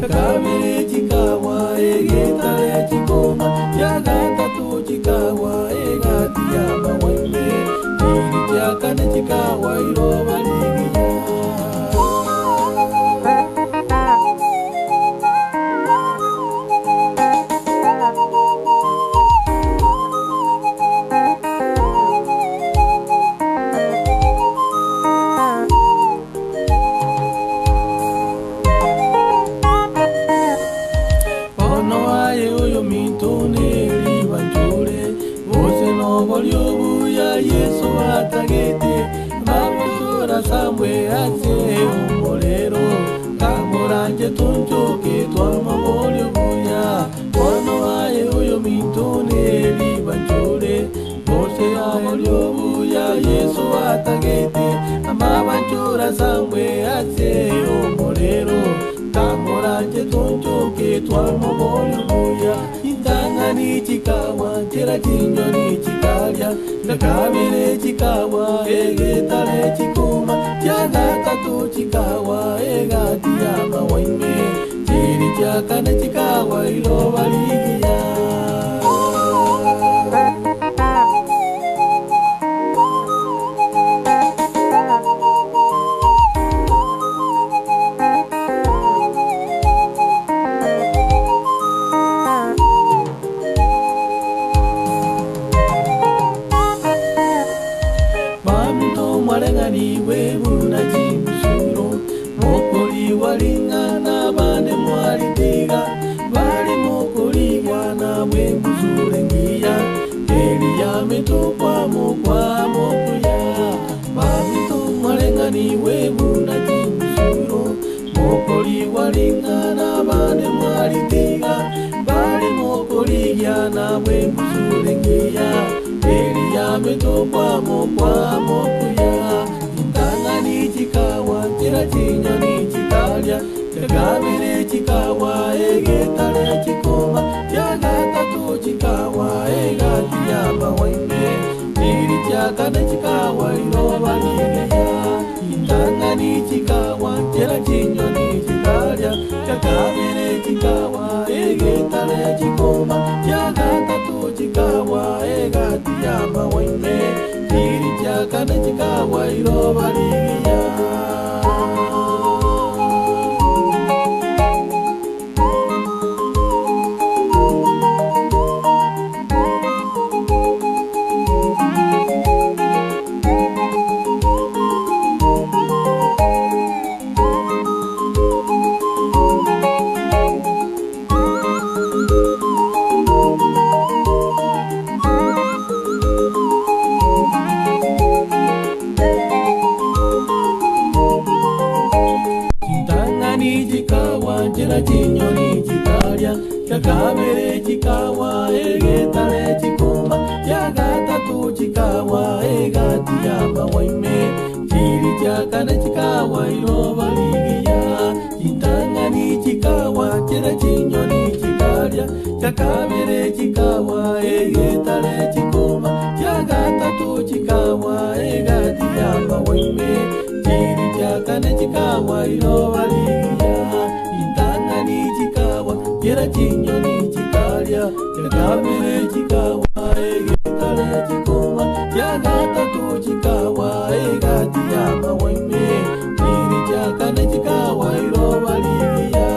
Chakabere chikawa egetare chikoma Chagatatu chikawa egati ya mawaime Chiri chakane chikawa iroba ligiya. Ono aye oyo minto neri banjure Bose nobolio buya Yesu atagete Bamutura samwe ase omorero Kamoranje tunjoke twamabolio buya Ono aye oyo minto neri banjure Bose abolio buya Yesu atagete Amabanjura samwe ase omorero Kamoranje tunjoke twamabolio buya Intangani chikawa chera chinyoni chikalya Nakabere chikawa egetare chikoma Chagatatu chikawa egati ya mawaime Chiri chakane chikawa iroba ligiya. Baminto mwareng'ani bwebuna chimbusuro Mokori waring'ana bande mwaritiga Bari mokorigwana bwembusure ngiya Eri yamito kwamo kwamo kuya Baminto mwareng'ani bwebuna chimbusuro Mokori waring'ana bande mwaritiga Bari mokorigwana bwembusure ngiya Eri yamito kwamo kwamo kuya Intang'ani chikawa chera chinyoni chikalya Chakabere chikawa egetare chikoma Chagatatu chikawa egati ya mawaime Chiri chakane chikawa iroba ligiya Intang'ani chikawa chera chinyoni chikalya Chakabere chikawa egetare chikoma Chagatatu chikawa egati ya mawaime Chiri chakane chikawa iroba ligiya. Chintang'ani chikawa chera chinyoni chikalya Chakabere chikawa egetare chikoma Chagatatu chikawa egati ya mawaime Chiri chakane chikawa iroba ligiya Chintang'ani chikawa chera chinyoni chikalya Chakabere chikawa egetare chikoma Chagatatu chikawa egati ya mawaime Chiri chakane chikawa iroba ligiya Intang'ani chikawa chera chinyoni chikalya Chakabere chikawa egetare chikoma Chagatatu chikawa egati ya mawaime Chiri chakane chikawa iroba ligiya.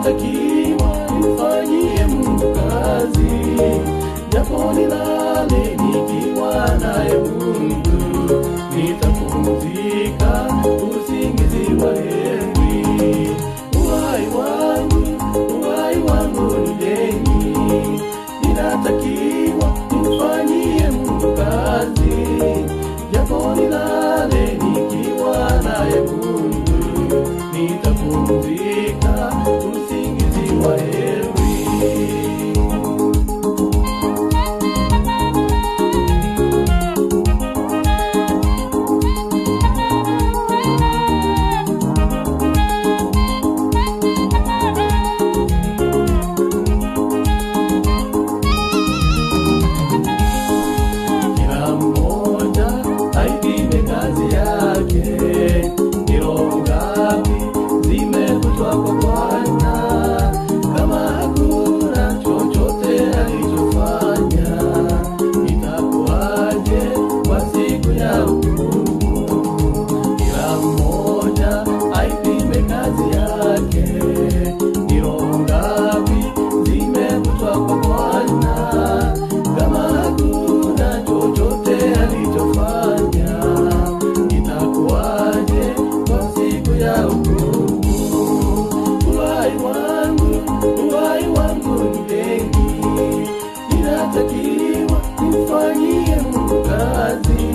Ninatakiwa nimfanyie Mungu kazi, japo nilale nikiwa naye Mungu, nitapumzika usingizi wa heri. Uhai wangu, uhai wangu ni deni, ninatakiwa nimfanyie Mungu kazi, japo nilale nikiwa naye Mungu, nitapumzika usingizi wa heri. Kila mmoja aipime kazi yake, ni roho ngapi zimekutwa kwa Bwana? Kama hakuna chochote alichofanya, itakuwaje kwa siku ya hukumu? Kila mmoja aipime kazi yake, ni roho ngapi zimekutwa kwa Bwana? Kama hakuna chochote alichofanya, itakuwaje kwa siku ya hukumu? Uhai wangu, uhai wangu ni deni, ninatakiwa nimfanyie Mungu kazi,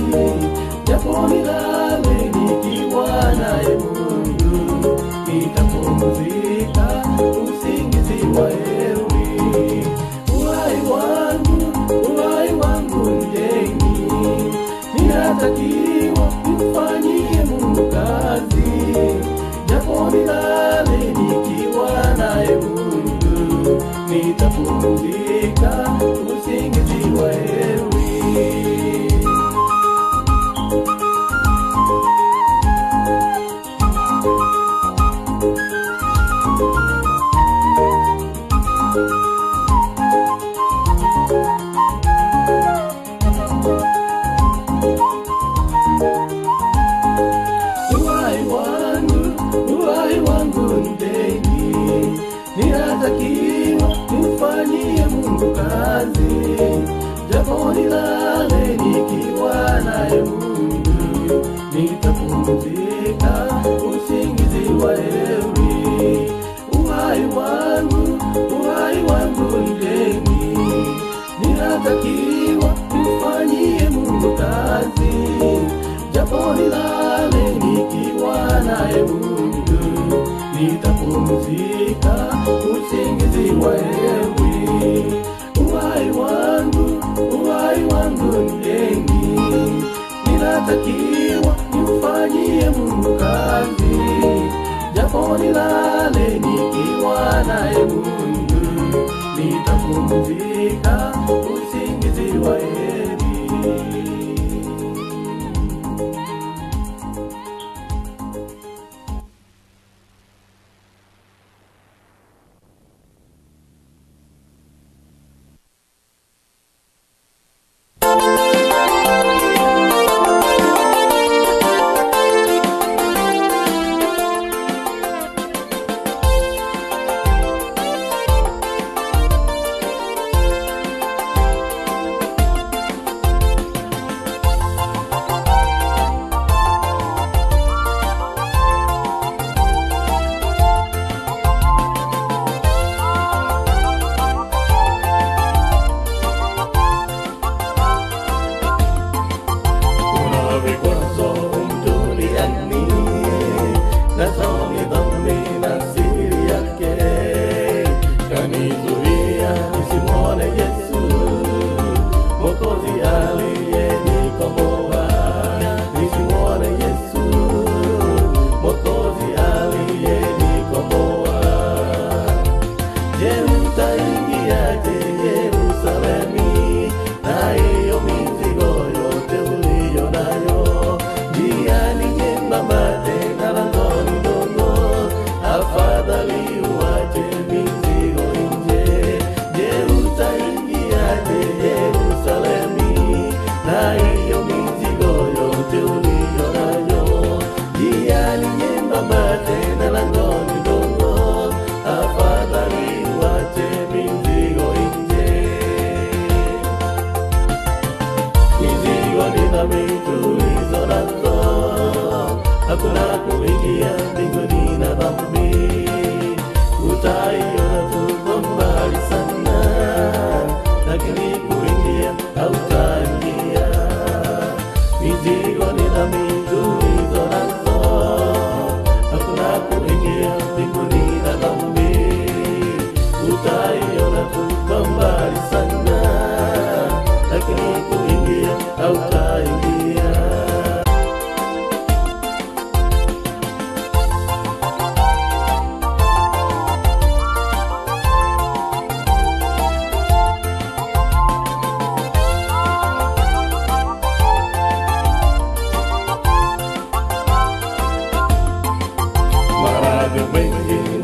japo nilale nikiwa naye Mungu, nitapumzika usingizi wa heri. Uhai wangu, uhai wangu ni deni, ninatakiwa nimfanyie Mungu kazi, japo nilale nikiwa naye Mungu, nitapumzika usingizi wa heri. Uhai wangu, uhai wangu ni deni, ninatakiwa nimfanyie Mungu kazi, japo nilale nikiwa naye Mungu, nitapumzika usingizi wa heri. Uhai wangu, uhai wangu ni deni, ninatakiwa nimfanyie Mungu kazi, japo nilale nikiwa naye Mungu, nitapumzika usingizi wa heri. Uhai wangu, uhai wangu ni deni, ninatakiwa nimfanyie Mungu kazi, japo nilale nikiwa naye Mungu, nitapumzika usingizi wa heri. Thank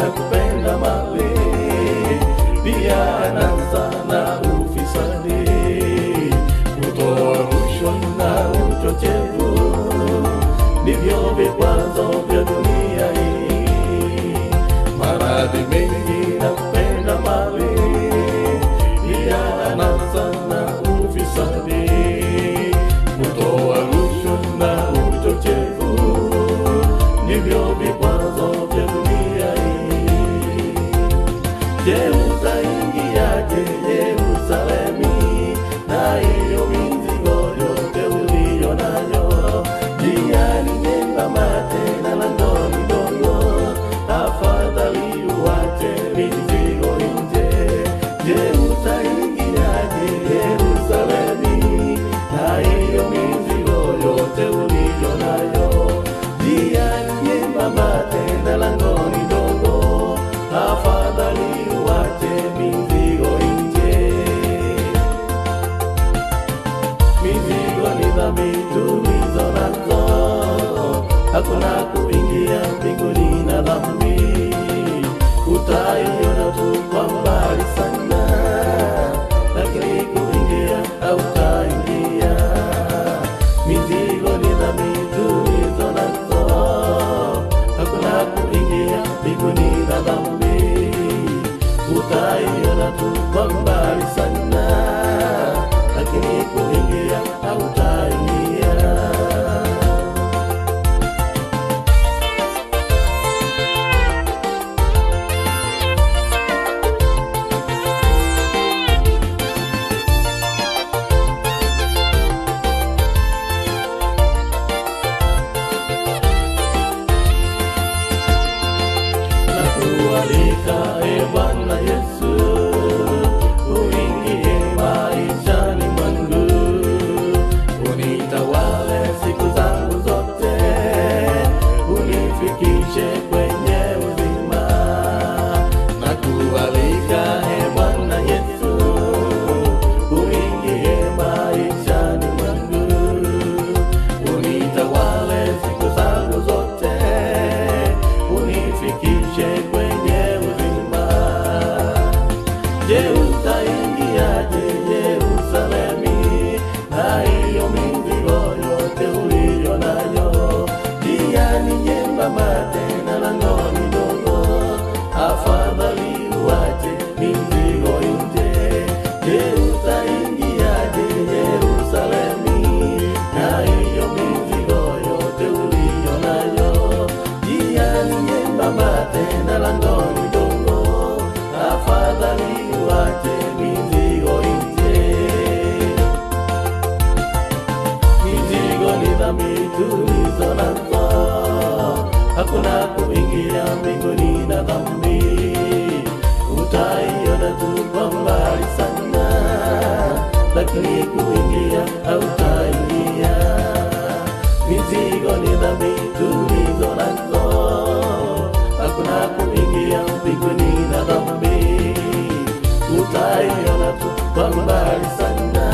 na kupenda mali, pia anasa na ufisadi, kutoa rushwa na uchochevu, ndivyo vikwazo vya dunia hii. Maradhi mengi na kupenda mali, pia anasa na ufisadi, kutoa rushwa na uchochevu, ndivyo vikwazo vya dunia hii. Je, utaingiaje Yerusalemu na hiyo mizigo yote uliyo nayo? Njia ni nyembamba tena langoni dogo, afadhali uache mizigo nje. Je, utaingiaje Yerusalemu na hiyo mizigo yote uliyo nayo? Njia ni nyembamba tena langoni dogo, afadhali uache mizigo nje. Mizigo ni dhambi tulizo nazo, hakuna kuingia mbinguni na dhambi. Utaiona tu kwa mbali sana, lakini kuingia hautaingia. Mizigo ni dhambi tulizo nazo, hakuna kuingia mbinguni na dhambi. Utaiona tu kwa mbali sana, lakini kuingia hautaingia. Nakualika e Bwana Yesu, uingie maishani mwangu, unitawale siku zangu zote, unifikishe kwenye uzima. Nakualika e Bwana Yesu, uingie maishani mwangu, unitawale siku zangu zote, unifikishe kwenye uzima. Je, utaingiaje Yerusalemu na hiyo mizigo yote uliyo nayo? Njia ni nyembamba tena langoni dogo, afadhali uache mizigo nje. Je, utaingiaje Yerusalemu na hiyo mizigo yote uliyo nayo? Njia ni nyembamba tena langoni dogo, afadhali uache mizigo nje. Mizigo ni dhambi tulizo nazo, hakuna kuingia mbinguni na dhambi. Utaiona tu kwa mbali sana, lakini kuingia hautaingia. Mizigo ni dhambi tulizo nazo, hakuna kuingia mbinguni na dhambi. Utaiona tu kwa mbali sana,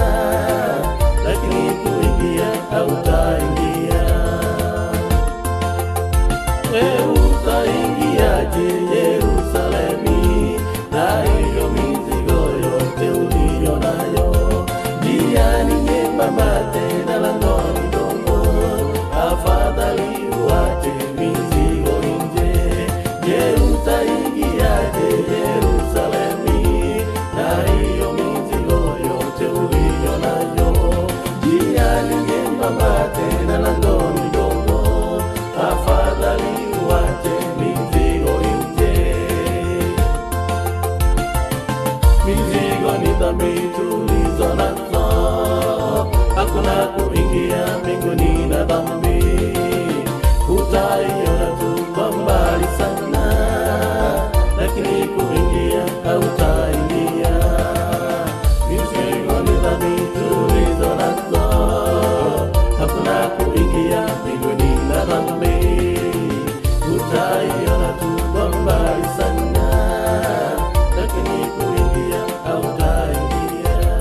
lakini kuingia hautaingia. E, utaingiaje Yerusalemu na hiyo mizigo yote uliyo nayo? Njia ni nyembamba tena langoni dogo, afadhali uache mizigo nje. Je, utaingiaje Yerusalemu na hiyo mizigo yote uliyo nayo? Njia ni nyembamba tena langoni dogo, afadhali uache mizigo nje. Mizigo ni dhambi tulizo nazo, hakuna kuingia mbinguni na dhambi. Utaiona tu kwa mbali sana, lakini kuingia hautaingia. Mizigo ni dhambi tulizo nazo, hakuna kuingia mbinguni na dhambi. Utaiona tu kwa mbali sana, lakini kuingia hautaingia.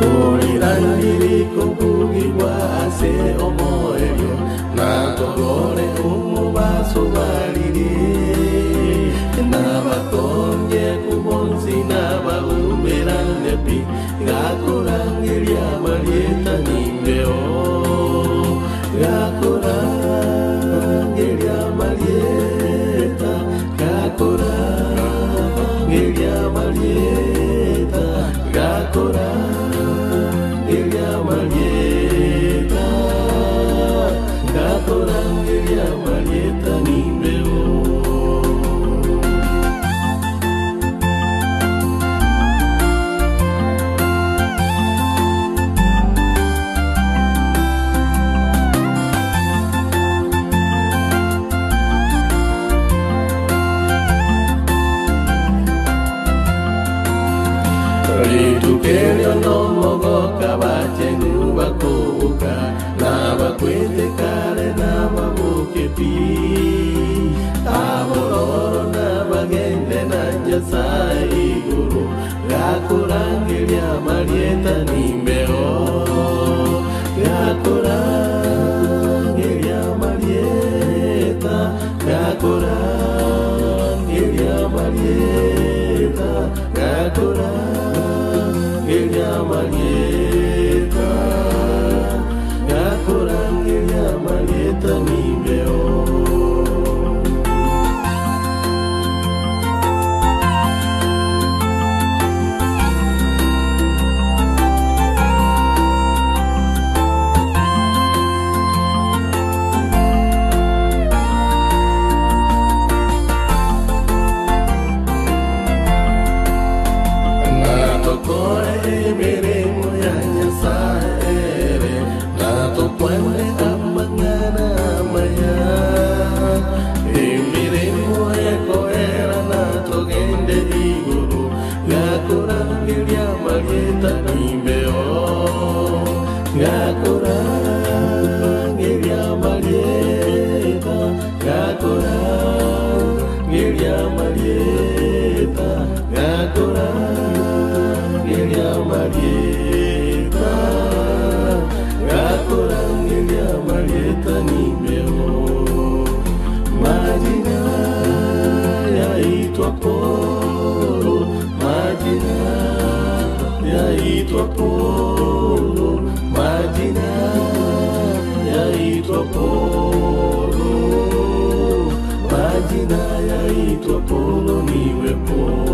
Orirangiri kobugigwa ase omoerio, natorore omobaso barire. Nabakonye kubonsi nabaumerane pi, gakorangeria marieta nimbeo. Gakorangeria marieta, gakorangeria marieta, gakorangeria marieta, gakorangeria marieta nimbeo. Ritukerio nomogoka bachenu bakoboka, nabakwete kare nababoke pi. Abororo nabagende na Nyasaye igoro, gakorangeria marieta nimbeo. Gakorangeria marieta, gakorangeria marieta, gakorangeria marieta, gakorangeria marieta nimbeo. Natokore emirimo ya Nyasaye, natokwane amang'ana amaya. Emirimo ekoera natogende igoro, gakorangeria marieta nimbeo. Gakorangeria marieta, gakorangeria marieta, gakorangeria marieta, gakorangeria marieta nimbeo. Majina yaitwa Polo, majina yaitwa Polo, majina yaitwa Polo, majina yaitwa Polo niwe Polo.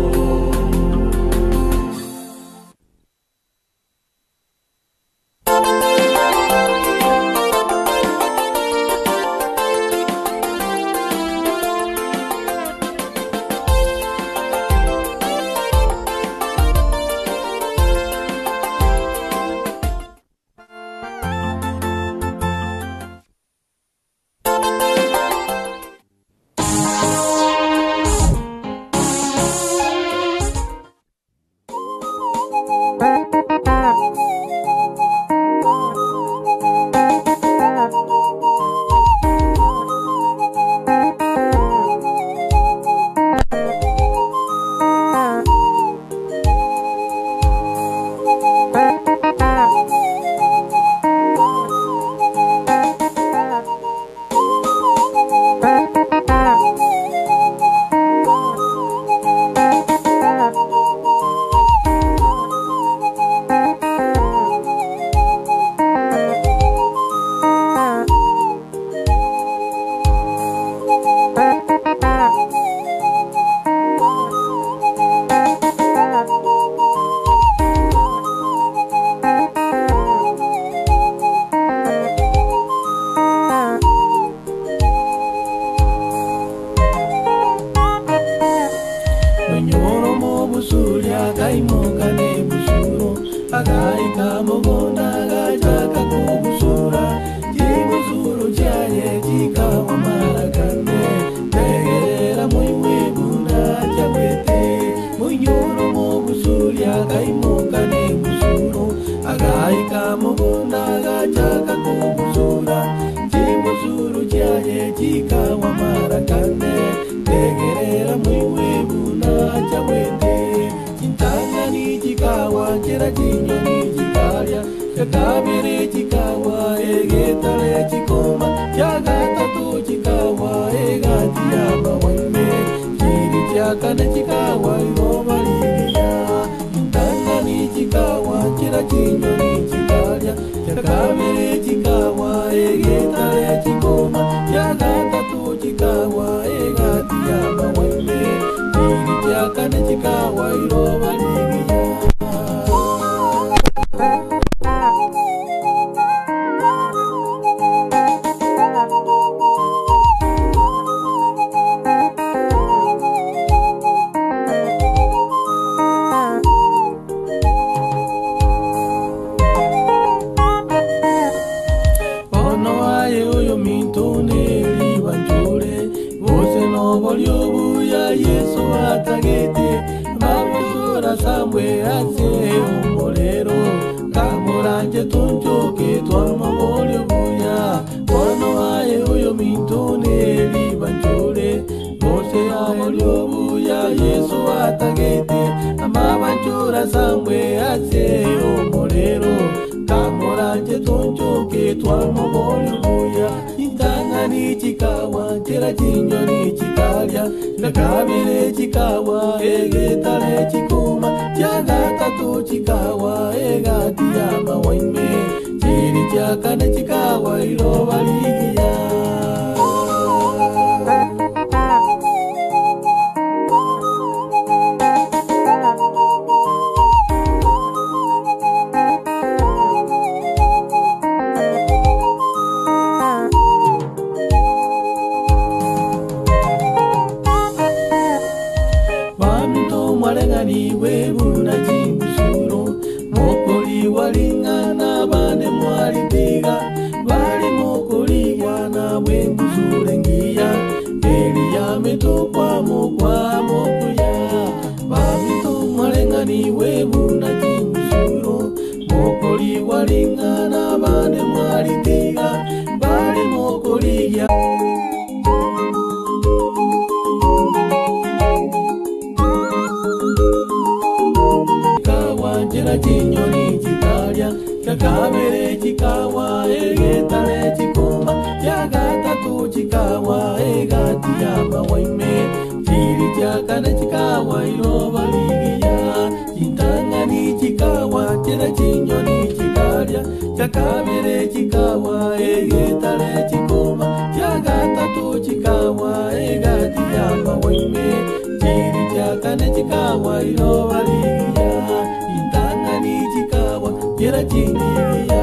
Mwenyoro mobusuri akaimoka nebusuro, akaika mugonda agachaka kubusura, chibusuro chaye chikawamarakane, tegerera moiwe buna chawete. Mwenyoro mobusuri akaimoka nebusuro, akaika mugonda agachaka kubusura, chibusuro chaye chikawamarakane, tegerera moiwe buna chawete. Chintangani chikawa chera chinyoni chikawa. Chakabere chikawa egetare chikoma, Chagatatu chikawa egati ya mawaime, Chiri chakane chikawa iroba ligiya, Intangani chikawa chira chinyoni chikalya, Chakabere chikawa egetare chikoma, Chagatatu chikawa egati ya mawaime, Chiri chakane chikawa iroba ligiya. Ono aye oyo minto neri banjure, bose noboryo buya Yesu atagete, babusura sambwe ase omorero, kamoranje tunchoke twamaboryo buya. Ono aye oyo minto neri banjure, bose aboryo buya Yesu atagete, amabanchura sambwe ase omorero, kamoranje tunchoke twamaboryo buya. Intangani chikawa chera chinyoni chikalya, nakabere chikawa egetare chikoma, chagatatu chikawa egati ya mawaime, chiri chakane chikawa iroba ligiya. Baminto mwareng'ani bwebuna chimbusuro, mokori waring'ana bande mwaritiga, bari mokorigwana bwembusure ngiya, eri yametokwa mokwa mokuya. Baminto mwareng'ani bwebuna chimbusuro, mokori waring'ana bande mwaritiga, bari mokorigia. Chikawa njera chinyoni chikalya, chakabere chikawa egetare chikoma, chagatatu chikawa egati ya mawaime, chiri chakane chikawa iroba ligiya, chintang'ani chikawa chera chinyoni chikalya, chakabere chikawa egetare chikoma, chagatatu chikawa egati ya mawaime, chiri chakane chikawa iroba ligiya, intang'ani chikawa chera chingiya.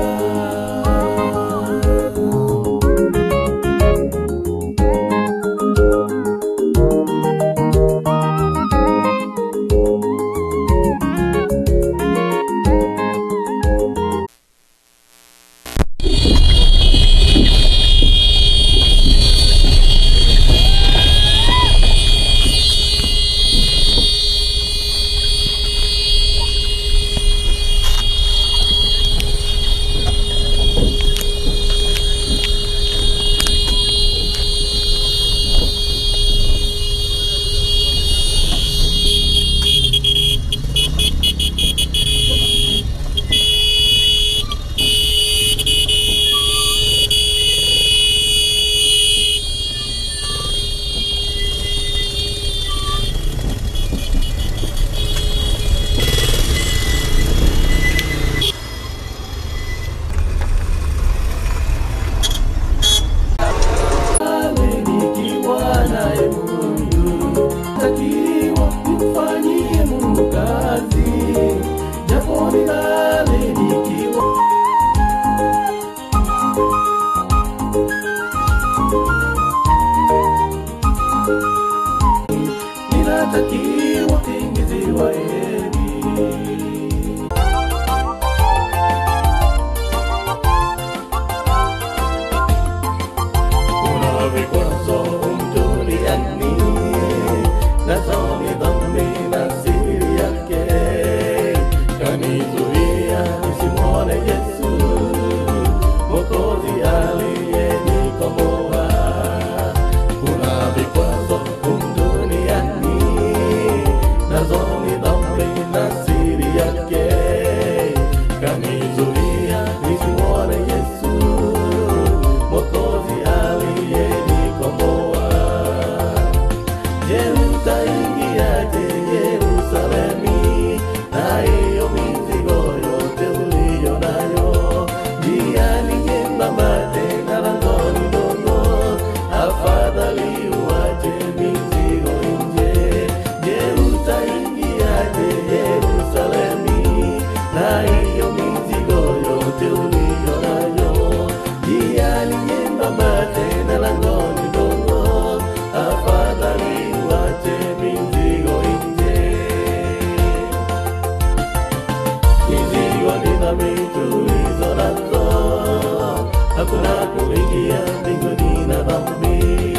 Hakuna kuingia mbinguni na dhambi,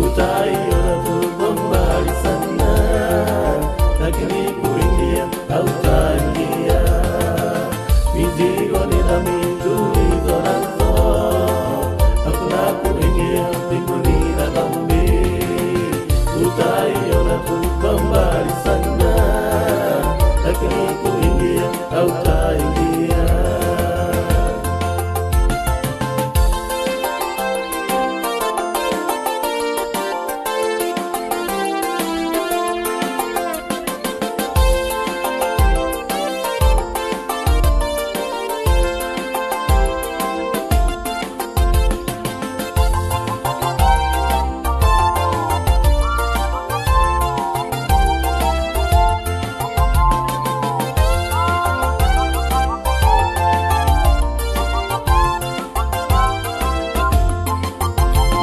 utaiona tu kwa mbali sana, lakini kuingia hautaingia. Mizigo ni dhambi tulizo nazo, hakuna kuingia mbinguni na dhambi, utaiona tu kwa mbali sana, lakini kuingia hautaingia.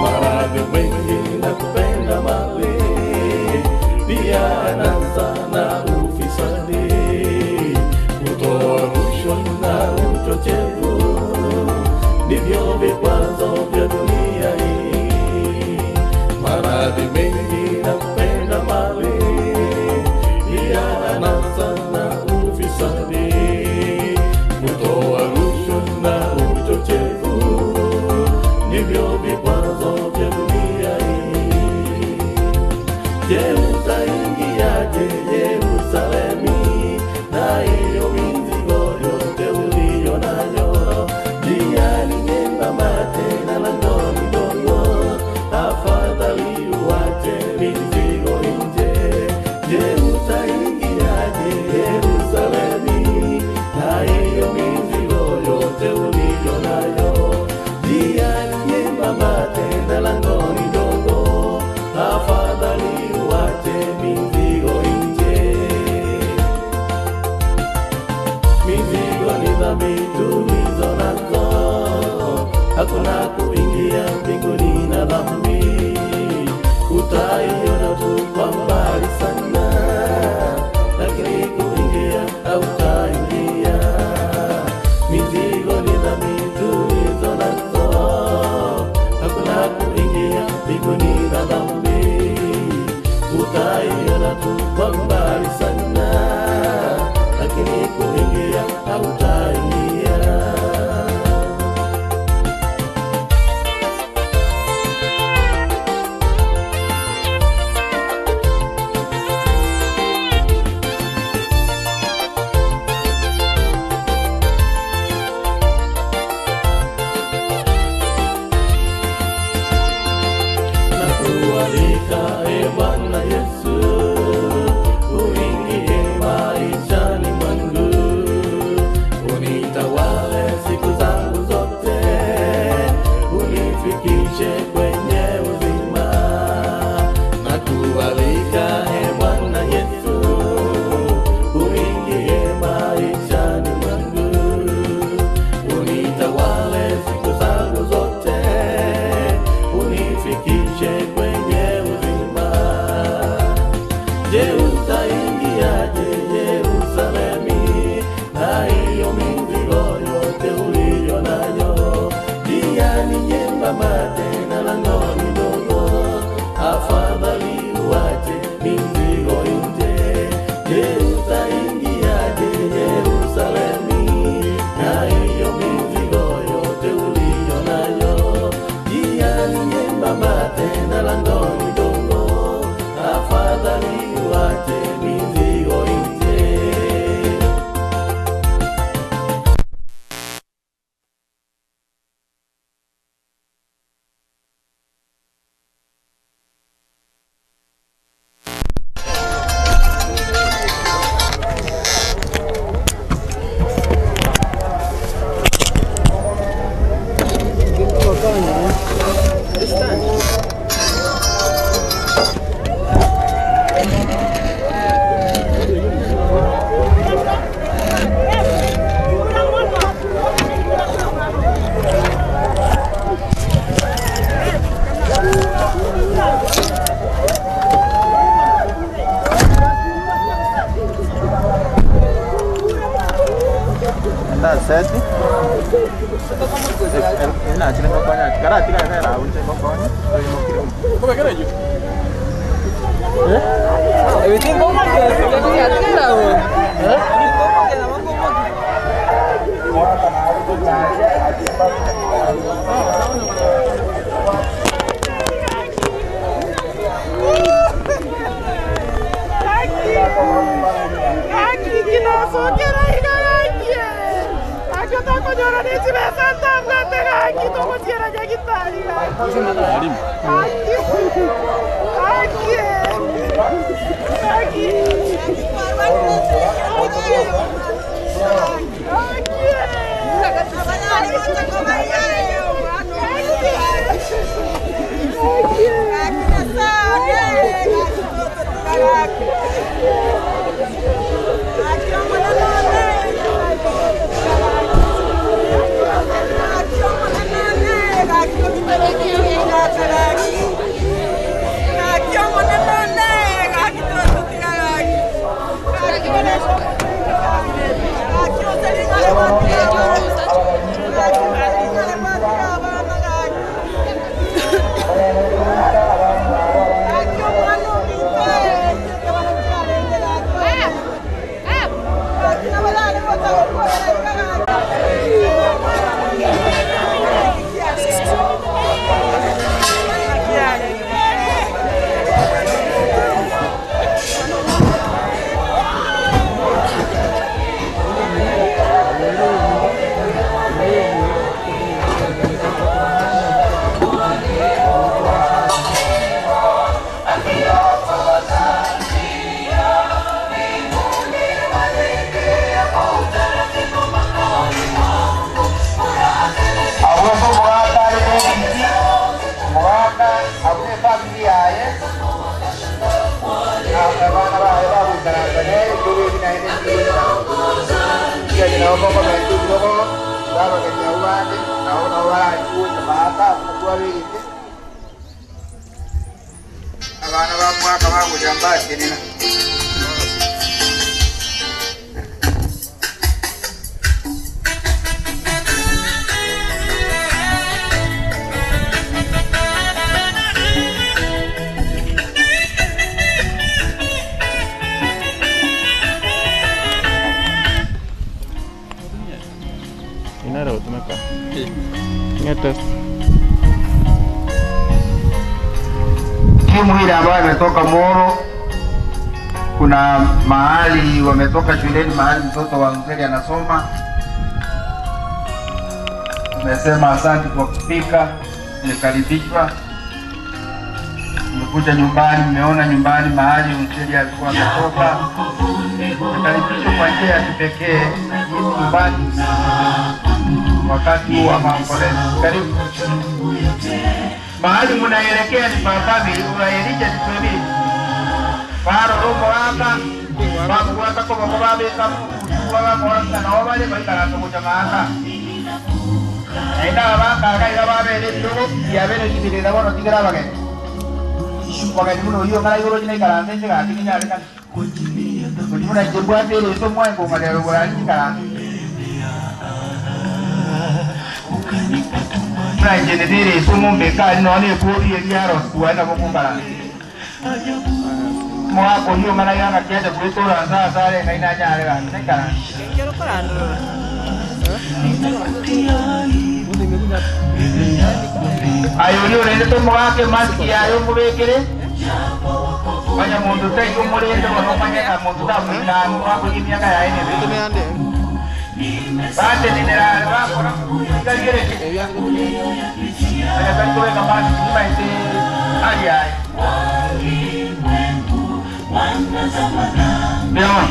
Maradhi mengi na kupenda mali, pia anasa na ufisadi, kutoa rushwa na uchochevu, ndivyo vikwazo vya dunia hii. Maradhi mengi na kupenda mali, pia anasa na ufisadi, kutoa rushwa na uchochevu ndivyo vikwazo vya dunia hii. Je, utaingiaje Yerusalemi na hiyo mizigo yote uliyo nayo? Njia ni nyembamba tena lango ni dogo, afadhali uache mizigo nje. Je, utaingiaje Yerusalemi na hiyo mizigo yote uliyo nayo? Njia ni nyembamba tena lango ni dogo, afadhali uache mizigo nje. Mizigo ni dhambi tulizo nazo, hakuna kuingia mbinguni na dhambi. Utaiona tu kwa mbali sana, lakini kuingia hautaingia. Mizigo ni dhambi tulizo nazo, hakuna kuingia mbinguni na dhambi. Utaiona tu kwa mbali sana, lakini kuingia hautaingia. Nakualika e Bwana Yesu, uingie maishani mwangu, unitawale siku zangu zote, unifikishe kwenye uzima. Nakualika e Bwana Yesu, uingie maishani mwangu, unitawale siku zangu zote, unifikishe kwenye uzima. Je, utaingiaje Yerusalemi na hiyo mizigo yote uliyo nayo? Njia ni nyembamba tena lango ni dogo, afadhali uache mizigo nje. Je, utaingiaje Yerusalemi na hiyo mizigo yote uliyo nayo? Njia ni nyembamba tena lango ni dogo, afadhali uache mizigo nje. That's it. Abwo ase omogaka are nebiti, omogaka abwo nefamiri yaye, na abana baye bagoikaransa nere, ebirogo ebi naende mbigocha. Ekiagera nabo bokomenta ebirogo, babageni abwo bande, nabo nabo barachie gocha maaka abwo twabegete. Abana ba mwaka bagocha mbatenena. Inara gotumeka. Ng'a test. Timu ile ambayo imetoka Moro, kuna mahali wametoka shuleni, mahali mtoto wa Mzeli anasoma. Tumesema asante kwa kufika, mmekaribishwa. Mmekuja nyumbani, mmeona nyumbani mahali Mzeli alikuwa ametoka. Mmekaribishwa kwa njia ya kipekee nyumbani wakati huu wa maombolezo. Karibu. Mahali mnaelekea ni pa family, unaelija ni family. Baro romo waka, babu waka ko bako babeka bagakora nabo bare baikaransa gocha maaka. Naende aba bakaga iga babere ebirogo, biabere ribirira bono tigera abageni. Abageni buna oyio ng'ara igoro chinaikaransa inche gaki ninyarekane. Ochi buna inche mbwate ereso mwae nkong'arera rogoro aria nchikaranse. Buna inche ndete ereso mombeke aria nonya na ekori eria yarosiwa aria nabo nkonkaransa. Omogaka oyio ng'ana iga ng'aki acha goetora nse ase are ng'ai nanyare gaki naikaranse. Aye oria orendete omogaka emaski yaye omobekere, onye monto taiyo omorende bono omanye ng'a monto tamoika ang'e omwaka oyio emiaka yaye nebere. Batenenera are bakora rigereria, onye tari kobeka maski nimaete hali yaye. Mbuya mono.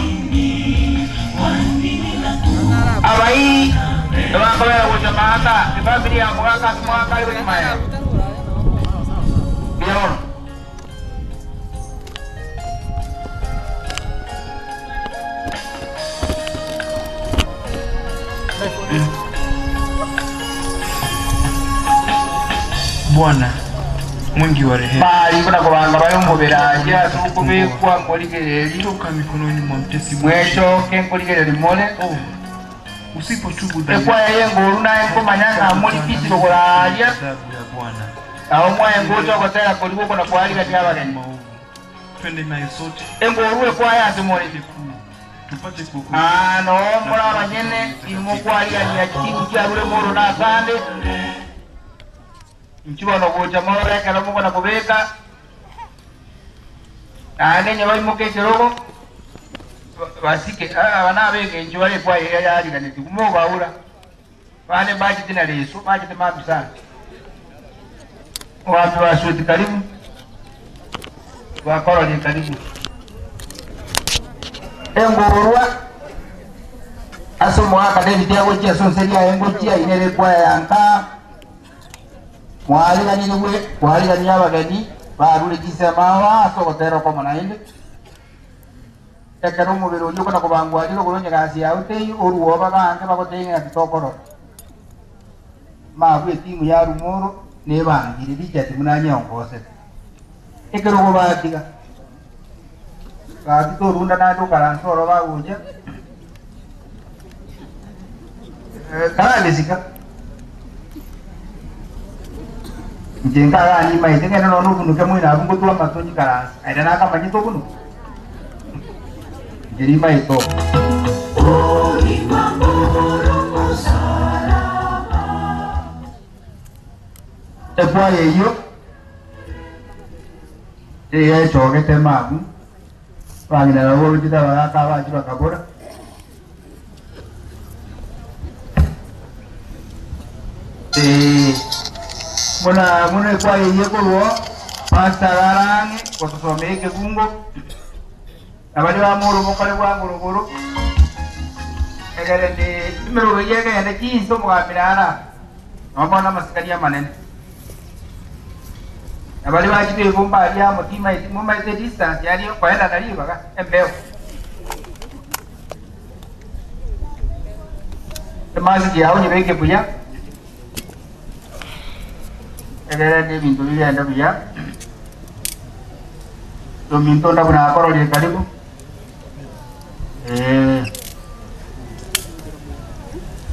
Abai ebakobera gocha maaka, efamiri ya mogaka ase mogaka are gochia maega. Mbuya mono. Bwana mwingi wa rehema, Bari buna kobanga bare omobere aria ase okobekwa nkorigereria toka mikononi mwa mtesi mwisho. mwechoke nkorigereria more Oh, Usipotubu dhambi Ekwaya y'engoru naye nkomanya ng'a muri bisiro goraria adhabu ya Bwana. aho mwaye ngocha ogotera korigo kona kwarigania abageni Maovu. Twende naye sote engoru ekwaya ase more kuu tupate kuokolewa. Ah, no muri abanyene irimo kwarigania kintu kyarure moro nasande nchibono gocha morekero mukona kubika naende nye baimoka ekirogo basike abana ab'engencho bare ekwaya yariganeti mobaura bane bachete na leso bachete mabi sana wambi basuti karibu bakorore karibu engorwa ase omwaka David agochia ase onseri aye ngochia inere ekwaya yanka mwariganiriwe kwarigania abageni barure chisema ase ogotera okomo naende ekero omobere oywo okona kobangwarire okoronye gasi yago teiyo oruoba bange bagoteng'era titokorora mabwo etimu ya rumoro nebangire Richard munanyeongosete ekero okobatiga gati torunda naende okaransa oro bagocha karabesika inche nkagani maite ng'ende nono obunuke mwina abwo ngotwa amato nyikaransa aria nakamanyete obunuke inche nimaete obo. Ekwaya eywo eyechogete mabu bang'ina nabo bachete abagaka abachi bakabora muna muna ekwaya eywo ekorwo pastor arang'e gotosomera ekebungo abari bamoro bokore bwa ngorogoro egere ndi emerogo eywo egende chinse omogambira ara nomona amasikani amanene abari bachire ebumba aria mutima mumaite distance yari kwaenda na ribaga embeo emasiki yao nyibeke buya egere ni ebinto bigende buya ominto ndabuna akororie karibu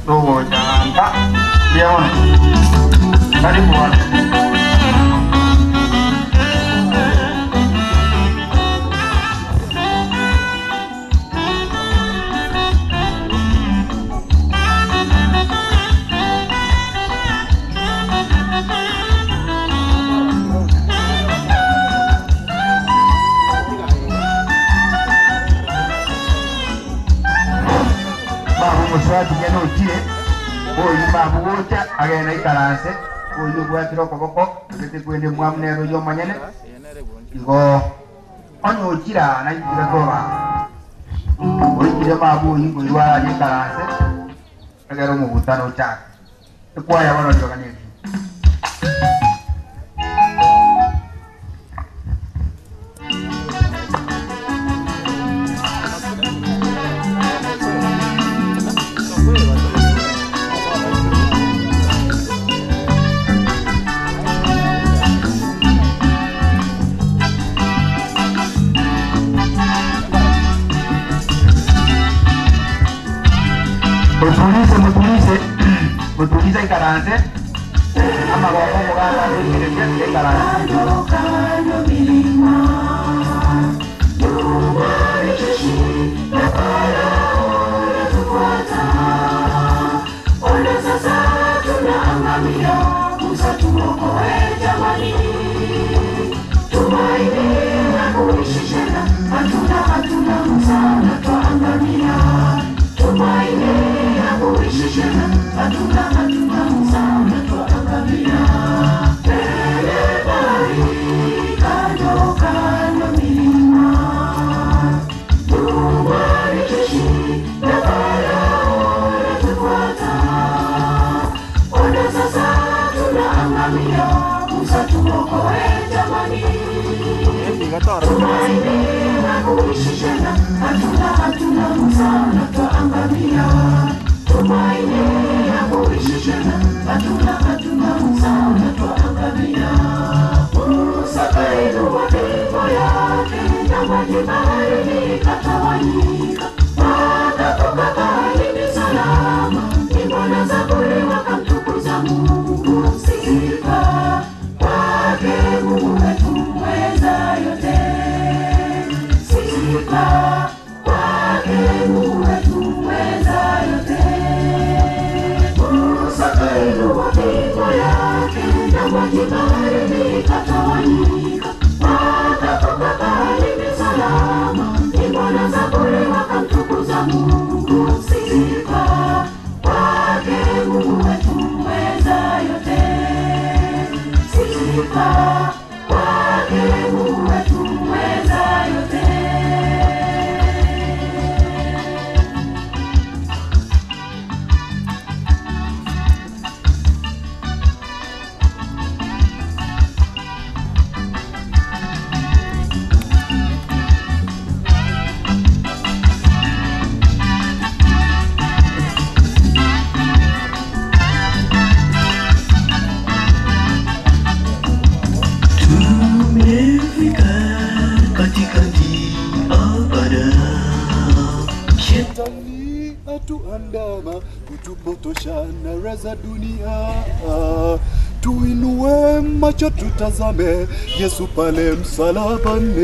togochanga mbuya mono karibu bono. Babu muswati gena ochire oyu babu gocha agenda ikaranse oyu obwatire okoboko ogete kwende mwamu nere oyo omonyene igo onye ochire aa naikire koba oikire babu oyu ngoirwa araria ikaranse egere omogutano ochake ekwaya bono rioga na eri. Mutulize, mutulize, mutulize ikaranse amagoko muganda ndukireria ikaranse. Maji baharini ikatawanyika, wakatoka baharini salama. Tumefika katikati hapana. Shetani atuandama kutupotosha na raha za dunia. Tuinue macho tutazame Yesu pale msalabani.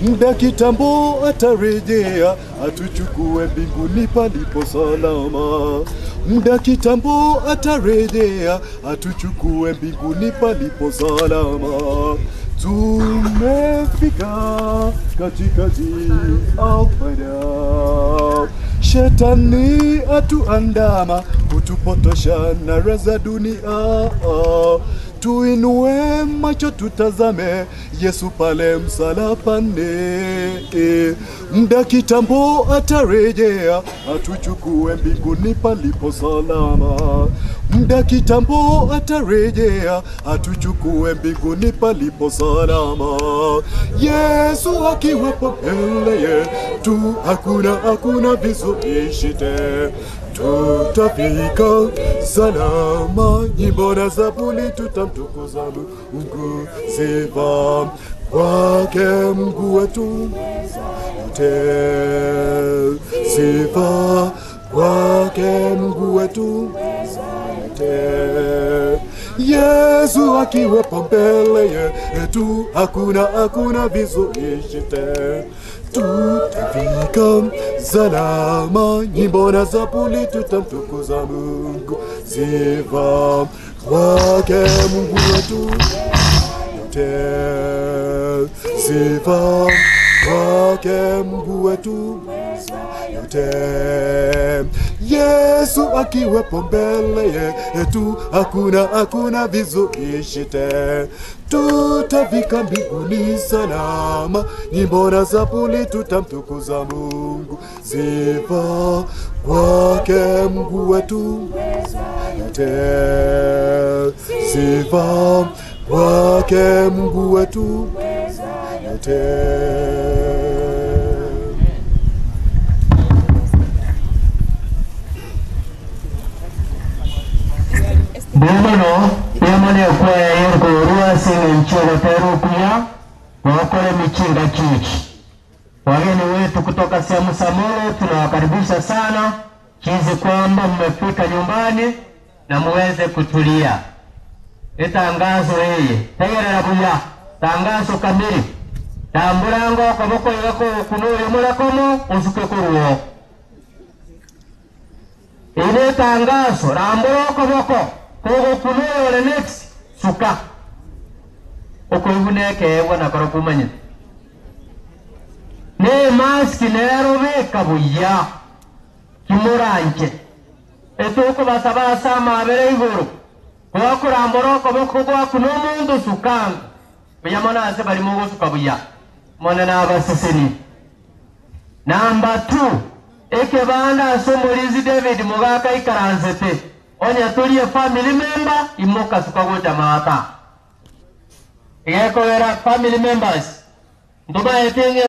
Muda kitambo atarejea atuchukue mbinguni palipo salama. Muda kitambo atarejea atuchukue mbinguni palipo salama. Tumefika katikati Alfada. Shetani atuandama kutupotosha na raha za dunia. Tuinue macho tutazame Yesu pale msalabani. Muda kitambo atarejea atuchukue mbinguni palipo salama. Muda kitambo atarejea atuchukue mbinguni palipo salama. Yesu akiwepo mbele yetu, hakuna hakuna vizuishi tena. Tutafika salama, nyimbo na zaburi tutamtukuza Mungu. Sifa kwake Mungu wetu yote, sifa kwake Mungu wetu yote. Yesu akiwepo mbele yetu, hakuna hakuna vizuishi tena. Tutafika salama, nyimbo na zaburi tutamtukuza Mungu. Sifa kwake Mungu wetu yote, sifa kwake Mungu wetu yote. Yesu akiwepo mbele yetu, hakuna hakuna vizuishi tena. Tutafika mbinguni salama, nyimbo na zaburi tutamtukuza Mungu. Sifa kwake Mungu wetu yote, sifa kwake Mungu wetu yote. Bumuno yamone kwaya yeruguru singe mchoro terukuya wakole michinga chichi. Wageni wetu kutoka sehemu Samoro tunawakaribisha sana chizi kwamba mmefika nyumbani na muweze kutulia. Itangazo heye tegerera buya tangazo kamili tamburango koboko igako kunuri murakomo usuke kuruo ile tangazo rambura okoboko kogokunura ore next suka okoibuneke nakoro kumanyete ne maski nero beka buya kimuranje etukubasaba ase amabere iguru gwakurambura okoboko gwaku nomundu sukangu buya mono ase barimo gosuka buya mone nabaseseni namba 2 ekebanda ase omulinzi david mugaka ikaransete onya turie family member imokasuka gocha mata igekogera family members ndubaetenge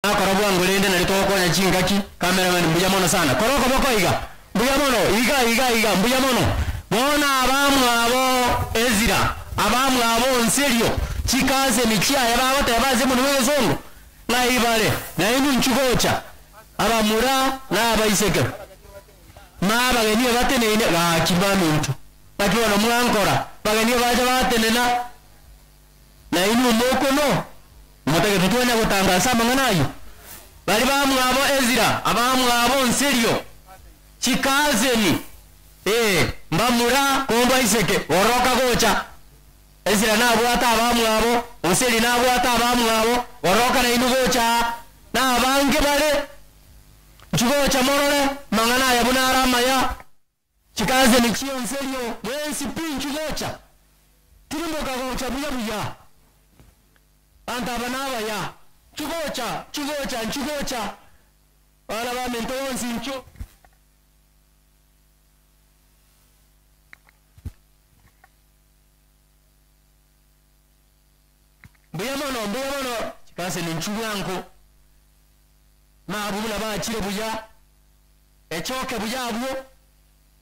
Nakora bwango rende nari togokonya chingaki, cameraman mbuya mono sana. Kora okoboko iga, mbuya mono, iga iga iga, mbuya mono. Bono abamwabo Ezra, abamwabo Onserio, chikaseni chiaye bagoteba ase omonwa bw'egesongo, ng'ai bare, nainwe inchuo gocha, abamura na abaiseke, ma abageni abateneine, gaki baminto, naki bono mwankora, abageni bacha batenena. Na inwe mokono, motagete twanya gotangasa amang'ana ayio? Baria bamwabo Ezira, abamwabo Onserio, chikazeni, ee, mbamura kombaiseke, goroka gocha. Ezira nabwate abamwabo, Onseri nabwate abamwabo, goroka nainwe gocha aa, na abange bare. Inchuo gocha morore amang'ana aya buna are amaya. Chikazeni chionserio bwensi pi inchuo gocha. Tirimboka gocha buya buya. Abanto aba nabaya. Inchuo gocha, inchuo gocha, inchuo gocha. Abana baminto bonsi inchuo. Mbuya mono, mbuya mono. Chikaseni inchuo bwango. Nabwo buna bachire buya. Echoke buya abwo.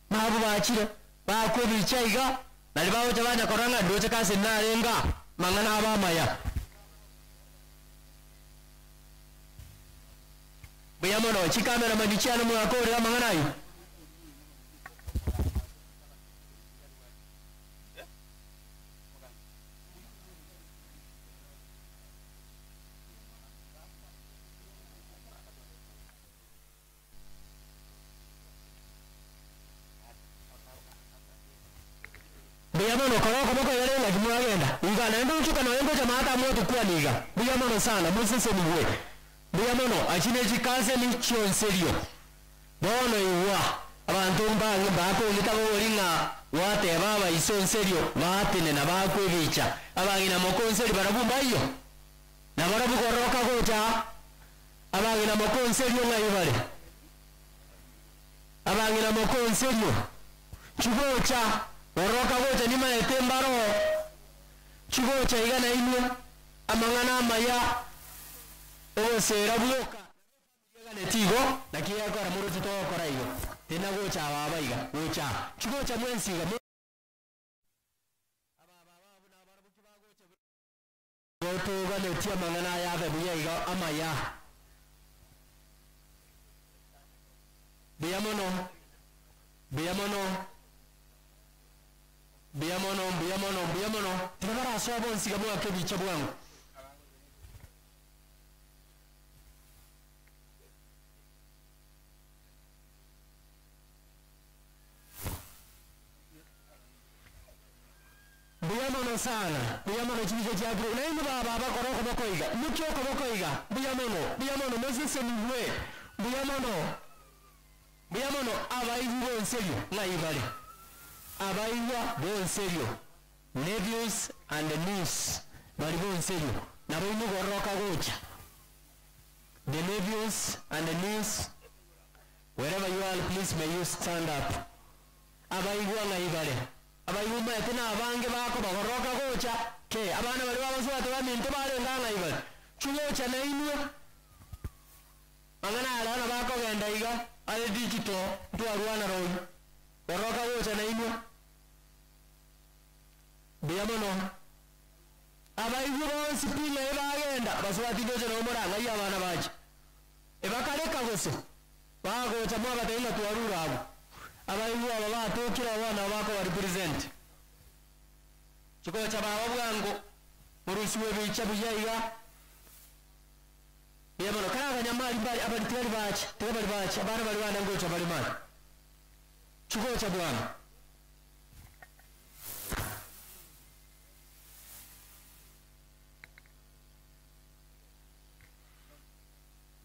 Nabwo bachire, baakwa ebicha iga, nario bagocha banya korora ng'a ndoche kaseni narenge aa, amang'ana abo amaya. Mbuya mono, chikameramani chiane mwakorire amang'ana ayio. Mbuya mono kora okoboko iga rende naki mwagenda iga naende onchoka nonya ngocha maate amo otokwani iga mbuya mono sana mosesenigwe mbuya mono achi ne chikaseni chionserio bono igwa abanto mbange mbakong'ita bobori ng'a gwateba abaiso onserio batenena bakwa ebicha abang'ina moka onseri barabwo mbaiyo nabarabwo goroka gocha Abang'ina mokonserio ng'ai bare? Abang'ina mokonserio, chigocha, goroka gocha nimaete mbaroo, chigocha iga nainwe, amang'ana amaya, ogoseera bwoka, nabo ekameri eganeti igo, naki gekora moroche togokora igo, tena gocha aba aba iga, gocha aa, chigocha mwensi iga, Aba aba aba buna abarabwo kibagocha buya. Gotoganetie amang'ana aya abe buya iga amaya. Mbuya mono, mbuya mono, mbuya mono, mbuya mono, mbuya mono. Tiga barasoa bonsi iga mwake ebicha bwango. Mbuya mono sana, mbuya mono chibicha chiakire, nainwe baba abakora okoboko iga, mokie okoboko iga, mbuya mono, mbuya mono, mosesenigwe, mbuya mono, mbuya mono, abaigwa bonserio, ng'ai bare? Abaigwa bonserio, nephews and niece, bari bonserio, nabo inwe gororoka gocha, the nephews and niece, wherever you are please may you stand up. Abaigwa ng'ai bare? Abaigwa omanyete nabange bakobagoroka gocha ke abana baria babasubati baminto barenge ang'ai bare? Chugocha nainwe. Mang'ana aria nabo akogenda iga are digital ntwarwana royi. Goroka gocha nainwe. Mbuya mono. Abaigwa bonsi pi ng'ai bagenda? Abasubati ndoche nabo more ang'ai abana bache. Ebakareka gose? Bagocha mwabatebia ng'a twarure abwo. Abaigwa aba batokire abwo nabo bakoba represent. Chigocha baba bwango morusiwe ebicha buya iga. Mbuya mono. Kare abanyamari mbari abari tibari bache tiga bari bache abana bari bande ngocha bare mari. Chigocha bwango.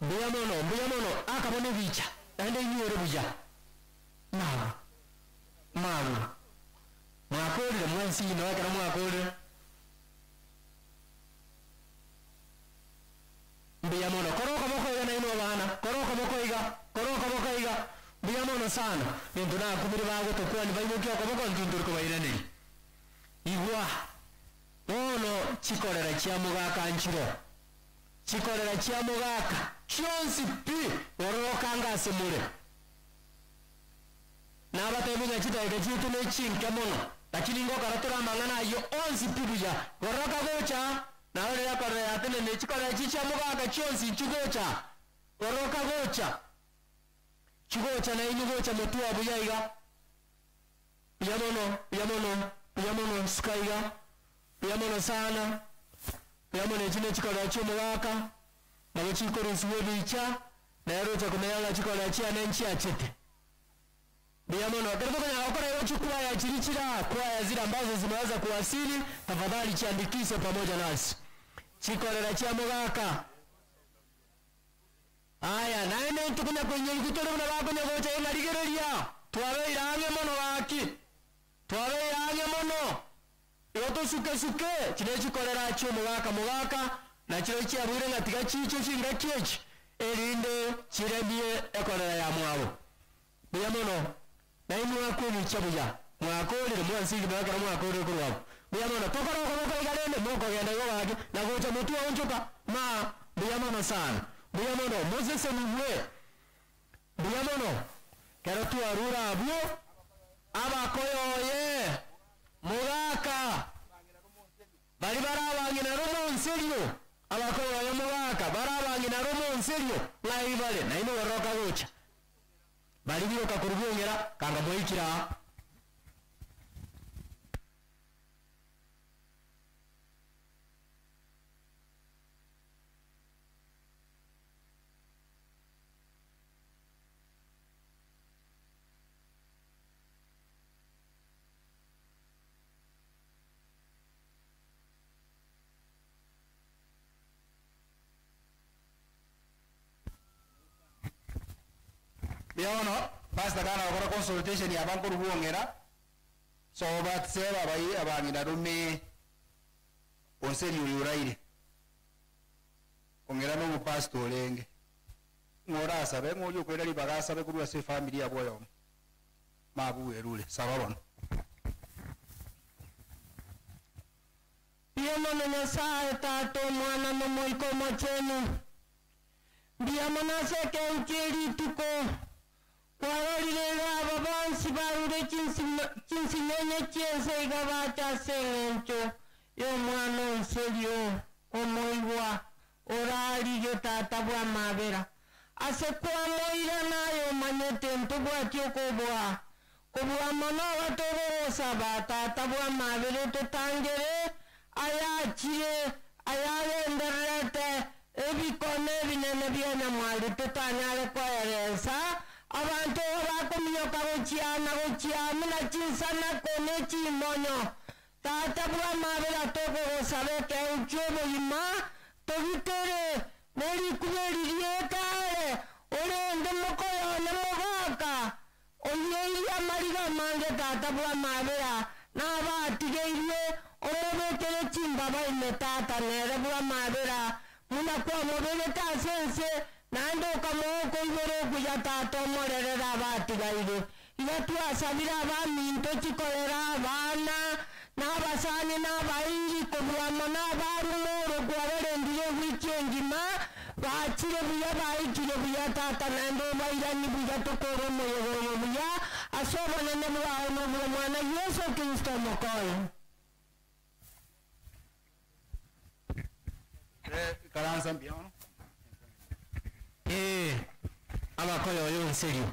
Mbuya mono, mbuya mono, akabona ebicha, naende inyore buya. Mabu, mabu, mwakorire mwensi inwe ekero mwakorire. Mbuya mono, kora okoboko iga nainwe abana, kora okoboko iga, kora okoboko iga, mbuya mono sana. Gento nakumire bagotokwania baimokie okoboko intwe ntori kobairaneria. Igwa, bono chikorera chia mogaka nchiroo. Chikorera chia mogaka chionsi pi gororoka ase more. Nabatebi ng'a chidageka chiaito ne chinke mono, lakini ngokora tore amang'ana ayio onsi pi buya. Gororoka gocha, narorire ekorera yatenenire chikorera chi chia mogaka chionsi nchigocha. Gororoka gocha, chigocha nainwe gocha motwe buya iga. Buya mono, buya mono, buya mono, suka iga. Buya mono sana. Buya mono echi ne chikorera chi'omogaka, nabo chikorusigwa ebicha, nere ocha komenya ng'a chikorera chiane nchiachete. Buya mono. Ekero tokonyara gokora igo chikwaya chiria chire aa, kwaya zile ambazo zimeweza kuwasili, tafadhali chiandikishe pamoja nasi. Chikorera chia mogaka. Aya, naende ntokonya koinyorigwa tore buna bakonya gocha ng'a rigereria, twabeire ang'e mono gaki, twabeire ang'e mono. Igo tosuke-suke chiria chikorera chi'omogaka mogaka, na chirochio chiabuire ng'a tiga chiiche chingaki echi, erinde chiremie ekorera yamwabo. Buya mono, na inwe mwakobicha buya, mwakorire mwansi igima ekero mwakorire korwa abwo. Buya mono, tokore okoboko iga rende mokogenda igo gaki, na gocha motwe onchoka, ma mbuya mono sana, mbuya mono, mosesenigwe, mbuya mono. Kero twarure abwo, abakoyoye, mogaka, baria bare abang'ina romonserio, abakoyoye mogaka, bare abang'ina romonserio, ng'ai bare? Nainwe goroka gocha. Baria bioka korwa bweng'era, kanga mwaikire aa. Mbuya mono, pastor kana gokora consultation yaba nkorubwong'era, so batseba abai abang'ina rume onseri oyo oraire. Ong'era na omopastor orenge. Ng'o orasabe, ng'o oria okoira ribaga asabe korwa ase efamiri yabo oyomo. Mabuerure, saba bono. Mbuya mono Nyasae Tata, Omwana, na Omoika Omochenu. Mbuya mono ase ekeegu kie rituko kwarorire iga aba bonsi barure chinsinyenye chi'ense iga bacha ase engencho y'Omwana onserio omoigwa orarigie Tata bw'amabera. Ase kwamoira naye omanyete ntobwati okoboa Kobua mono agatogogosaba, Tata bw'amabera ototangere ayachire, ayagendererete ebikone ebinene bia nyamwari totanyare koeresa abanto igo bakominyoka gochia na gochia buna chinsanako ne chimonyo. Tata bw'amabera tokogosaba ekeegu ki'obogima togitere nerikuba eri ri'ekare, orende mokoyone mogaka. Oiyoirie amariga amange tata bw'amabera, na abatigeirie, omobekere chimbaba ime tata nere bw'amabera, buna kwamobegete ase ense, naende okamoa okoibora okuya tata omorerere abatigaire. Iga twasabire abaminto chikorera abana, na abasani, na abairi, kobua mono abarumwa oro kwabarendire ewiki engima, bachire buya, baikire buya, Tata, naende obairanie buya tokore omoyega oyo buya, ase obonene bwao na obw'Omwana Yeso Kristo Omokonyi. Ikaransa mbuya mono. Ee, abakoyoyo onserio,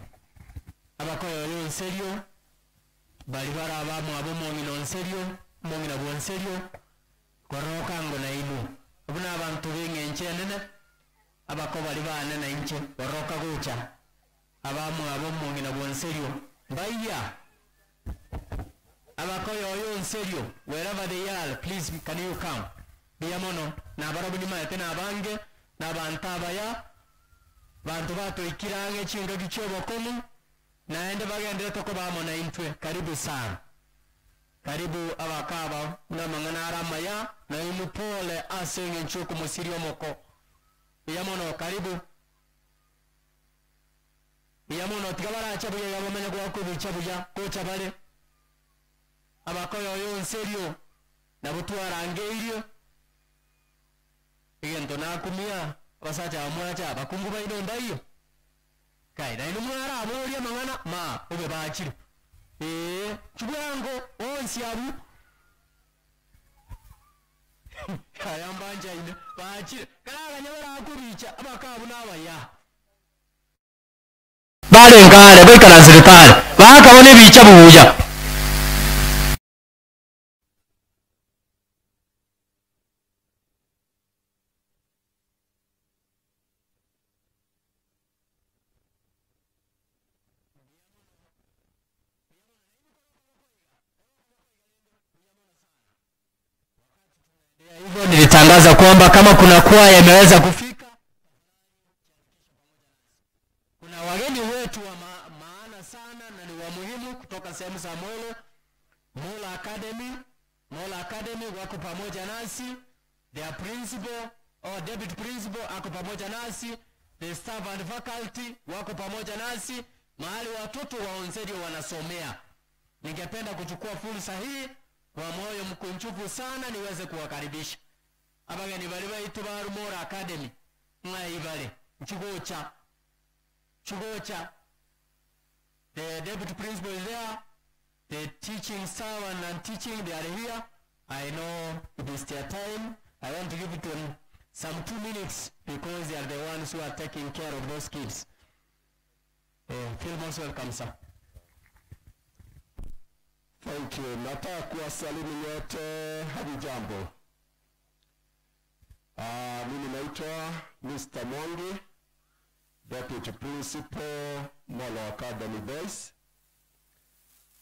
abakoyoyo onserio. Baria bare abamwabo omong'ina o nserio, omong'ina bw'onserio, kororoka ango nainwe, buna abanto b'engencho enene, abakobari baane nainche, kororoka gocha, abamwabo omong'ina bw'onserio, mbaiya. Abakoyoyo onserio, wherever they are, please can you come? Mbuya mono, nabarabwo nimaete nabange, nabanto abaya, banto batoikire ang'e chingaki chi'obokong'u, Naende bagenderete koba amo naintwe. Karibu sana. Karibu abakaba buna amang'ana are amaya, na inwe pole ase engencho y'okomosiria omoko. Buya mono, karibu. Buya mono, tiga barache buya iga bamanye goaka oboicha buya, gocha bare. Abakoyoyo onserio, nabo twarangeirie. Egento nakumia, abasacha aba mwacha, abakungu baino mbaiyo? Kai, nainwe mwaraborie amang'ana ma bobe bachire. Ee, chibwango bonsi abwo. Aya mbanchaine, bachire. Karaganye barakwe bicha, abakabu nabaya. Barenge are, baikaransete are, bakabona ebicha buya. Hivyo nilitangaza kwamba kama kuna kwaya imeweza kufika, kuna wageni wetu wa maana sana na ni wa muhimu kutoka sehemu za Molo, Molo Academy. Molo Academy wako pamoja nasi, their principal or deputy principal ako pamoja nasi, the staff and faculty wako pamoja nasi, mahali watoto wa Onserio wanasomea. Ningependa kuchukua fursa hii kwa moyo mkunjufu sana niweze kuwakaribisha abageni bali baitu ba Molo Academy ng'aibale nchigocha chigocha. The deputy principal is there, the teaching staff and non-teaching, they are here. I know it is their time. I want to give it to them some 2 minutes because they are the ones who are taking care of those kids. Feel most welcome, sir. Thank you. Nataka kuwasalimu nyote, hamjambo. Mimi naitwa Mr. Mwangi, Deputy Principal Molo Academy Boys,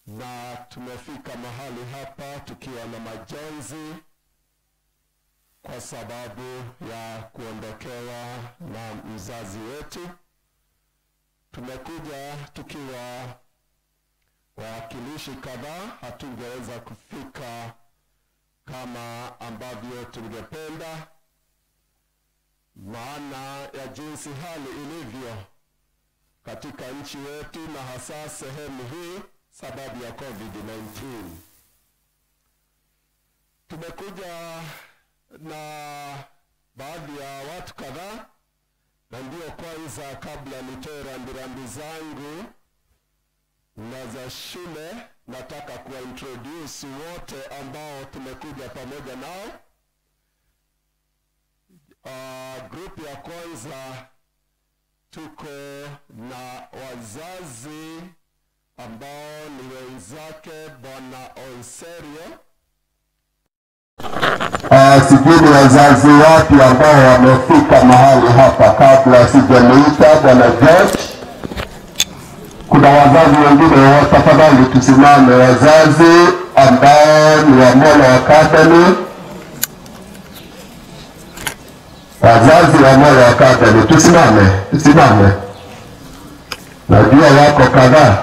na tumefika mahali hapa tukiwa na majonzi kwa sababu ya kuondokewa na mzazi wetu. Tumekuja tukiwa wawakilishi kadhaa, hatungeweza kufika kama ambavyo tungependa, maana ya jinsi hali ilivyo katika nchi yetu na hasa sehemu hii sababu ya COVID-19. Tumekuja na baadhi ya watu kadhaa, na ndio kwanza kabla nitoe rambirambi zangu na za shule, nataka kuwaintroduce wote ambao tumekuja pamoja nao. Group ya kwanza tuko na wazazi ambao ni wenzake Bwana Onserio. Sijui ni wazazi wapi ambao wamefika mahali hapa kabla sijamuita Bwana George. Kuna wazazi wengine, tafadhali tusimame. Wazazi ambao ni wa Molo Academy, wazazi wa Molo Academy, tusimame, tusimame. Najua wako kadhaa.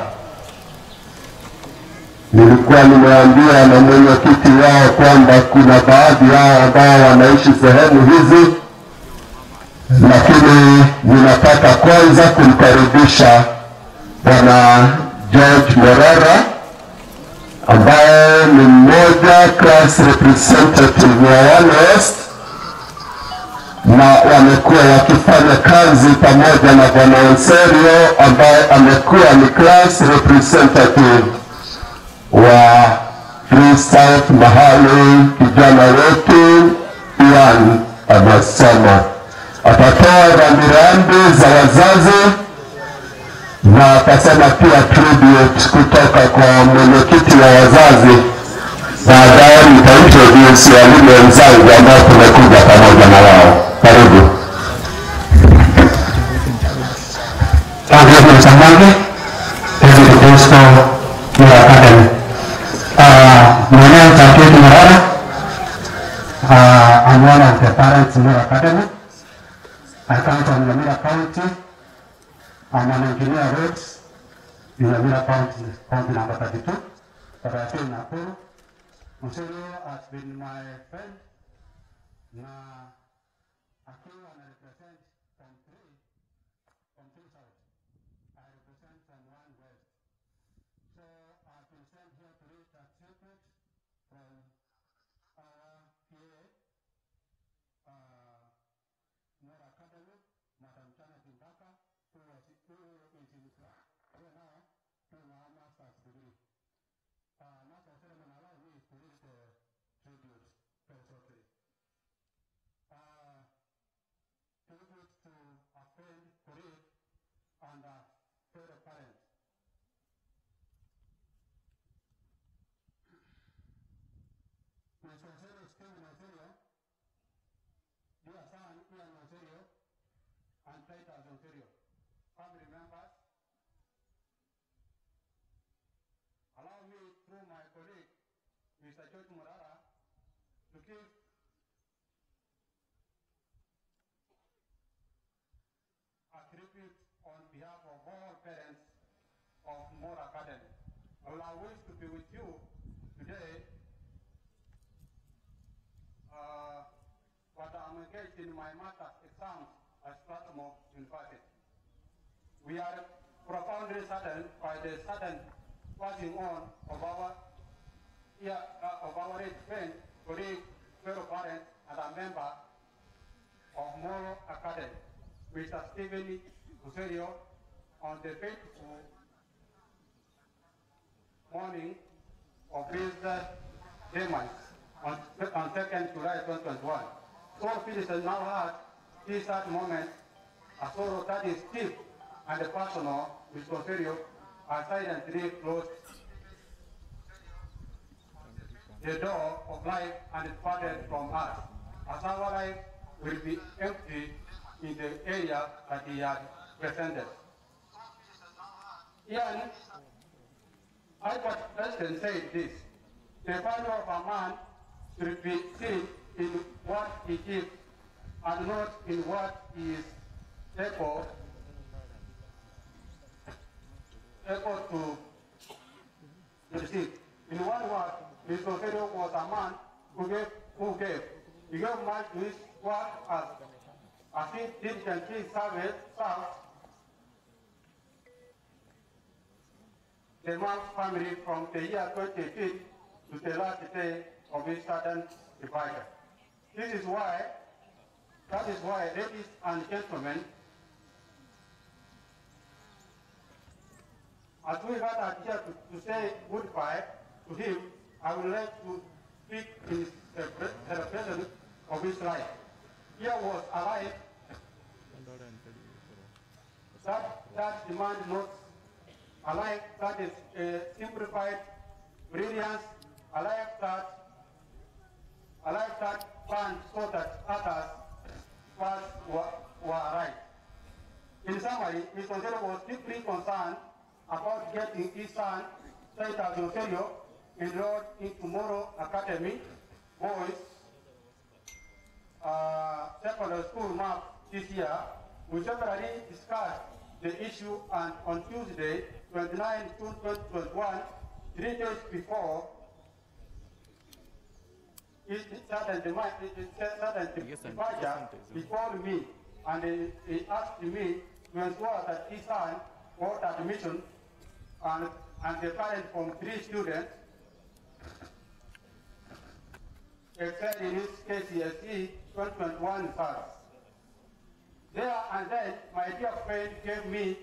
Nilikuwa nimeambia na mwenyekiti wao kwamba kuna baadhi yao ambao wanaishi sehemu hizi, lakini ninataka kwanza kumkaribisha Bwana George Morara ambaye ni mmoja class representative wa One West, na wamekuwa wakifanya kazi pamoja na Bwana Onserio ambaye amekuwa ni class representative wa Free South, mahali kijana wetu Ian anasoma. Atatoa rambirambi za wazazi na atasema pia tribute kutoka kwa mwenyekiti wa wazazi. Baadaye nitaintroduce walimu wenzangu ambao tumekuja pamoja na wao. Karibu. Thank you, Mr. Mwangi, Deputy Principal, Molo Academy. My name is Aketi Morara. I'm one of the parents in Molo Academy. I come from Nyamira County. I'm an engineer roads in Nyamira County, county number 32, but I stay in Nakuru. Onserio has been my friend. Na akiwa ana represent from three South. I represent from 1 West. So I've been sent here to read a tribute from our PA, 2023. Tribute to a friend, colleague, and a fellow parent. Mr. Onserio Stephen Onserio, dear son Ian Onserio, and Titus Onserio, family members, allow me through my colleague, Mr. George Morara, to give a tribute on behalf of all parents of Moro Academy. I will wish to be with you today, but I'm engaged in my master's exams at Strathmore University. We are profoundly saddened by the sudden passing on of our, of our late friend, colleague, fellow parent, and a member of Moro Academy, Mr. Stephen Onserio, on the fateful morning of his demise on 2nd July 2021. So Phyllis now had this sad moment, a sorrow that is deep and personal, Mr. Onserio has silently closed the door of life and departed from us, as our life will be empty in the area that he had presented. Ian, Albert Einstein said this, the value of a man should be seen in what he gives and not in what he is able to receive. In one word, Mr. Onserio was a man who gave. He gave much to his work as he diligently served the man's family from the year 2018 to the last day of his sudden departure. That is why, ladies and gentlemen, as we gathered here to say goodbye to him, I would like to speak in celebration of his life. Here was a life that demands not a life that is a simplified brilliance, a life that planned so that others paths were right. In summary, Mr. Onserio was deeply concerned about getting his son, Titus Onserio, enrolled into Moro Academy Boys Secondary School map this year. We separately discussed the issue, and on Tuesday, 29 June 2021, 3 days before his sudden departure, he called me and he asked me to ensure that his son got admission and the parent from 3 students excelled in his KCSE 2021 results. There and then, my dear friend gave me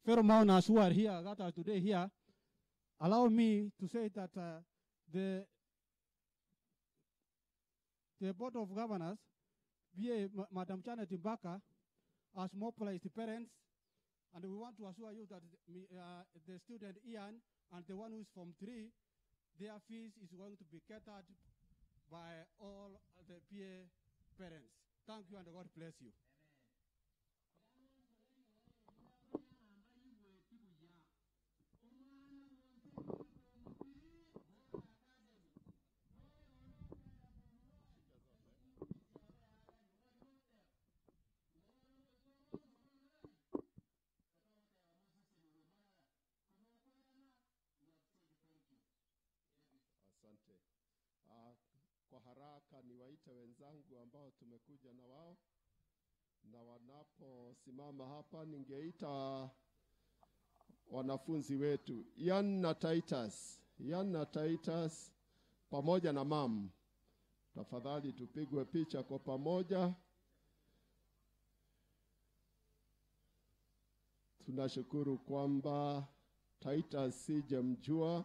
fellow mourners who are here, gathered today here, allow me to say that the Board of Governors, via Madam Janet Mbaka, has mobilized the parents, and we want to assure you that the student Ian and the one who is from 3, their fees is going to be catered by all the PA parents. Thank you and God bless you. Asante. Kwa haraka niwaite wenzangu ambao tumekuja na wao, na wanaposimama hapa ningeita wanafunzi wetu Ian na Titus, Ian na Titus pamoja na mam, tafadhali tupigwe picha kwa pamoja. Tunashukuru kwamba Titus sijamjua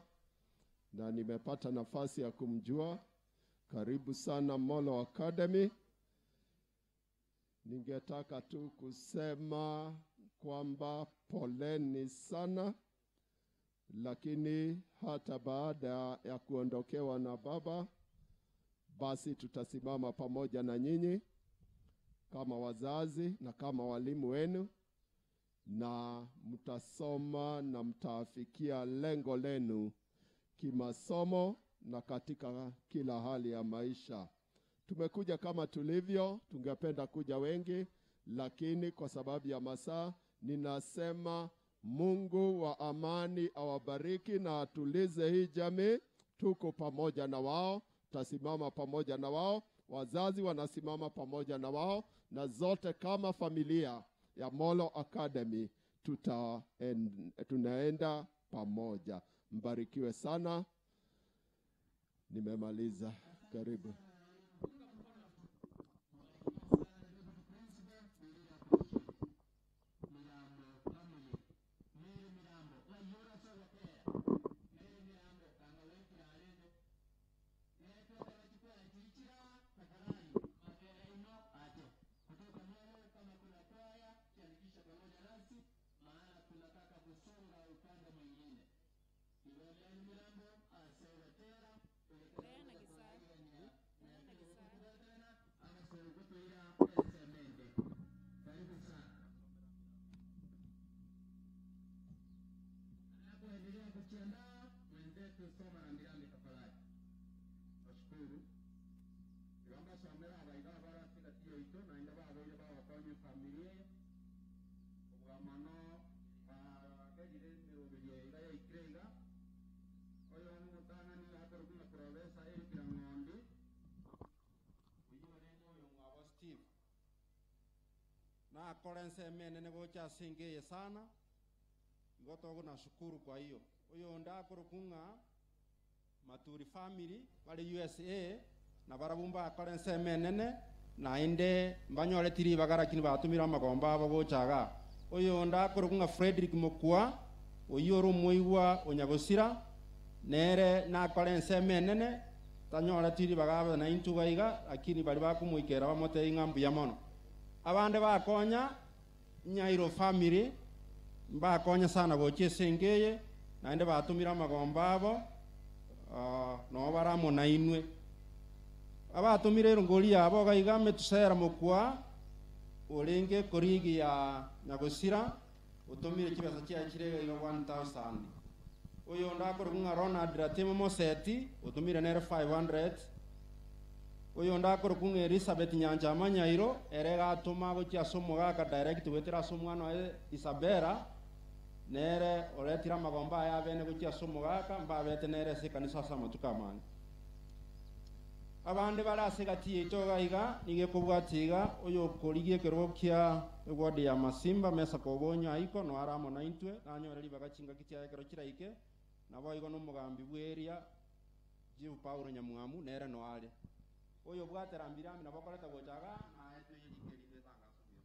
na nimepata nafasi ya kumjua. Karibu sana Molo Academy. Ningetaka tu kusema kwamba poleni sana, lakini hata baada ya kuondokewa na baba, basi tutasimama pamoja na nyinyi kama wazazi na kama walimu wenu, na mtasoma na mtaafikia lengo lenu kimasomo na katika kila hali ya maisha. Tumekuja kama tulivyo, tungependa kuja wengi, lakini kwa sababu ya masaa ninasema Mungu wa amani awabariki na atulize hii jamii. Tuko pamoja na wao, tasimama pamoja na wao, wazazi wanasimama pamoja na wao, na zote kama familia ya Molo Academy tuta en, tunaenda pamoja. Mbarikiwe sana. Nimemaliza, karibu. Nakora ensemo enene gocha ase engeye sana igo togonashukuru kwa hiyo oyo ndakoroku ng'a maturi family bare USA na barabwo mbakora ensemo enene naende mbanyoreti ribaga lakini batumire amagomba abo gocha iga. Oyo ndakoroku ng'a Frederick Mokua oyio ore omoigwa onyagosira nere nakora ensemo enene tanyoreti ribaga abe naintwe iga iga lakini bari bakomoikera bamotebia ng'a mbuya mono. Abande bakonya Nyairo family mbakonya sana gochia ase engeye naende batumire amagomba abo nabo bare amo nainwe. Abatumire erongori yabo iga iga Metusera Mokua orenge colleague ya Nyagosira otumire chibesa chiaye chire iga iga 1000. Oyo onde akorokwa ng'a Ronald Ratemo Moseti otumire nere 500. Oyo onde akorokwa ng'a Elizabeth Nyanchama Nyairo ere egatoma gochia ase omogaka direct goetera ase omwana oye Isabella nere oretire amagomba aye abene gochia ase omogaka mbabete nere ase ekanisa ase amatuko amange. Abande bare ase egati yaito iga iga nigo ekobwatia iga oyokorigia ekerogo kia eward ya Masimba Mesa Kobonyo aiko noare amo naintwe nanyore ribaga chingaki chiaye ekero chiraike naboigo nomogambi bw'eria Chief Paulo Nyamwamu nere noare. Oyobwate rambirambi nabo okoreta gocha iga naye toyerike erinde etangaso buya.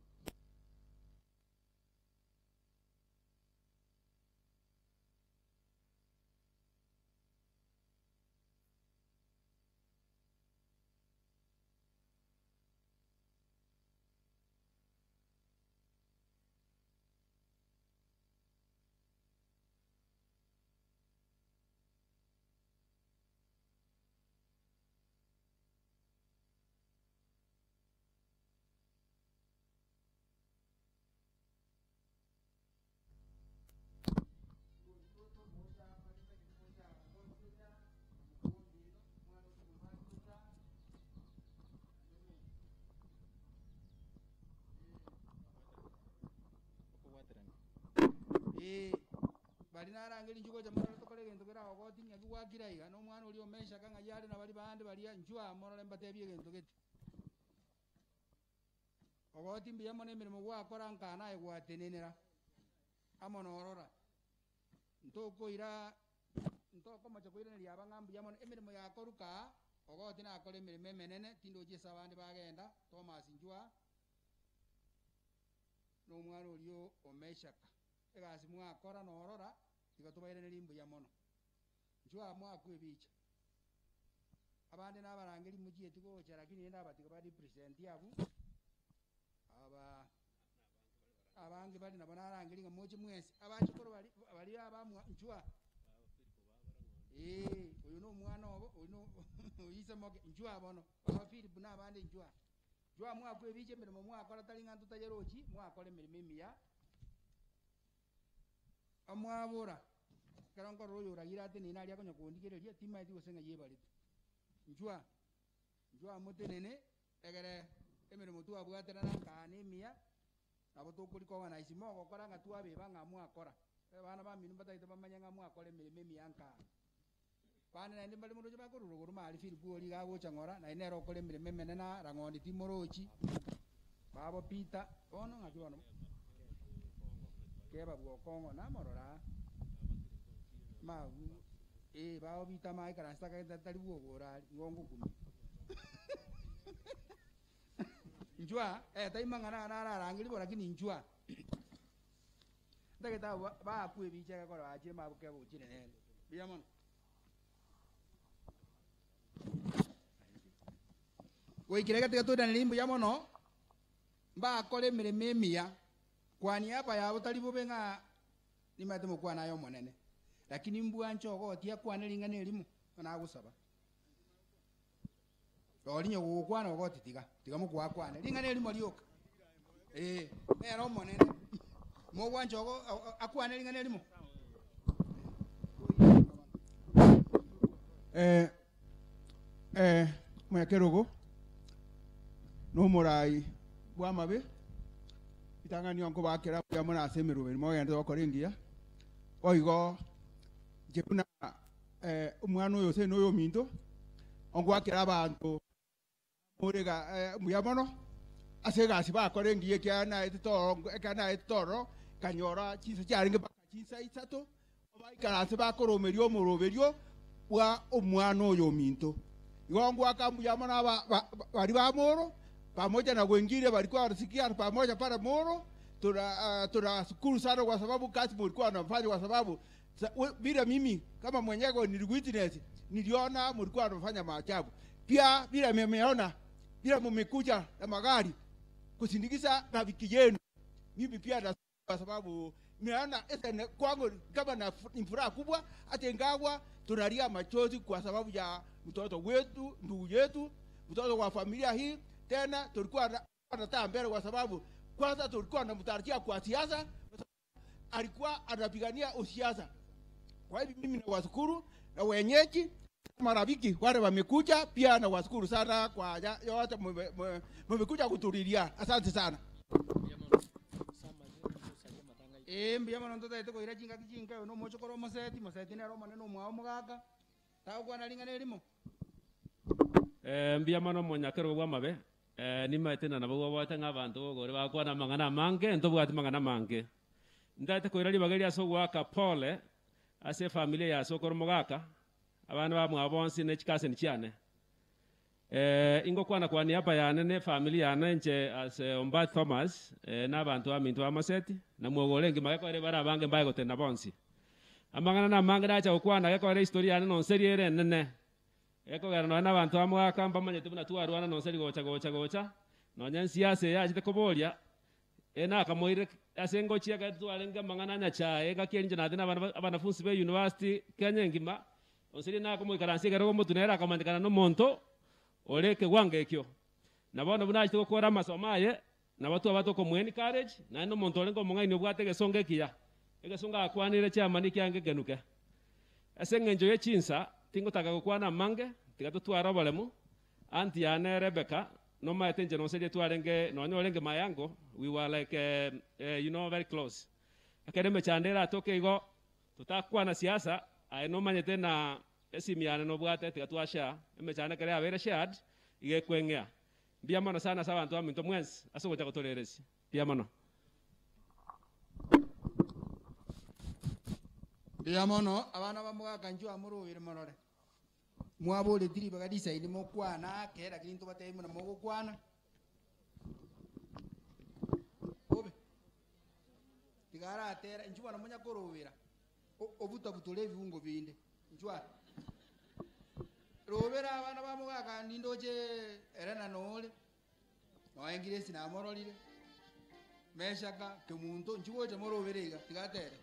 Ee, baria narangerie inchuo gocha morore tokore egento kere agogoti ng'aki gwakire aiga, na omwana oria o Meshaka ng'ai are na baria bande baria, inchuo aa morore mbatebie egento gete. Ogoti mbuya mono emeremo gwakora nkaa naye gwatenenera amo na orora. Ntokoira ntokomocha koiraneria aba ng'a mbuya mono, emeremo yakoruka aa, ogoti nakore emeremo emenene, tindochi ase abande bagenda, Thomas inchuo aa, na omwana oria o Meshaka. Egasi mwakora norora, tiga tobairanerie mbuya mono. Inchuo aa mwakwa ebicha. Abande nabarangeri mochieti gocha lakini rende abatiga ba represent abwo, aba abange bare nabo narangerie ng'a moche mwensi, abachokoro baria baria abamwa inchuo aa, eeh, oyo na omwana obo, oyo na oyo ise moke, inchuo aa bono, baba Philip na abande inchuo aa. Inchuo aa mwakwa ebicha emeremo mwakora tari ng'a ntotayerochi, mwakora emeremo emiya. Amwabora, Ekero nkorora oyoragire ateneine aria akonya kondigereria, timaeti gose ng'ai ebarete. Inchuo aa, inchuo aa motenene, egere emeremo twabwaterana nkaa nemiya, nabo tokorikoganise mogokora ng'a twabeba ng'a mwakora. Abana bamino mbatagete bamanye ng'a mwakora emeremo emiya nkaa. Bande naende mbare moroche bakorwa rogoro mari Filipo oria iga agocha ng'ora, naende nere okora emeremo emenene aa, rang'ondi timorochi, babo Peter, bono ng'aki bono keba bw'okong'o namorora aa, mabu eh babo Peter amaikaransete akagete tari bwogoro aria, igo ngokumia. Inchuo aa, eh tai mang'ana aya nararangerie bo lakini inchuo aa. Ntagete abwo baakwe ebicha egekora bachire mabuke gochire nere. Mbuya mono. Goikera egatiga toiranerie mbuya mono, mbakore emeremo emiya, kwa niaba yabo tari bobe ng'a nimanyete mokwana aye Omonene, lakini mbwanche ogotia kwane ring'ana erimo, nagosaba. Rori onye gogokwana ogoti tiga, tiga mokwakwane ring'ana erimo rioka. Ee, nere Omonene. Mogwancha ogo akwane ring'ana erimo? Eh, eh, mwekerogo nomorai bw'amabe ritang'ani onkobakera mbuya mono ase emeroberi mogenderete gokora engiya boigo inche buna eh, omwana oyo gose noyo ominto, ongwakere abanto more ga eh, mbuya mono ase egasi bakora engiya ekiagera naetete toro ekero naetete ororo, nkanyora chinsa chiarenge mpaka chinsa isato, baikaranse bakoromeria omoroberio bwa omwana oyo ominto. Igo ngwaka mbuya mono aba ba baria ba moro, pamoja na wengine walikuwa wanasikia pamoja pale moro, tuna uh, tunashukuru sana kwa sababu kazi mulikuwa wanafanya kwa sababu Vile mimi kama mwenyewe nili witness, niliona mlikuwa mnafanya maajabu. Pia vile mmeona vile mmekuja na magari kusindikiza rafiki yenu, mimi pia na kwa sababu nimeona ese kwangu kama na ni furaha kubwa, hata ingawa tunalia machozi kwa sababu ya mtoto wetu, ndugu yetu, mtoto wa familia hii. Tena tulikuwa na mbele kwa sababu kwanza tulikuwa tunamtarajia kwa siasa, alikuwa anapigania usiasa. Kwa hivyo mimi nawashukuru na wenyeji marafiki wale wamekuja pia nawashukuru sana kwa yote mmekuja kutulilia. Asante sana. Ee, mbuya mono ntotagete koira chingaki chinke oyo nomochokoro omoseti, moseti nere omonene omwao omogaka, tagokwana ring'ana erimo. Eh, mbuya mono omonyakerogo bw'amabe. Eh, nimaete ng'a nabo gwaboete ng'a abanto b'ogore bagokwana amang'ana amange, ntobwati mang'ana amange. Ntaete koira ribaga eria ase ogoaka pole ase efamiri eye ase okore omogaka, abana bamwabo bonsi ne chikaseni chiane. Eh, ingokwana kwa niaba yane ne efamiri yane inche as Ombathi Thomas, eh, na abanto baminto ba Moseti, na mwogore engima gekoera ebare abange mbae gotenena bonsi. Amang'ana namange nacha gokwana gekoera ehistory yane nonserie ere enene. Gekogera nonya nabanto ba mogaka mbamanyete buna twarwana nonserie gocha gocha gocha, nonya ensiasa eye yachete koboria, Ere nakamoirire ase engochia ekero twarenge amang'ana a Nyachae, engaki eria inche naete nabana abanafunsi be university Kenya engima, onsi riria nakomoikaransia ekero omotwe nere akamanyekana nomonto ore ekewango ekio. Na bono buna achete gokora amasomo aye, nabo twaba tokomo encourage, naende nomonto orenge omong'aini obwate egesongo ekiya, egesongo agakwanire chairman ekiange ekenuke. Ase eng'encho ye chinsa, tingotaka gokwana amange, tiga totware oboremu, Aunty yane Rebecca, Nomaete inche nonsi eria twarenge nonya orenge my uncle, we were like you know very close. Ekero emechando eratoke igo totakwana siasa, aye nomanyete na esimu yane nobwate tiga twa share, emechando ekero yabeire shared iga ekweng'ea. Mbuya mono sana ase abanto baminto mwensi ase ogocha gotoreresia. Mbuya mono. Mbuya mono abana bamogaka nchwo amorobere morore. Mwaboreti ribaga risaini mokwana ake lakini ntobatebi buna mogokwana. Bobe. Tiga aratera inchuo bono monya korobera. Obutabutore ebiungo binde. Inchuo aa. Robera abana bamogaka nindoche ere na nore. Noe Grace namororire. Meshaka Kemunto inchuo gocha morobere iga tiga atere.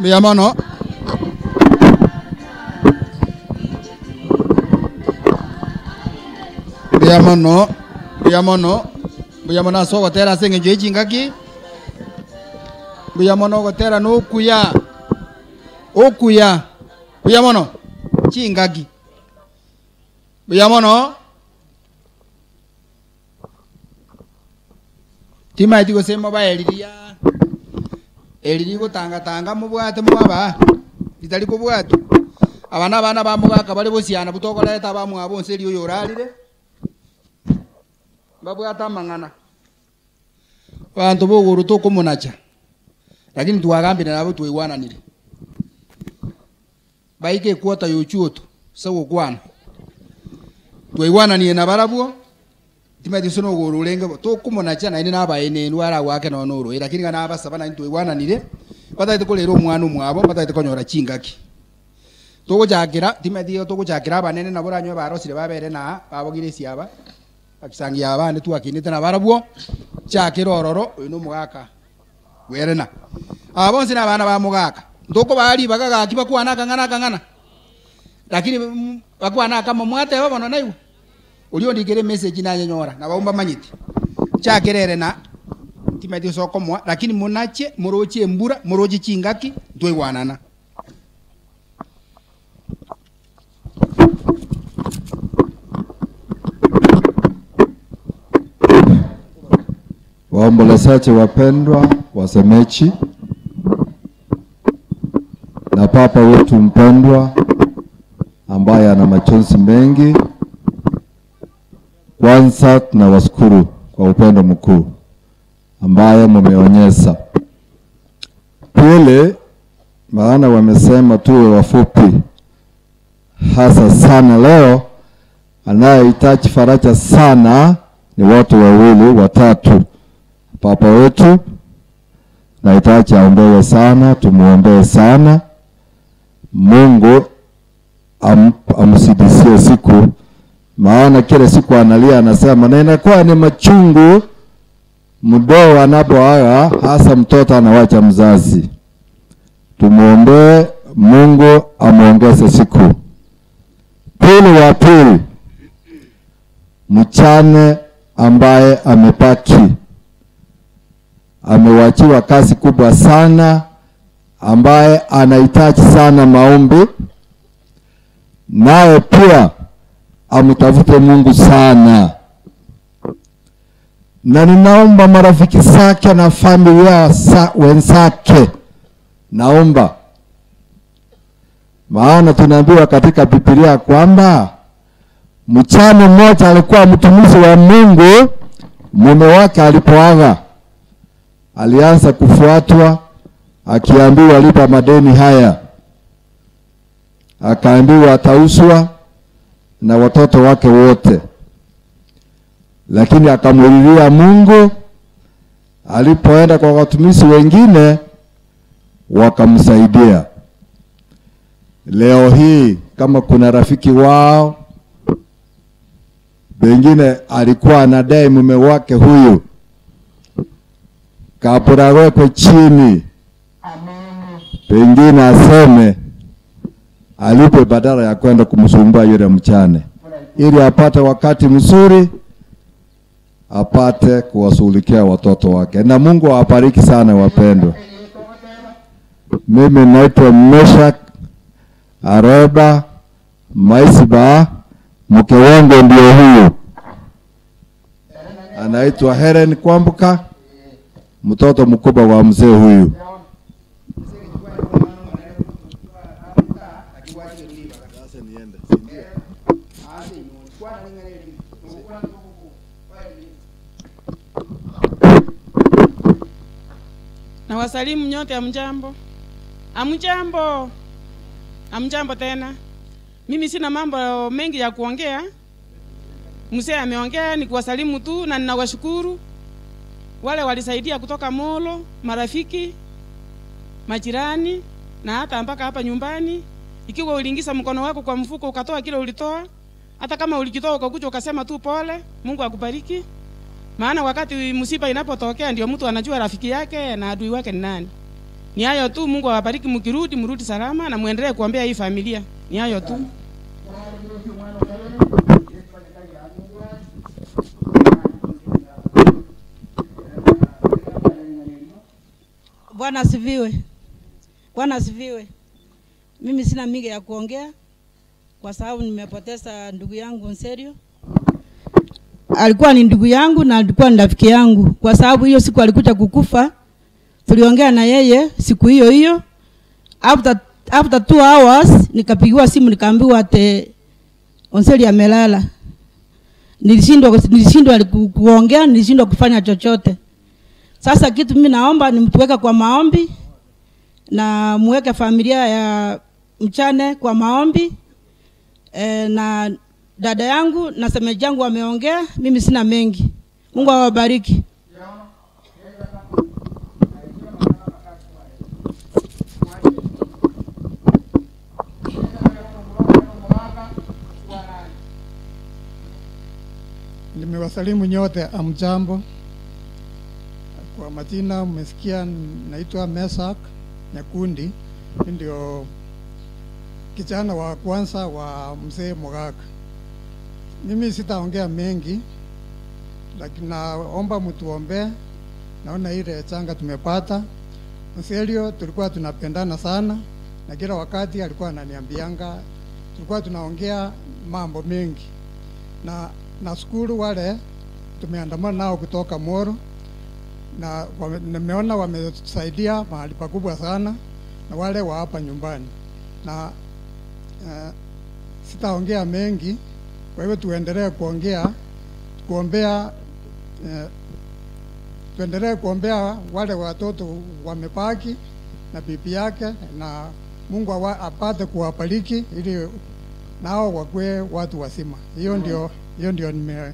Mbuya mono. Mbuya mono, mbuya mono, mbuya mono ase ogotera ase eng'encho ye chingaki. Mbuya mono ogotera na okuya, okuya, mbuya mono, chingaki. Mbuya mono. Timaeti gose mobae riria eri rigotanga-tanga mobwate mwabaa, ritari kobwatwa. Aba nabana ba mogaka bare bosiana buna tokoreta abamwabo onsi erio oyorarire, mbabwate amang'ana. Abanto b'ogoro tokomonacha, lakini twagambire nabo twaigwananire. Baike equota y'ochuoto ase ogokwana. Twaigwananire nabarabwo, timanyeti gose nogoro orenge bo, tokomonacha naende nabaenenu aragoake nonya na oroe, lakini iga nabasaba naende twaigwananire, batagete korera omwana omwabo, mbatagete konyora chingaki. Togochakera, timanyeti iga togochakera abanene nabo oranyore barosire babere naa, babogire esiaba, bakisangia abande twakinete nabarabwo, chakera ororo, oyo nomogaka. Bwerena. Aba bonsi nabana ba mogaka. Ntokobaa ribaga gaki bakwane akang'ana akang'ana, lakini bakwane akamo mwateba bono naigwe. Oria ondikere emessage nayenyora, nababwo mbamanyete. Nchakere ere na timanyeti gose okomoa, lakini monache moroche embura, moroche chingaki, ntwaigwanana. Waombolezaji wapendwa, wasemeji na papa wetu mpendwa ambaye ana machozi mengi, kwanza tunawashukuru kwa upendo mkuu ambaye mumeonyesha. Pili, maana wamesema tuwe wafupi, hasa sana leo, anayehitaji faraja sana ni watu wawili watatu. Papa wetu nahitaji aombewe sana, tumuombee sana, Mungu am, amsidisie siku, maana kila siku analia, anasema na inakuwa ni machungu mdoo anapoaga, hasa mtoto anawacha mzazi. Tumuombee Mungu amwongeze siku. Pili wa pili, mchane ambaye amebaki amewachiwa kazi kubwa sana, ambaye anahitaji sana maombi, naye pia amtafute Mungu sana. Na ninaomba marafiki zake na familia sa, wenzake, naomba maana tunaambiwa katika Biblia kwamba mchane mmoja alikuwa mtumishi wa Mungu, mume wake alipoaga alianza kufuatwa akiambiwa lipa madeni haya, akaambiwa atauzwa na watoto wake wote, lakini akamulilia Mungu. Alipoenda kwa watumishi wengine wakamsaidia. Leo hii kama kuna rafiki wao pengine alikuwa anadai mume wake huyu kabla awekwe chini, pengine aseme alipe badala ya kwenda kumsumbua yule mchane, ili apate wakati mzuri, apate kuwashughulikia watoto wake. Na Mungu awabariki sana wapendwa. Mimi naitwa Meshak Areba Maisba, mke wangu ndio huyu, anaitwa Helen Kwambuka, mtoto mkubwa wa mzee huyu. Na wasalimu nyote, amjambo? Amjambo? Amjambo tena. Mimi sina mambo mengi ya kuongea, mzee ameongea, ni kuwasalimu tu na ninawashukuru wale walisaidia kutoka Molo, marafiki, majirani na hata mpaka hapa nyumbani. Ikiwa uliingiza mkono wako kwa mfuko ukatoa kile ulitoa, hata kama ulikitoa ukakuja ukasema tu pole, Mungu akubariki. Maana wakati msiba inapotokea ndio mtu anajua rafiki yake na adui wake ni nani. Ni hayo tu, Mungu awabariki mkirudi, mrudi salama na muendelee kuombea hii familia. Ni hayo tu. Bwana asifiwe. Bwana asifiwe. Mimi sina mingi ya kuongea kwa sababu nimepoteza ndugu yangu Nserio. Alikuwa ni ndugu yangu na alikuwa ni rafiki yangu, kwa sababu hiyo siku alikuja kukufa, tuliongea na yeye siku hiyo hiyo. After, after 2 hours nikapigiwa simu nikaambiwa ate Onseli amelala. Nilishindwa kuongea, nilishindwa kufanya chochote. Sasa kitu mimi naomba ni mtuweke kwa maombi na muweke familia ya mchane kwa maombi e, na dada yangu na semeji yangu wameongea, mimi sina mengi. Mungu awabariki. Nimewasalimu nyote, amjambo. Kwa majina mmesikia, naitwa Mesak Nyakundi, mimi ndio kijana wa kwanza wa mzee Mogaka. Mimi sitaongea mengi, lakini naomba mtuombee. Naona ile changa tumepata. Mselio tulikuwa tunapendana sana, na kila wakati alikuwa ananiambianga, tulikuwa tunaongea mambo mengi, na nashukuru wale tumeandamana nao kutoka Moro na nimeona wamesaidia mahali pakubwa sana, na wale wa hapa nyumbani na sitaongea mengi. Kwa hivyo tuendelee kuongea kuombea tuendelee kuombea wale watoto wamebaki na bibi yake, na Mungu apate kuwabariki ili nao wakuwe watu wazima. Hiyo ndio nime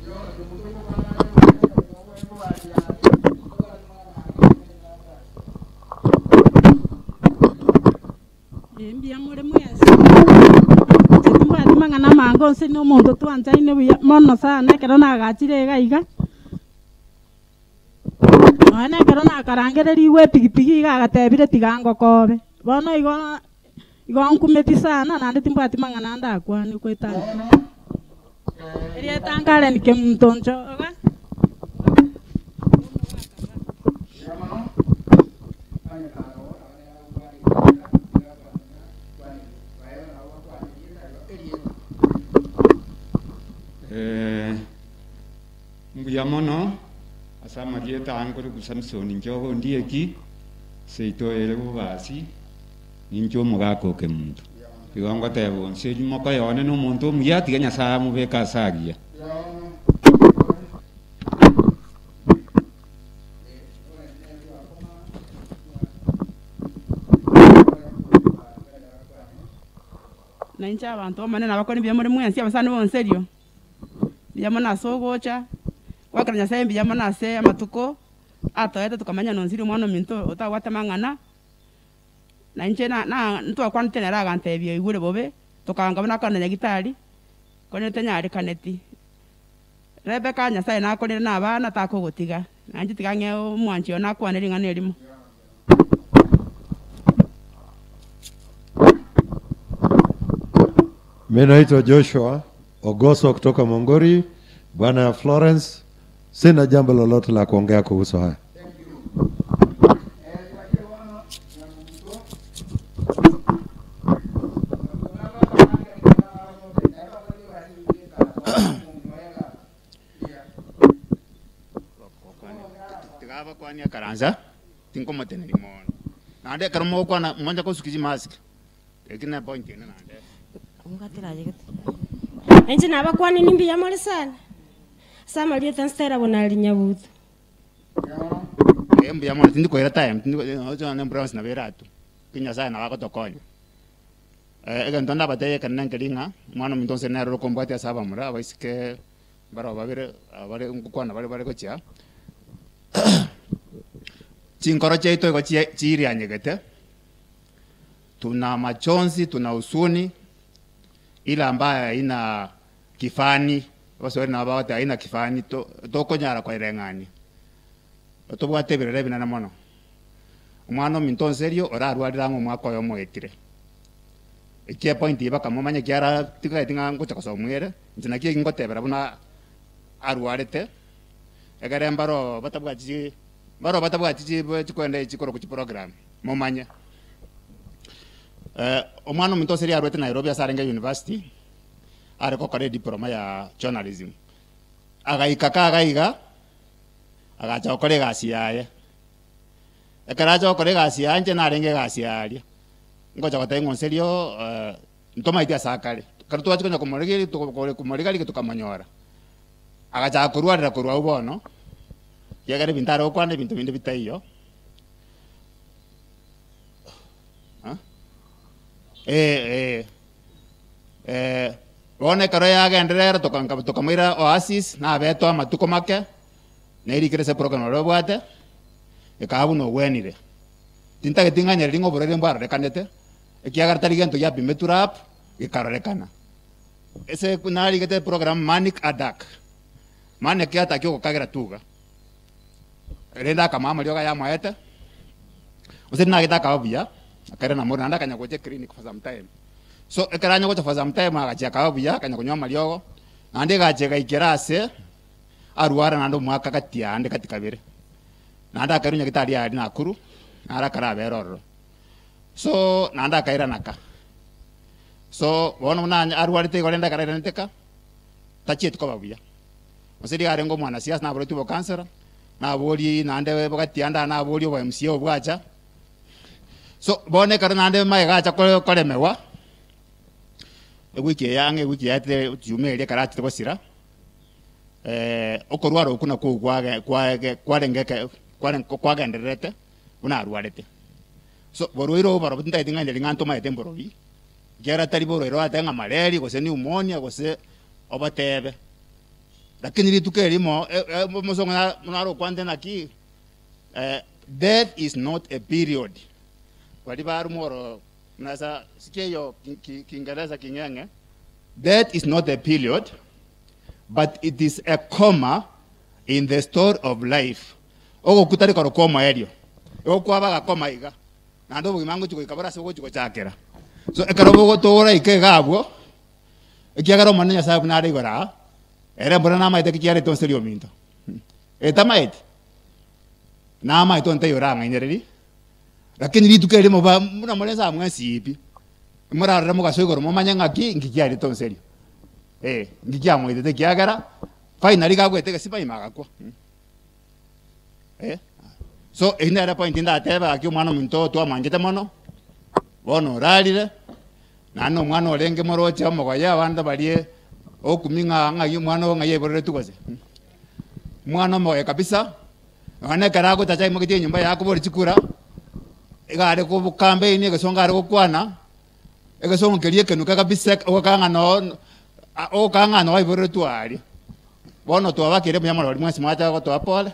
Mbuya muri mwesi timbwati mang'ana mange onse na omonto twanchaine buya mono sana ekero nagachire iga iga nonya na ekero nakarangereriwe epikipiki iga agatebire tiga ngokobe bono igo igo nkumeti sana naende timbwati mang'ana ndakwane kwetanga erieta Karen Kemunto Nchoga. Mbuya mono ase amarieta angore ku Samson Njogo ndieki seito ere bobasi ninche omogaka oke muntu igo ngoteba onse moko yone na omonto omuya tiga Nyasaye amobeke ase agiya. Nainche abanto bamanene abakoni mbuya more mwensi abasani bonserio mbuya mono ase ogocha gwakera Nyasaye mbuya mono ase amatuko atoete tukamanya nonsirie omwana ominto otabwate mang'ana nainche na na ntwakwanete nere agantebia oigure bobe tokanga buna akona nyagitari kore tenyarekaneti Rebecca Nyasaye nakorire na abana takogotiga nainche tiga ng'e omwanchi oyo nakwane ring'ana erimo. Mi naitwa Joshua Ogoso kutoka Mongori, bwana ya Florence. Sina jambo lolote la kuongea kuhusu haya. Tigabakwani akaranza tinkomoteneri mono naende ekero mogokwana monja kosukichi mask eki na point ene naende. Enche nabakwani nimbuya more sana ase amarieta Stella Bonari Nyabuto. Mbuya mono tindikoira time tindiko ambulance nabo atu ki Nyasaye nabo agotokonya. Egento ndabatebie ekenene nkeri ng'a omwana ominto onse nere orokombwatia ase abamura abaisike barabwo babere abare ngokwana bare bare gochia chinkoro chiaito igo chirianyegete tuna machozi, tuna huzuni ile ambayo haina kifani. Abaswahili nabo bagoteba haina kifani tokonyara koireng'ania tobwate ebirore ebinene mono. Omwana ominto onserio orarwarire ang'e omwaka oyomo oetire. Eki epoint eye bakamomanya ekiagera tigati ng'a ngocha kosomwa ere, inche naki eki ngotebera buna arwarete, ekere mbaro batabwati chi mbaro batabwati chi chikwenda echi chikorokwa chiprogram, momanye. Omwana ominto onserio arwete Nairobi ase arenge university, are gokora ediploma ya journalism. Agaika kaga iga, agacha gokora egasi yaye. Ekero acha gokora egasi yaye, inche narenge egasi aria, ngocha goteba ng'a onserio ntomaeti ase akare. Ekero twachia konya komorigereria tokore komorigareria tokamonyora, agachaka korwarera korwa abwo bono, ekiagera ebinto are gokwana ebinto binde bitaiyo. Eh eh bono ekero yagenderera toka tokamoira Oasis, nabetwe amatuko make. Nerikire ase eprogram baria babwate, ekaba buna ogwenire. Tintageti ng'anyereri ng'a oborwaire mbwarorekanete, ekiagera tari gento giapimetwe lab, gekarorekana. Ase narigete eprogram manic attack, manic attack ogokagera tuga, rende akamoa amariogo aya amoete, gose nagete akaba buya, akairana more naende akanya gocha eclinic for some time. So ekero anya gocha for some time agachia akaba buya, akanya konywa amariogo, naende egacha egaikera ase. Arware naende omwaka gati aande gati kabere, naende akairwa nyagetari aria Nakuru, naro akarabera ororo. So naende akairana ka. So bono buna arwarete igo rende ekero airanete ka, tachieti koba buya. Gose riga arenge omwanasiasa naboreti obokansara, naborie naende gati ande aa naborie obo MCA obwacha. So bono ekero naende magega acha kore koremewa, ewiki eye ang'e ewiki yaetire juma eria ekero achete gosira. Okorwara okwo nakwo kwage kwage kwarenge eke kware kwagendererete buna arwarete. So borwaire obo barobwo tintageti ng'a nderi ng'a ntomaete mborobi, ekiagera tari borwaire oratebe ng'a malaria gose pneumonia gose obotebe. Lakini rituko erimo omosongo naro okwanete naki death is not a period. Baria barumwa oro mnaweza sikia hiyo kiingereza king'eng'e, death is not a period. But it is a comma in the story of life. Ogokwa tari korokwa omoerio. Igo kwaba agakoma iga, naende obogima ngochia goika bore ase bogochia gochakera. So ekero bogotoora ika iga abwo, ekiagera Omonene Nyasae buna are igoro aa, ere mbora namaete ki kiarete onsi ominto. Etamaeti? Namaete onde taiyo orang'ainererie, lakini rituko erimo ba buna more nsa mwensi pi, morarore mogaso igoro momanye ng'aki nki kiarete onsi erio. Eh, nki kiamoitete ekiagera finally gagwete egesima ime agakwa. Eh, so eyio nere point ndatebe gaki omwana ominto oyo twamwanchete mono, bono orarire, naende na omwana orenge moroche omogoye abanto barie okumia ng'a ng'ai omwana oyo ng'ai aiboreretwe gose. Omwana omogoye kabisa, nonya na ekero agotacha aimogetie enyomba yaye akobori chikura, iga are kobo campaign egesongo are gokwana. Egesongo keria ekenuke kabisa ogokang'a noo ogokang'a noo aiboreretwe aria. Bono twabakire buya morori mwensi mwacha gotoa pole,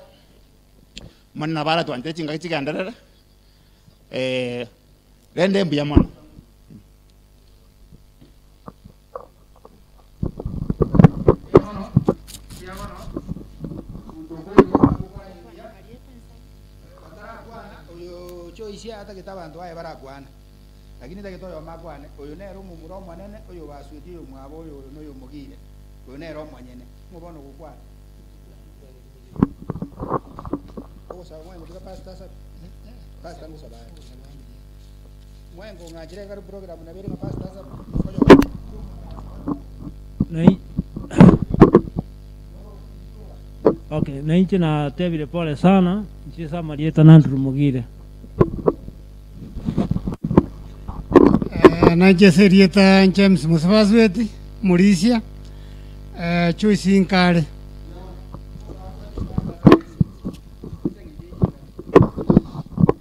Omonene nabo aratwantere chingaki chigenderere, rende mbuya mono. Oyo Joyce atagete abanto baye barakwana. Lakini tagete oyomo akwane, Oyo nere omomura omonene, oyobasuetie oyomwabo, oyo oyo noyomogire, oyo nere omonyene. Ng'o bono ogokwana? Ogosaba mwaye motiga pastor asabe. Pastor ngosaba are. Mwaye nkong'achera ekero program nabo ere ng'a pastor asabe. Oyomo. Nai Okay, na inche natebire pole sana, inche ase amarieta na Andrew Mogire. Eh, nainche ase erieta James Mosibasweti, Omorisia, eh, Choice Nkare.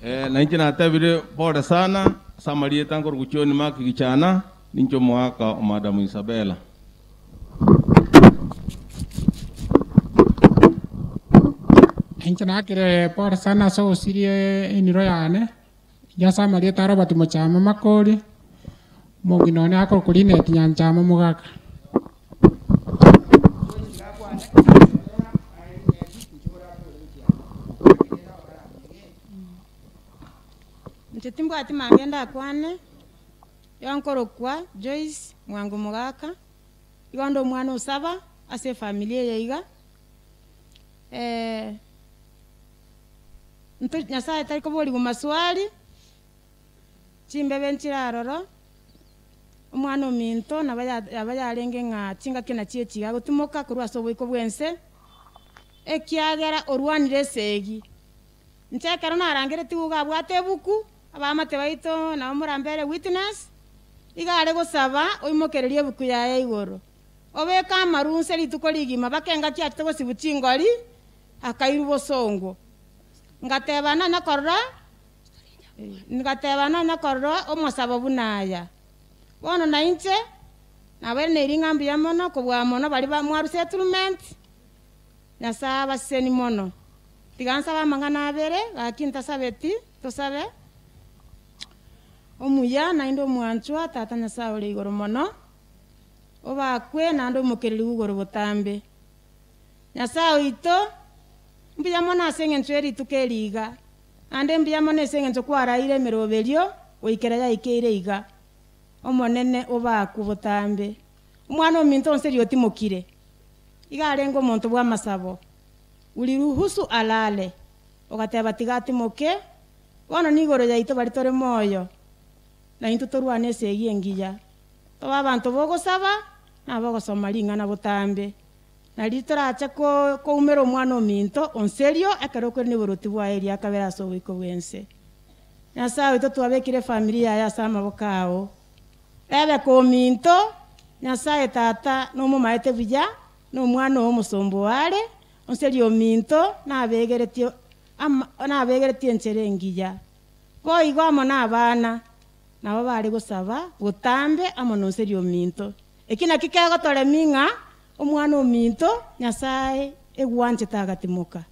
Eh, nainche natebire pole sana ase amarieta nkorokwa John Mark Gichana, ninche omoaka o Madam Isabella. Inche nakire pore sana ase ogosiria eniro yane, inche ase amarieta a Robert Mochama Makori, omong'ina one akorokwa Linet Nyanchama Mogaka. Inche timbwati mange ndakwane, igo nkorokwa Joyce Mwango Mogaka, igo nde omwana osaba ase efamiri eye iga, nto Nyasaye tari koboriwa maswali, chimbebe nchire aroro, omwana ominto nabo ya yaba yarenge ng'a chingaki nachio echi iga agotimoka korwa ase oboiko bwa ense, ekiagera orwanire esegi. Inche ekero narangeretigwe iga abwate ebuku, abaamate baito nabo morambere witness, iga are gosaba oimokererie ebuku yaye igoro, obeke amaru inse rituko rigima mpaka engaki achete gosibwa chingori, akairwa bosongo. Ngateba nanya korora, ngateba nanya korora omosabo buna aya. Bono nainche, nabaire nering'a mbuya mono kobua mono baria ba mwarwa settlement, Nyasae abaseseni mono. Tiga nsabe amang'ana abere, gaki ntasabeti, tosabe. Omuya naende omwanchwa, Tata Nyasae ore igoro mono, obakwe naende omokereri igoro botambe. Nyasae oito, mbuya mono ase engencho ye rituko eri iga, naende mbuya mono ase engencho kwaraire emeroberio goikera yaikeire iga. Omonene obakwe botambe. Omwana ominto onsi erio otimokire, Iga arenge omonto bw'amasabo, Uriruhusu alale, ogateba tiga atimoke, bono nigoro yaito baria tore moyo, na intwe torwane esegi engiya, tobe abanto b'ogosaba na ab'ogosoma ring'ana botambe, nario torache koumera omwana ominto onserio ekero okoirana oboruoti bwaye eria kabere ase oboiko bw'ense. Nyasae oito twabekire efamiri yaye ase amaboko ao. Rebeka ominto, Nyasae Tata nomomaete buya, na omwana oo omosomba oo are, onserie ominto nabegeretie ama nabegeretie enchera engiya. Boigo amo nabana, nabo bare gosaba botambe amo nonserie ominto. Eki nakio kegotoremia ng'a omwana ominto Nyasae egwanchete agatimoka.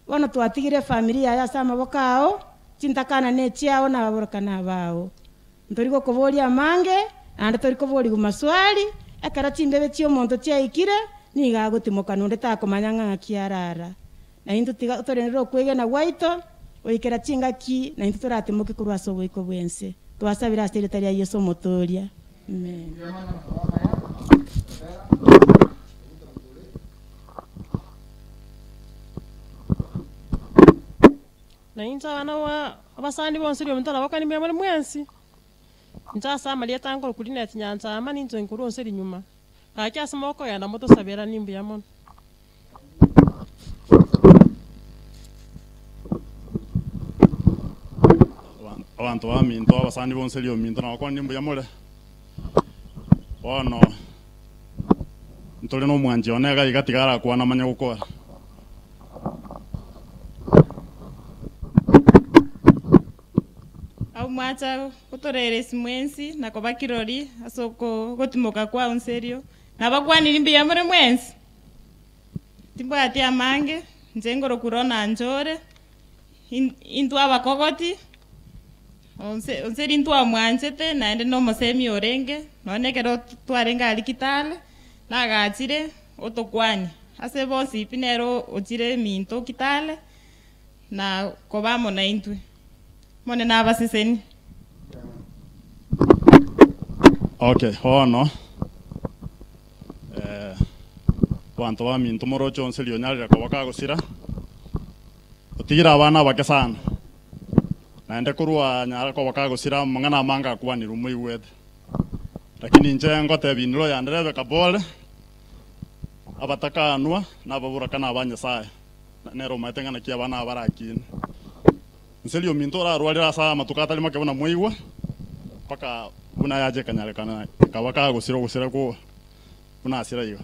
Bono twatigire efamiri yaye ase amaboko ao, chintakana nechiao na ababoroka nabao. Ntori gokoboria amange, naende tori koborigwa maswali, ekero chimbebe chi'omonto chiaikire, nigo agotimoka na onde takomanya ng'a ng'aki arara. Na intwe tiga torendere okwegena gwaito goikera chingaki na intwe toratimoke korwa ase oboiko bw'ense. Twasabire ase erieta ria Yeso Omotooria. Amen. Na inche abana ba abasani bonsi riominto nabakani mbuya more mwensi, inche ase amarieta nkorokwa Linet Nyanchama ninche nkorwa onsi rinyuma, gaki ase mokogenda motosaberanie mbuya mono. Abanto baminto, abasani bonsi riominto nabakwanire mbuya more. Bono ntore nomwanchi one iga iga tiga arakwane amanye gokora. Abwo mwacha gotoreresia mwensi na koba kirori ase ogotimoka kwao inse erio. Nabakwaniri mbuya more mwensi? Timbwati amange, inche nkorokwa Rona Njore, intwe abakogoti, onse onse eri ntwamwanchete naende na omosemi orenge, nonye na ekero twarenge aria Kitale, nagachire otokwanie, ase bonsi pi nere ochire eminto Kitale, na koba amo naintwe. Omonene abasesenie. Okay, bono eh, abanto baminto moroche onsi rionyarire koba kagosira, otigire abana abake sana, naende korwa anyare koba kagosira amang'ana amange akwanirwe moigwete. Lakini inche ngotebia inwe oyande Rebeka pole, abatakanwa na ababoraka na aba Nyasaye, nere omanyete ng'a naki abana aba barakine. Inse riominto orarwarire ase amatuko atari make buna mwaigwa, mpaka buna yacha ekanyarekana ekaba kagosira ogosira kwa buna asira iga.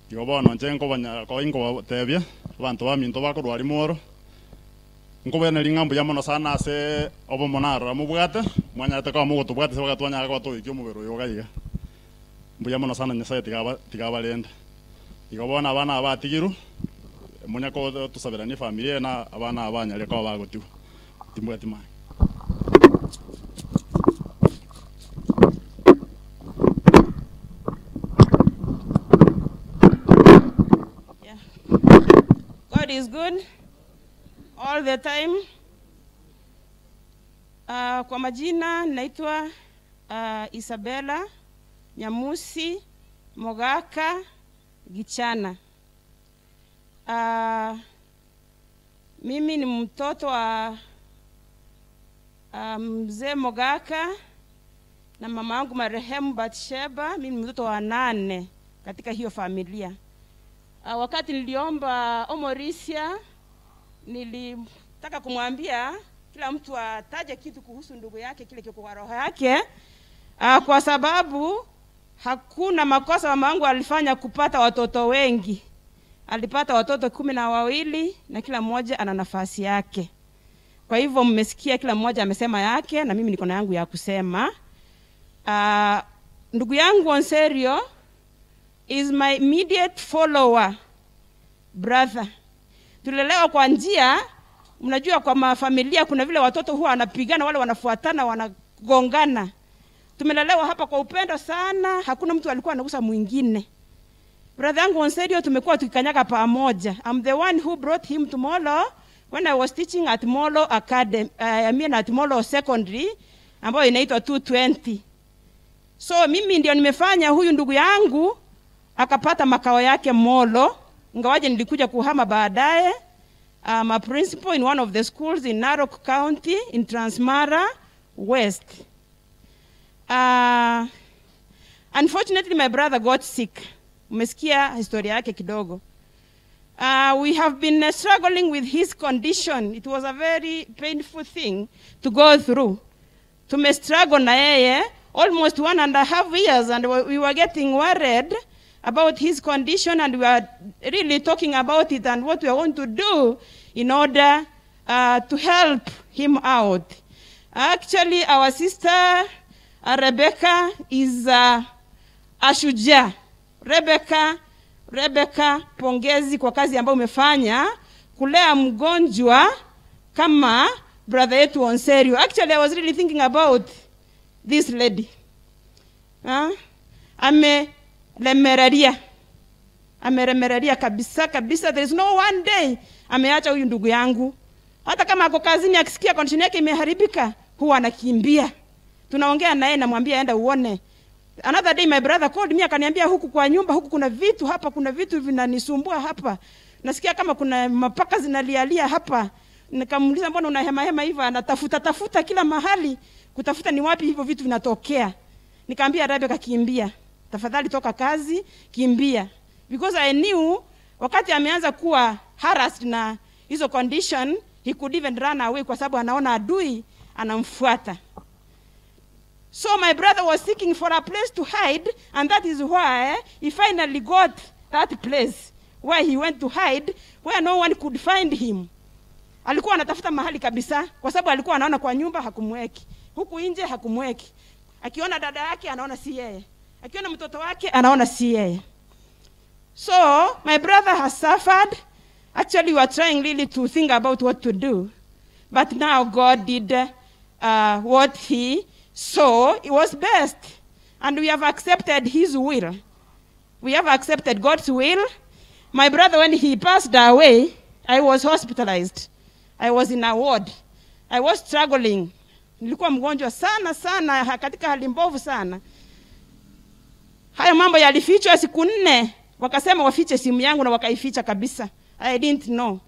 Igo bono inche nkobanya inkobatebia, abanto baminto bakorwaria mworo, nkobairaneria ng'a mbuya mono sana ase obomo narora mobwate, mwanyarete koba mogotobwata ase mpaka twanyara koba togoikia omobere oyo iga iga. Mbuya mono sana Nyasaye tiga aba tiga abarende. Igo bono abana aba batigirwe, monya kotosaberania efamiri eye na abana aba banyare koba bagotigwa. Timbwati mani. God is good all the time. Uh, kwa majina naitwa Isabella Nyamusi Mogaka Gichana. Mimi ni mtoto wa mzee Mogaka na mama yangu marehemu Batsheba. Mimi ni mtoto wa nane katika hiyo familia. Wakati niliomba Omorisia, nilitaka kumwambia kila mtu ataje kitu kuhusu ndugu yake, kile kiko kwa roho yake, kwa sababu hakuna makosa mama yangu alifanya kupata watoto wengi. Alipata watoto 12 na kila mmoja ana nafasi yake. Kwa hivyo mmesikia kila mmoja amesema yake, na mimi niko na yangu ya kusema. Ndugu yangu Onserio is my immediate follower brother. Tulilelewa kwa njia, mnajua kwa mafamilia kuna vile watoto huwa wanapigana, wale wanafuatana, wanagongana. Tumelelewa hapa kwa upendo sana, hakuna mtu alikuwa anagusa mwingine. Brother yangu Onserio tumekuwa tukikanyaga pamoja. I'm the one who brought him to Molo when I was teaching at Molo Academy, I mean at Molo Secondary ambayo inaitwa 220. So mimi ndio nimefanya huyu ndugu yangu akapata makao yake Molo, ingawaje nilikuja kuhama baadaye. I'm a principal in one of the schools in Narok County in Transmara West. Unfortunately, my brother got sick. Umesikia historia yake kidogo. We have been struggling with his condition. It was a very painful thing to go through. Tume struggle na yeye almost 1.5 years, and we were getting worried about his condition, and we are really talking about it and what we are going to do in order to help him out. Actually, our sister Rebecca is a shujaa. Rebecca, pongezi kwa kazi ambayo umefanya kulea mgonjwa kama brother yetu Onserio. Actually, I was really thinking about this lady. Amelemeraria. Amelemeraria kabisa kabisa. There is no one day ameacha huyu ndugu yangu. Hata kama ako kazini akisikia condition yake imeharibika, huwa anakimbia. Tunaongea naye, namwambia enda uone. Another day my brother called me akaniambia, huku kwa nyumba huku kuna vitu hapa, kuna vitu vinanisumbua hapa. Nasikia kama kuna mapaka zinalialia hapa. Nikamuuliza mbona una hema hema hivyo? Anatafuta tafuta kila mahali kutafuta ni wapi hivyo vitu vinatokea. Nikamwambia Rebecca, kimbia. Tafadhali toka kazi, kimbia. Because I knew wakati ameanza kuwa harassed na hizo condition, he could even run away kwa sababu anaona adui anamfuata. So my brother was seeking for a place to hide, and that is why he finally got that place where he went to hide, where no one could find him. Alikuwa anatafuta mahali kabisa, kwa sababu alikuwa anaona kwa nyumba hakumweki, huku nje hakumweki. Akiona dada yake anaona si yeye, akiona mtoto wake anaona si yeye. So my brother has suffered. Actually, we are trying really to think about what to do. But now God did what he saw it was best. And we have accepted his will. We have accepted God's will. My brother, when he passed away, I was hospitalized. I was in a ward. I was struggling. Nilikuwa mgonjwa sana sana, katika hali mbovu sana. Hayo mambo yalifichwa siku 4. Wakasema wafiche simu yangu na wakaificha kabisa. I didn't know.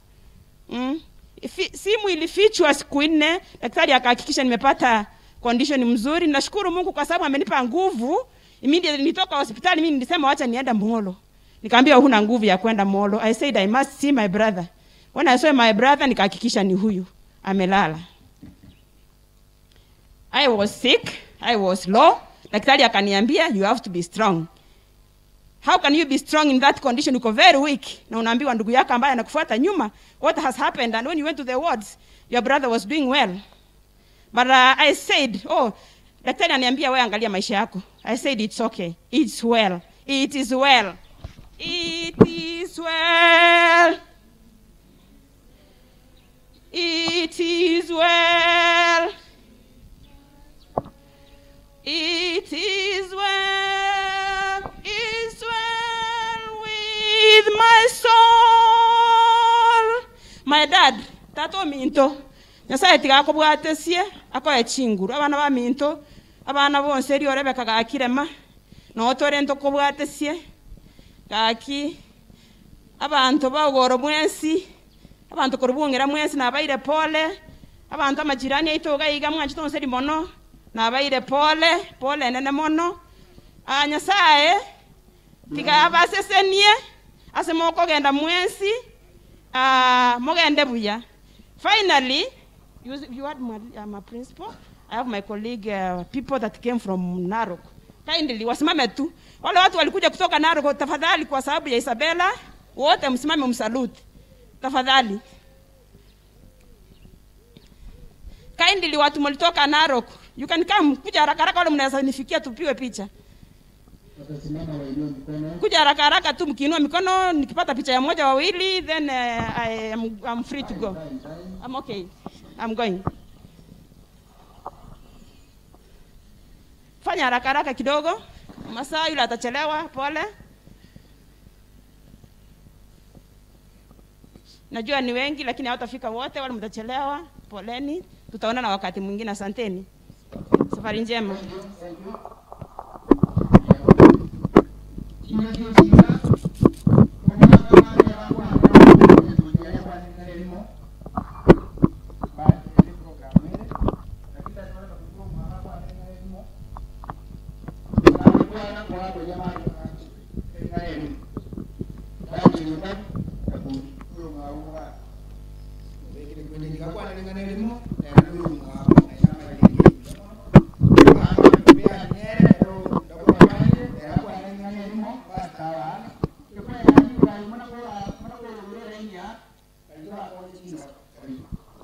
Simu ilifichwa siku 4. Daktari akahakikisha nimepata condition mzuri. Nashukuru Mungu kwa sababu amenipa nguvu. Immediately nitoka hospitali mimi nilisema wacha niende Molo. Nikamwambia huna nguvu ya kwenda Molo. I said I must see my brother. When I saw my brother nikahakikisha ni huyu amelala. I was sick, I was low. Daktari akaniambia you have to be strong. How can you be strong in that condition? Uko very weak. Na unaambiwa ndugu yako ambaye anakufuata nyuma, what has happened? And when you went to the wards, your brother was doing well. But I said, oh, daktari ananiambia wewe angalia maisha yako. I said it's okay. It's well. It is well. It is well. It is well. It is well. It's well with my soul. My dad, tato minto. Nyasaye tigakobwatesie Akoe chinguru. Abana baminto, abana bonsi erio Rebeka gaki rema, noo tore ntokobwatesie, gaki abanto ba ogoro mwensi, abanto korwa bong'ira mwensi nabaire pole, abanto amachirani aito iga iga mwanchete onseri mono, nabaire pole, pole enene mono. Aa Nyasaye tiga abasesenie ase mokogenda mwensi, aa mogende buya. Finally, you, you heard my, uh, my principal, I have my colleague uh, people that came from Narok. Kindly wasimame tu. Wale watu walikuja kutoka Narok, tafadhali, kwa sababu ya Isabella, wote msimame msalute. Tafadhali. Kindly watu mlitoka Narok, you can come, kuja haraka haraka, wale mnaweza nifikia tupiwe picha. Watasimama wainue mikono. Kuja haraka haraka tu mkiinua mikono, nikipata picha ya moja wawili, then I am, I'm free to go. I'm okay. I'm going. Fanya haraka haraka kidogo, masaa yule atachelewa, pole. Najua ni wengi lakini hawatafika wote, wale mtachelewa, poleni. Tutaonana wakati mwingine, asanteni. Safari njema.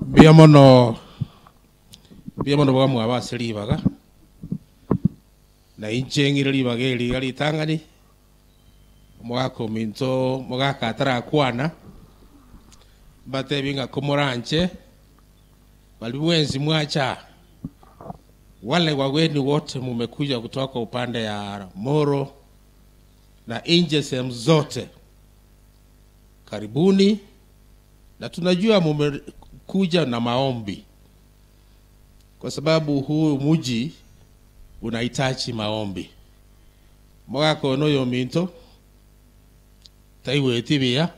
Mbuya mono, mbuya mono bwa mwaba ase ribaga, na inche ng'ire ribaga eri iga ritang'ani, omogaka ominto mogaka atarakwana, mbatebi ng'a komoranche, bari bwensi mwacha wale wageni wote mumekuja kutoka upande ya Moro na nje sehemu zote, karibuni, na tunajua mumekuja na maombi, kwa sababu huu mji unahitaji maombi. Mogaka ono yominto taiweti buya,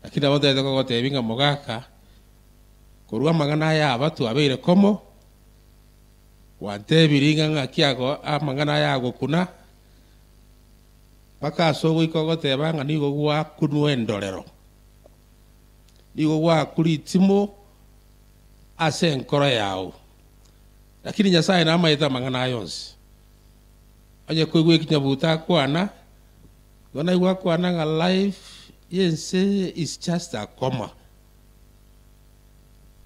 lakini abo ntagete kogotebi ng'a mogaka korwa amang'ana aya aba twabeire komo, gwantebiri ng'a ng'aki ago amang'ana aya agokuna, mpaka ase ogoika ogoteba ng'a nigo gwakunwa endorero, nigo gwakwa ritimo ase enkoro yao. Lakini Nyasaye namaete amang'ana aya onsi. Onye koigwa ekinyabuta akwana, igo naigwa akwana ng'a life y'ense is just a coma.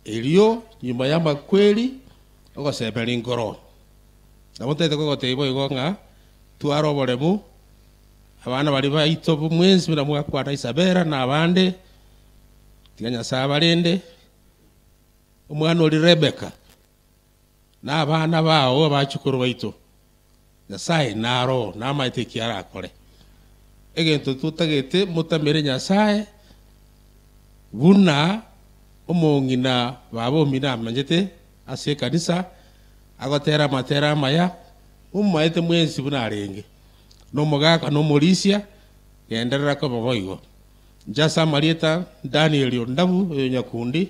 Erio nyuma y'amakweri ogosemeria nkoro. Nabo ntagete kogotebia boigo ng'a tware oboremu, abana baria baito mwensi buna mwakwana Isabella na abande, tiga Nyasaye abarende, omwana oria Rebecca, na abana bao abachukuru baito, Nyasaye naro namaete eki arakore. Egento totagete motamere Nyasaye buna omong'ina baba omino amanyete ase ekanisa, agotera amatera amaya, momomaete mwensi buna arenge, na omogaka na omorisia, genderera koba boigo. Inche ase amarieta Daniel Ondabu, oyo Nyakundi,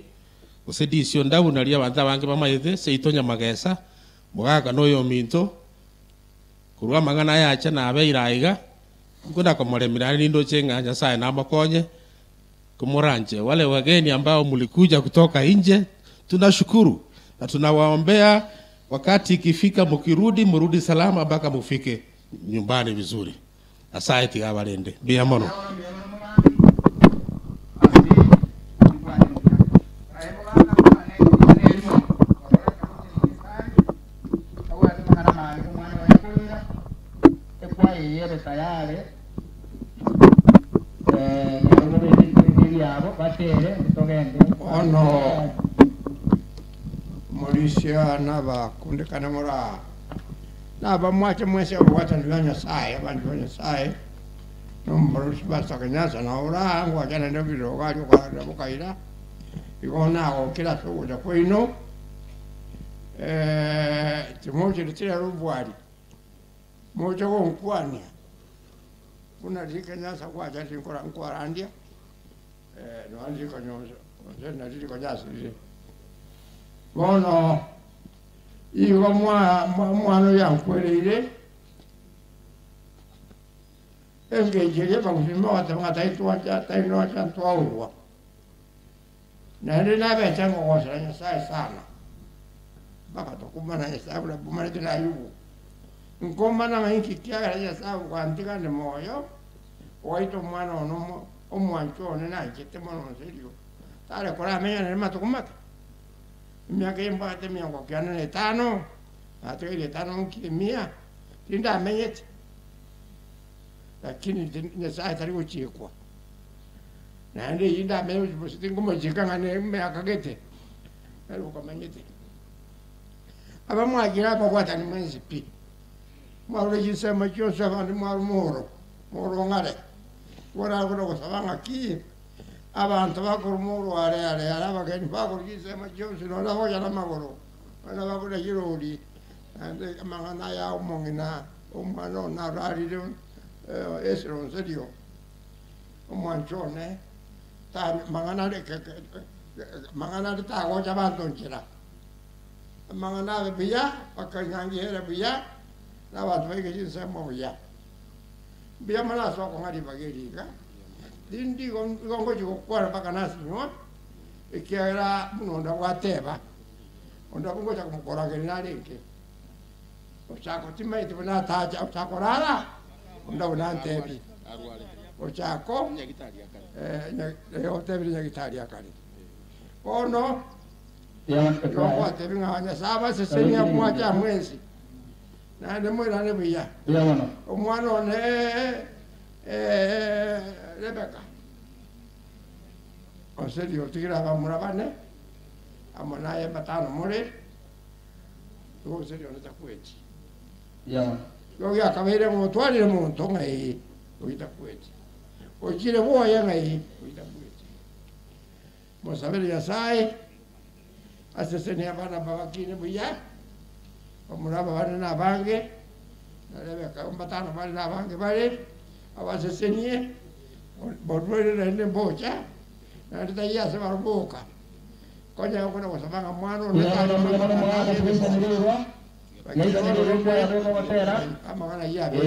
gose DC Ondabu nario abanto abange bamaete, seito Nyamagesa, mogaka na oyominto, korwa amang'ana aya acha nabeire aiga, nkonda komoremera aria nindoche ng'a Nyasaye namokonye, komoranche. Wale wageni ambao mlikuja kutoka nje, tunashukuru na tunawaombea wakati ikifika, mukirudi murudi salama mpaka mufike nyumbani vizuri. Nyasaye tiga abarende. Mbuya mono. Bono morisia nabakundekane moraa, nabamwache mwensi obobwatani bwa Nyasaye, abanto ba Nyasaye, nomoborosi Pastor Kenyatta nao oraa ngwacha naende ebirogo aria okorarera bokaira, igo nagokire ase ogocha kwaino, Timochereti rero obwari, moche gonkwania, buna riria Kenyatta gwachete nkora nkwarandia, nonya riria Konyonso gose nari riria Konyasi rire. Bono igo mwa omwana oyo ankwereire, engencho eria abagusii mogoteba ng'a tari twancha tari nocha ntwaurwa. Naende nabeche ngogosera Nyasae sana, mpaka tokumana Nyasae buna mbumanete na Ayubu. Nkomana ng'a inki kiagera Nyasae ogantiga ande moyo, ogaita omwana one omo omwanchwa one nanchete mono nserio, tare koramenya nere matuko make? Emiaka eye mbwate emiongo kianda na etano, natigaire etano nki emia, tindamenyete. Lakini Nyasae tari gochiikwa. Naende eyio ndamenye gochia bosio tinkomochika ng'a nemiaka gete, nari okomanyete. Abamwachire ababwatani mwensi pi, mwarure chinsemo chionsi abande mware omoro, omoro ong'are, bono akona gosaba ng'aki, abanto bakorwa omoro are are are abageni bakorwa chinsemo chionsi nonye bagocha namagoro, nonye bakorwa chirori, naende amang'ana aya omong'ina omwana one ararire esironserio. Omwancho one, mang'ana are mang'ana are tagocha abanto nchera, amang'ana abe buya, mpaka enyangi ere buya, na abanto baike chinsemo buya. Mbuya mono ase okong'a ribaga eri iga, rinde igo igo ngochia gokwana mpaka nasinywa, ekiagera buna onde gwateba, onde abwo ngocha komokorageria narenge, ochako timaeti buna atacha ochako korara. Onde abwo nantebie, Ochako otebire nyagitari akare. Bono igo ngwatebie ng'a Nyasae abasesenie mwache aa mwensi, naende moirane buya. Omwana one Rebeka, onserie otigire abamura bane, amo naye mbatano more, igo onserie one takweti. Igo giakabeire ng'a otwarire monto ng'a ee, oyio takweti, ochire bwoye ng'a ee, oyio takweti. Mosabere Nyasae asesenie abana mbabakine buya, bamura aba bane na abange, na Rebeka mbatano bare na abange bare, abasesenie, borwaire naende mbocha, naende taiyo ase baroboka. Konya okona gosaba ng'a mwana one tari amang'ana ayio abe.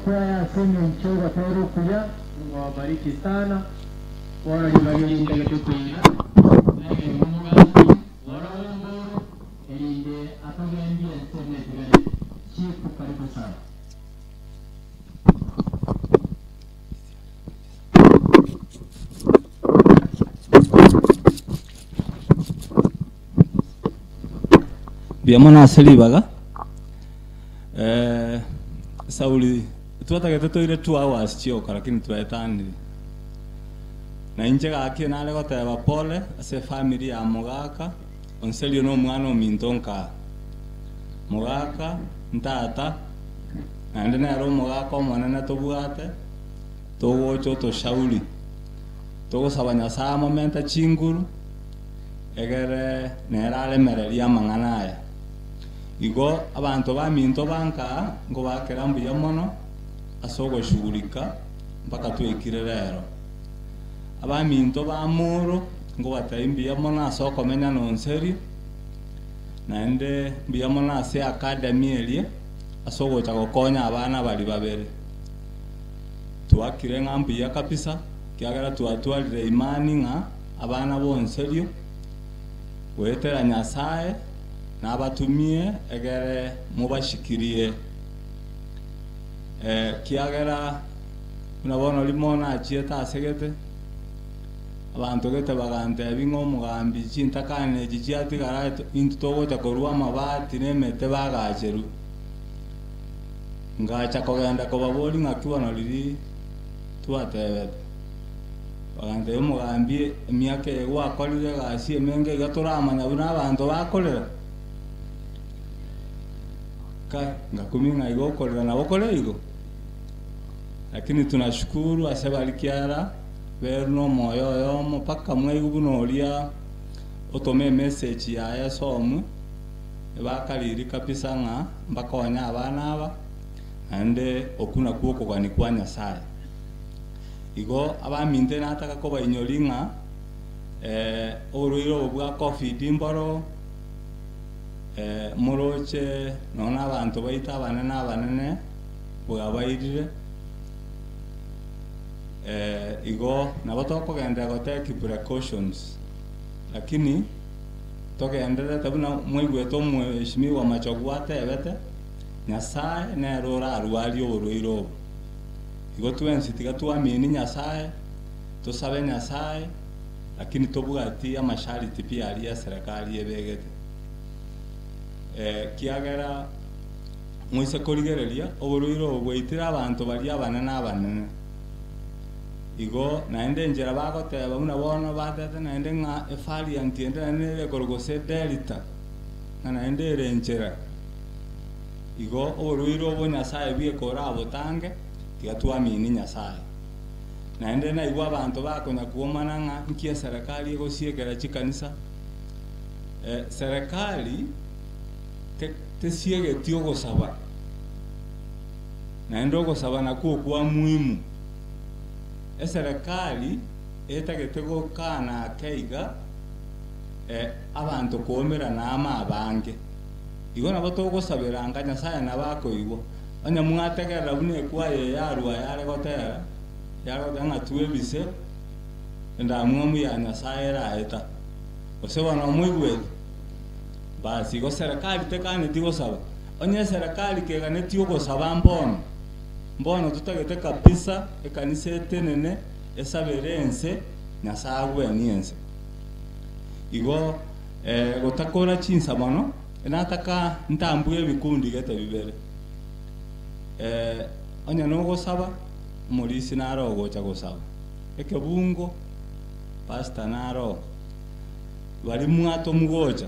Kwaya senya nchoga teru kuya. Mungu awabariki sana. Bora libagelindagetukwira erinde atogendie nsemetigare. Chifu, karibu sana. Mbuya ase ribaga eh, Sauli twatagete toire 2 hours chioka lakini twetanire na inche gaki nare goteba pole ase family ya mogaka onserio no omwana ominto nka mogaka ntata naende nere omogaka omonene tobwate togocha otoshauri togosaba Nyasaye amomenta chinguru egere nere aremereria amang'ana aya igo abanto baminto banka ngobakera mbuya mono ase ogoshughulika mpaka twekire rero abaminto ba moro ngobatebia mbuya mono ase okomenya nonserio naende mbuya mono ase academy eria ase ogocha gokonya abana bari babere twakire ng'a mbuya kabisa kiagera twatwarire imani ng'a abana bonserio goetera Nyasaye nabatumie egere mubashikirie kiagera Buna bono rimo nachiete asegete, abanto gete bagantebia ng'a omogambi chintakana echi chiatigara intwe togocha korwa amabati na emete bagacherwe. Ngacha kogenda kobaboria ng'aki bono riria twatebete. Bagantebia omogambi emiaka eye gwakorire egasi emenge iga toramanya buna abanto bakorera. Kai, ngakumia ng'a igo okorera nabo kore igo. Lakini tunashukuru ase baria kiara beru na omoyo oyomo mpaka mwaigwa buna oria otoma emessage yaye esomwe, ebakariri kabisa ng'a mbakonye abana aba, naende okwo nakwo okogania kwa Nyasaye. Igo abaminto nataka kobainyoria ng'a oborwaire obo bwa covid mboro, moroche nonya na abanto baito abanene abanene bwabairire, igo nabo tokogenderera go take precautions, lakini togendererete buna mwaigwete omweshimiwa Machogu atebete, Nyasaye nere orarwarie oborwaire obo. Igo twensi tiga twamini Nyasaye, tosabe Nyasaye, lakini tobwati amashariti pi aria eserekari ebegete. Ekiagera moise korigereria, oborwaire obo bwaitire abanto baria abanene abanene. Igo naende enchera bagoteba buna bono batete naende ng'a evariant ende naende nere ekorwa gose delta, ng'a naende ere enchera. Igo oborwaire obo Nyasaye bweka orabotange, tiga twamini Nyasaye. Naende naigwe abanto bakonya kwomana ng'a nki eserekari egosiekera chikanisa. Serekari tesiegeti ogosaba, naende ogosaba nakwo okwa muhimu. Eserekari etagete gokana ake iga abanto koumerana amo abange. Igo nabo togosabera anga Nyasaye nabo akoigwa. Onye mwategerera buna ekwaya eye yarua yare gotera, yare goteba ng'a twebise endamwamu ya Nyasaye eraeta. Gose bono moigwete? Basi igo serikali tekaneti gosaba. Onye eserekari keganeti ogosaba mbono, mbono totagete kabisa ekanisa etenene esabere ense, Nyasaye agwenie ense. Igo gotakora chinsa mono, nataka ntambue ebikundi gete bibere. Onye nogosaba, omorisia nare ogocha gosaba, ekebungo, pastor nare oo, baria mwatomwa gocha,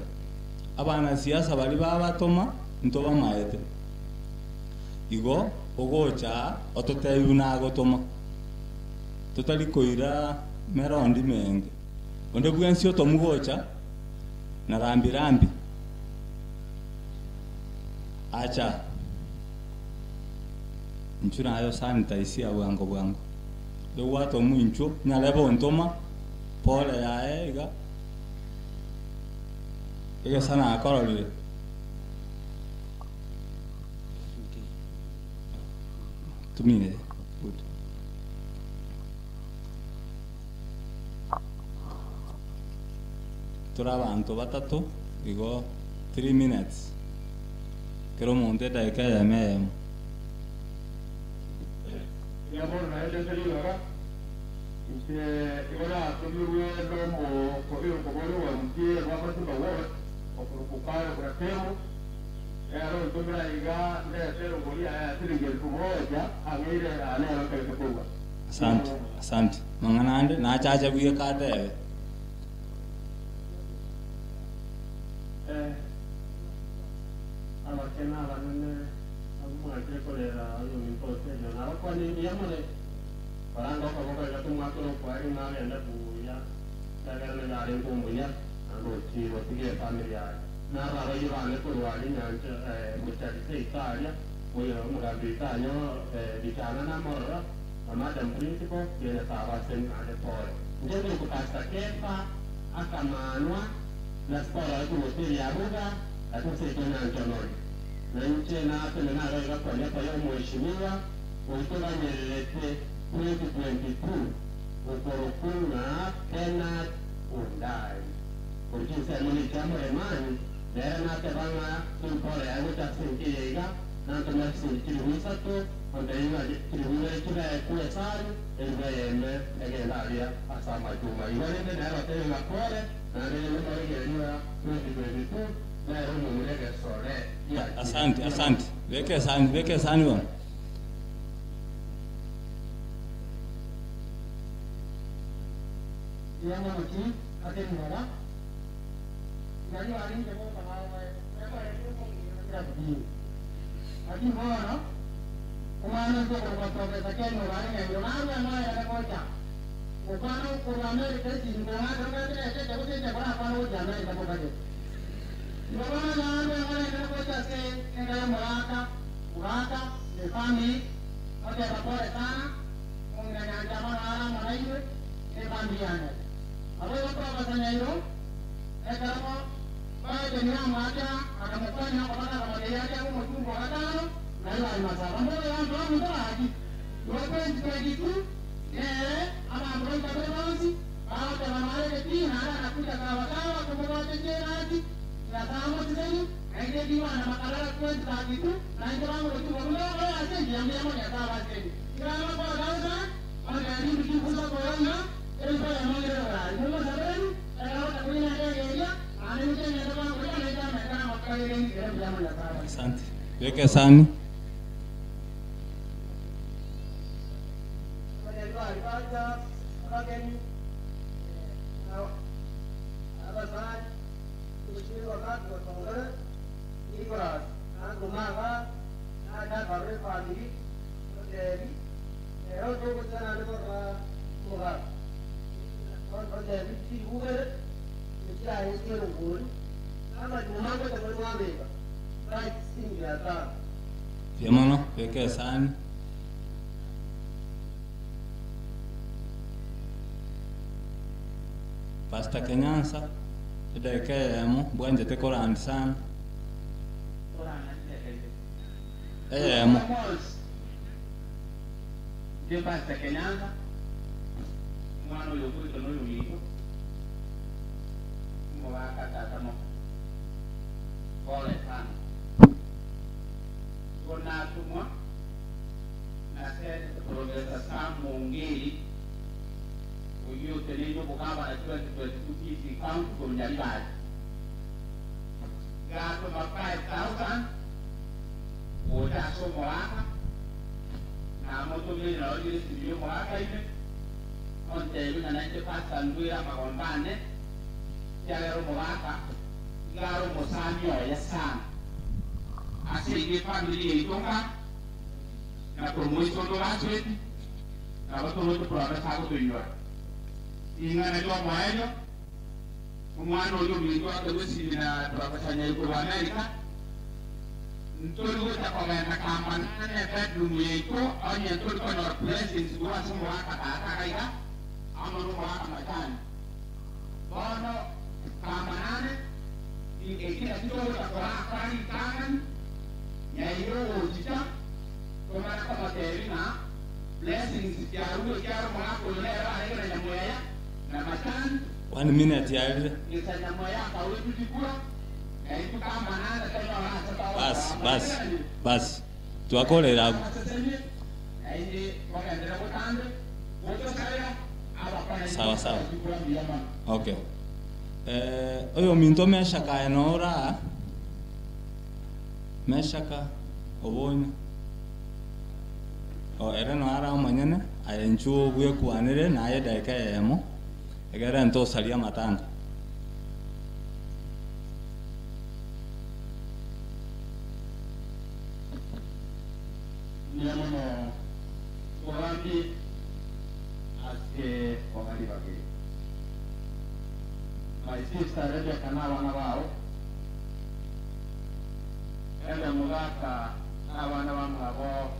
abanasiasa baria babatoma, ntobamaete. Igo ogocha aa ototebie buna agotoma, totari koira merondi menge. Onde bwensi otomwa gocha na rambi rambi, acha inchuo naye osanitize bwango bwango. Onde gwatomwa inchuo, nyarebe ontoma, pole yaye iga, egesa nakororire. Tumie good. Tore abanto batato igo 3 minutes kera omonto edageka eyemo eyemo. Erio bono naende ase ribaga, inche igo natomirwe nomokobi okoboria owa MCA bwa Masimba Ward, okorokwa Kyle Brakemo, ere ontomire aiga ndete erongori yaye ya siringi elfu moja ang'eire aa nero ntagete korua. Asante, asante. Mang'ana ande nachache bweka atebe. Eh, abake na abanene abwo mwachire korera oyominto Oserio, nabakwanire mbuya more, korende okoboko iga tomwakera okware ng'a agende buya, ekiagera nigo arenge omuya, naende ochire otigire efamiri yaye. Naro abaibori bane korwa aria nyancha mochari seito aria, oyo omogambi oito anyo Bichana namorora, na Madam Principal, mbuya Nyasae abasemi naende pole. Inche nkorokwa Pastor Kefa akamanwa na Sipora korwa hoteli ya Ruga ase seito nyancha Onori. Na inche natenena iga iga konya koya omweshimiwa oito ganyererete 2022 okorokwa ng'a Bernard Ondari. Korwa chinsemo nechi amoremani, nere nateba ng'a Sipora yaye gocha ase enka eye iga, nantomera chisingi chilifu isato. Asante, asante. Beka esani, beka esani bono. Asante. Beka esani. Mbuya mono, beka esani. Pastor Kenyansa, edageka eyemo, mbwanchete korandi sana. Eyemo. Nje Pastor Kenyansa, omwana oyo okurito noyo ominto, omogaka tata moka. Pole sana. Igo natumwa, nase Professor Sam Mongeri, oyo oteneine obogabana 2022 Kisii County korwa Nyaribari. Gatoma 5000 gocha ase omogaka, namotomire naro rire esimi ya omogaka ime, ontebi ng'a nainche Pastor ndwire amagomba ane, ekiagera omogaka, iga are omosani oye sana. Ase iga efamiri yaito nka, na korwa moiso ntorasoeti, nabo toroche Professor agotoinyora. Ring'ana ria omoerio, omwana oria ominto akerwa esimi na Professor Nyai korwa America, ntori gocha kogenda kamba nane ebedroom yaito, onye ntori konyora blessings korwa ase omogaka tata iga iga, amo na omogaka Machani. Bono kamba nane, eki naki togocha korakora ritang'ani, Nyairo ogochicha, tomara komotebi ng'a blessings chiarure ekiagera omogaka oyo nere arenge na Nyamweya na Machani. One minute yarire. Gesa Nyamweya akaurwa etuchikura, naintwe kamba nane tonyore ase togokora Basi, basi, amategereri. basi. Twakorera abwo. Abasesenie, naende bagenderere botambe, gotosabera, abakora Sawa, sawa. etuchikura mbuya mono. Okay. Eh, oyo ominto Meshaka aye noro aa. Meshaka obonye. O ere no ara omonyene, aye inchuo bwekwanere naye edageka eyemo, egere ntosaria amatanga. Mbuya mono omogambi ase obari babere. My sister Rebecca na abana bao, ere omogaka na abana bamwabo,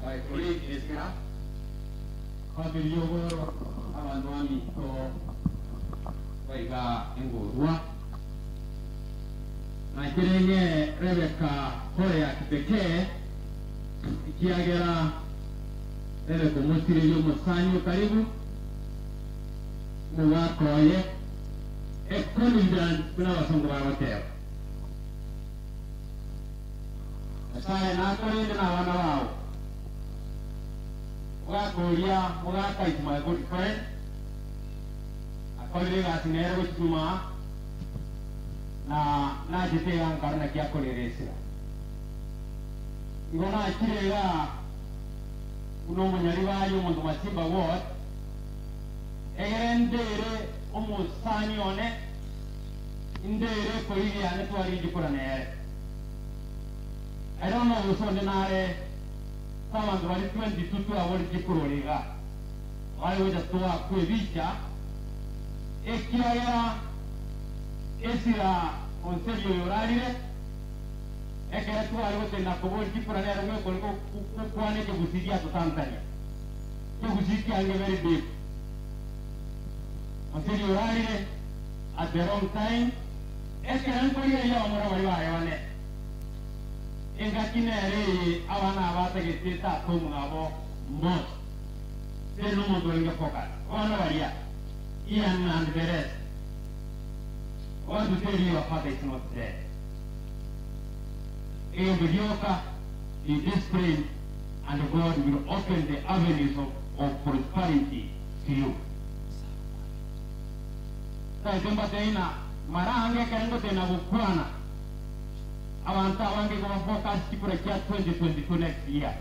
my colleague Ezra, family yogo, abantu bamito baiga engorwa. Nakirenge Rebecca pole ya kipekee, ikiagera Rebecca omosiririe omosanyi karibu, omogaka oye, ekonida buna abasongo bagoteba. Nyasaye nakorende na abana bao. Mogaka oria, mogaka is my good friend, akorire egasi nere gochia nyuma na nachete iga nkarora naki akorera esira. Igo nachire igaa buna omonyaribari omonto Masimba Ward, egere ndere omosani one, ndere ekorigi yane twaringi kora nere. I don't know gose onde nare ase abanto baria 22 twaboretie korora iga, bare gocha toakwe ebicha, ekiagera esira onseri oyo orarire, ekero tware gotenena koboria chikura nere bwekore gokwana ekegusii giatotantania. Ekegusii kiange very deep. Onseri orarire at the wrong time, ekero nkorigereria abamura baria baye bane. Engaki nere eye abana aba atagete tata omwabo Mose. Teri nomonto orenge focus. Abana baria, Ian and the rest, I want to tell you your father is not dead. Egento gioka, be disciplined and God will open the avenues of, of prosperity to you. Taete mbatebie ng'a mara ange ekero ngotena gokwana, abanto abange igo bafocus chikura chia 2022 next year.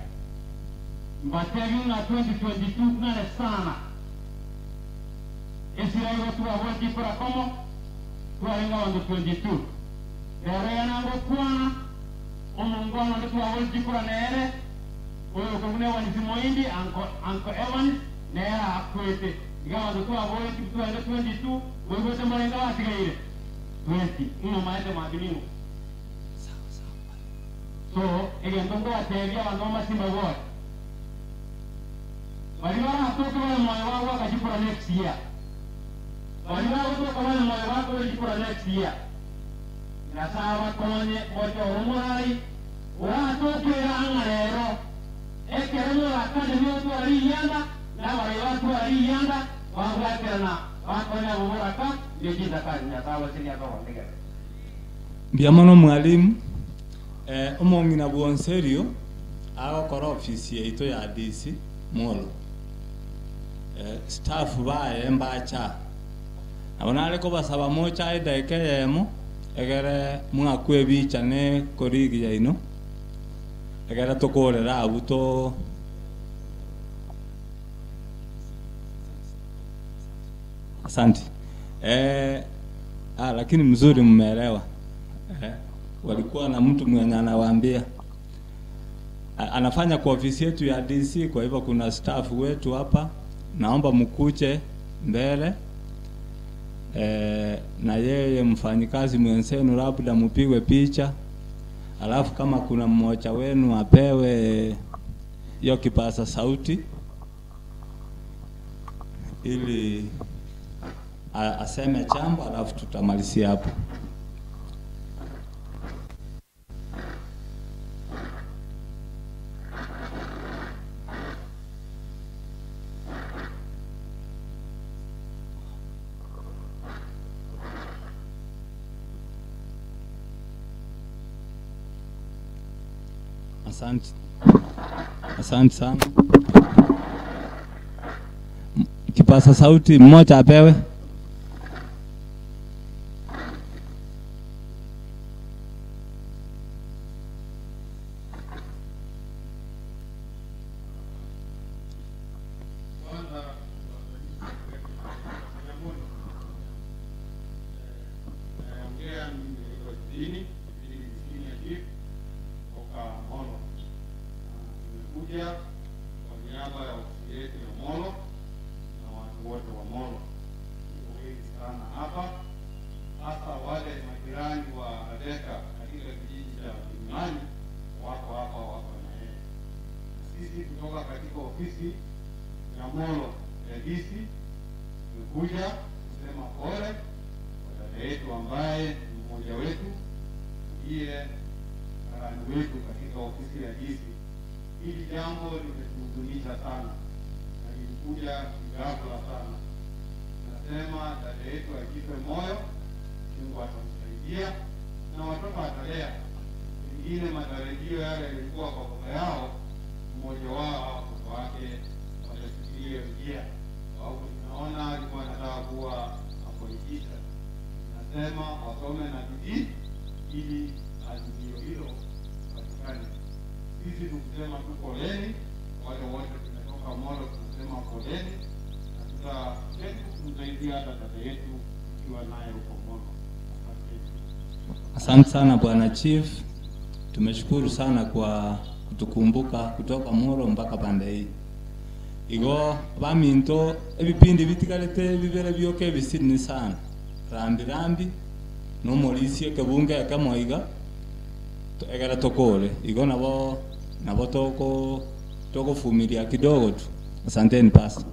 Mbatebie ng'a 2022 ng'are sana. Esira igo twabua chikura komo, twarenge abanto 22. Rero iga nangokwana, omongwana onde twabua chikura nere, oyo okorokwa na Evans Moindi, Uncle, Uncle Evans, nere akwete. Iga abanto twaboretie twarenge 22, moigwete mbarenge abatigaire? 20. Ng'o omaete mambia ning'o? So, egento nkobatebia abanto b'amasimba bonsi, baria baratoke bare moyo bagoaka chikura next year, baria bagotoka bare moyo bakore chikura next year, Nyasae abakonye mochore omorai oratokere ang'a rero, ekero morakane niotwara riyianda, na abarai batwara riyianda, babwaterana bakonya ababoraka ne chintakani. Nyasae abasenie ase ogontegerera. Mbuya mono mwalimu. Omong'ina bw'Onserio agokora ofisi yaito ya DC Molo. Staff baye mbacha. Nabo nare kobasaba moche edaika eyemo egere mwakwe ebicha ne colleague yaino egere tokorere abwo to Asante. Lakini mzuri mmeelewa. Walikuwa na mtu mwenye anawaambia anafanya kwa ofisi yetu ya DC. Kwa hivyo kuna staff wetu hapa, naomba mkuje mbele na yeye mfanyikazi mwenzenu, labda mpigwe picha, alafu kama kuna mmoja wenu apewe hiyo kipaza sauti ili aseme jambo, alafu tutamalizia hapo. Asante. Asante sana. Kipaza sauti mmoja apewe. Naongea mimi niko jijini, mimi ni senior chief kutoka Molo. Nimekuja kwa niaba ya ofisi yetu ya Molo na watu wote wa Molo. Tuko wengi sana hapa, hasa wale majirani wa Rebeka katika kijiji cha Kilimani wako hapa, wako na yeye. Sisi kutoka katika ofisi ya Molo ya DC tumekuja kusema pole kwa dada yetu ambaye ni mmoja wetu, ndiye karani wetu katika ofisi ya DC. Hili jambo limetuhuzunisha sana na lilikuja ghafla sana. Nasema dada yetu ajipe moyo, Mungu atamsaidia na watoto atalea. Pengine matarajio yale yalikuwa kwa baba yao, mmoja wao watoto wake Tunasema wasome na bidii ili azimio hilo lipatikane. Sisi tukusema tu poleni, wale wote tumetoka Molo tunasema poleni, na tutajaribu kumsaidia hata dada yetu tukiwa naye huko Molo. Asante. Asante sana bwana chief, tumeshukuru sana kwa kutukumbuka kutoka Molo mpaka pande hii. Igo baminto ebipindi bitigarete bibere byoka ebisini sana rambi rambi nomorisi ekebunge ekemoiga egere tokore igo nabo nabo toko tokofumilia kidogo tu. Asanteni pastor.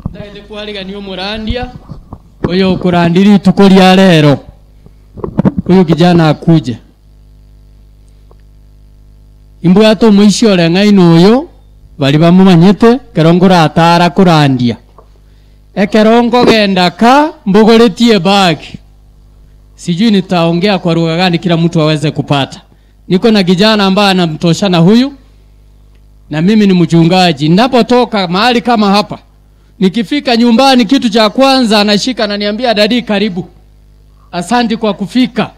Ndaete kwarigania omorandia oyo okorandiri ituko ria rero huyu kijana akuje imbwate omoishi oreng'aini oyo bari bamomanyete kero ngoratara korandia ekero nkogenda ka mbogoretie bag sijui nitaongea kwa lugha gani kila mtu aweze kupata niko na kijana ambaye anamtoshana huyu na mimi ni mchungaji ninapotoka mahali kama hapa nikifika nyumbani kitu cha kwanza anashika ananiambia dadi karibu asante kwa kufika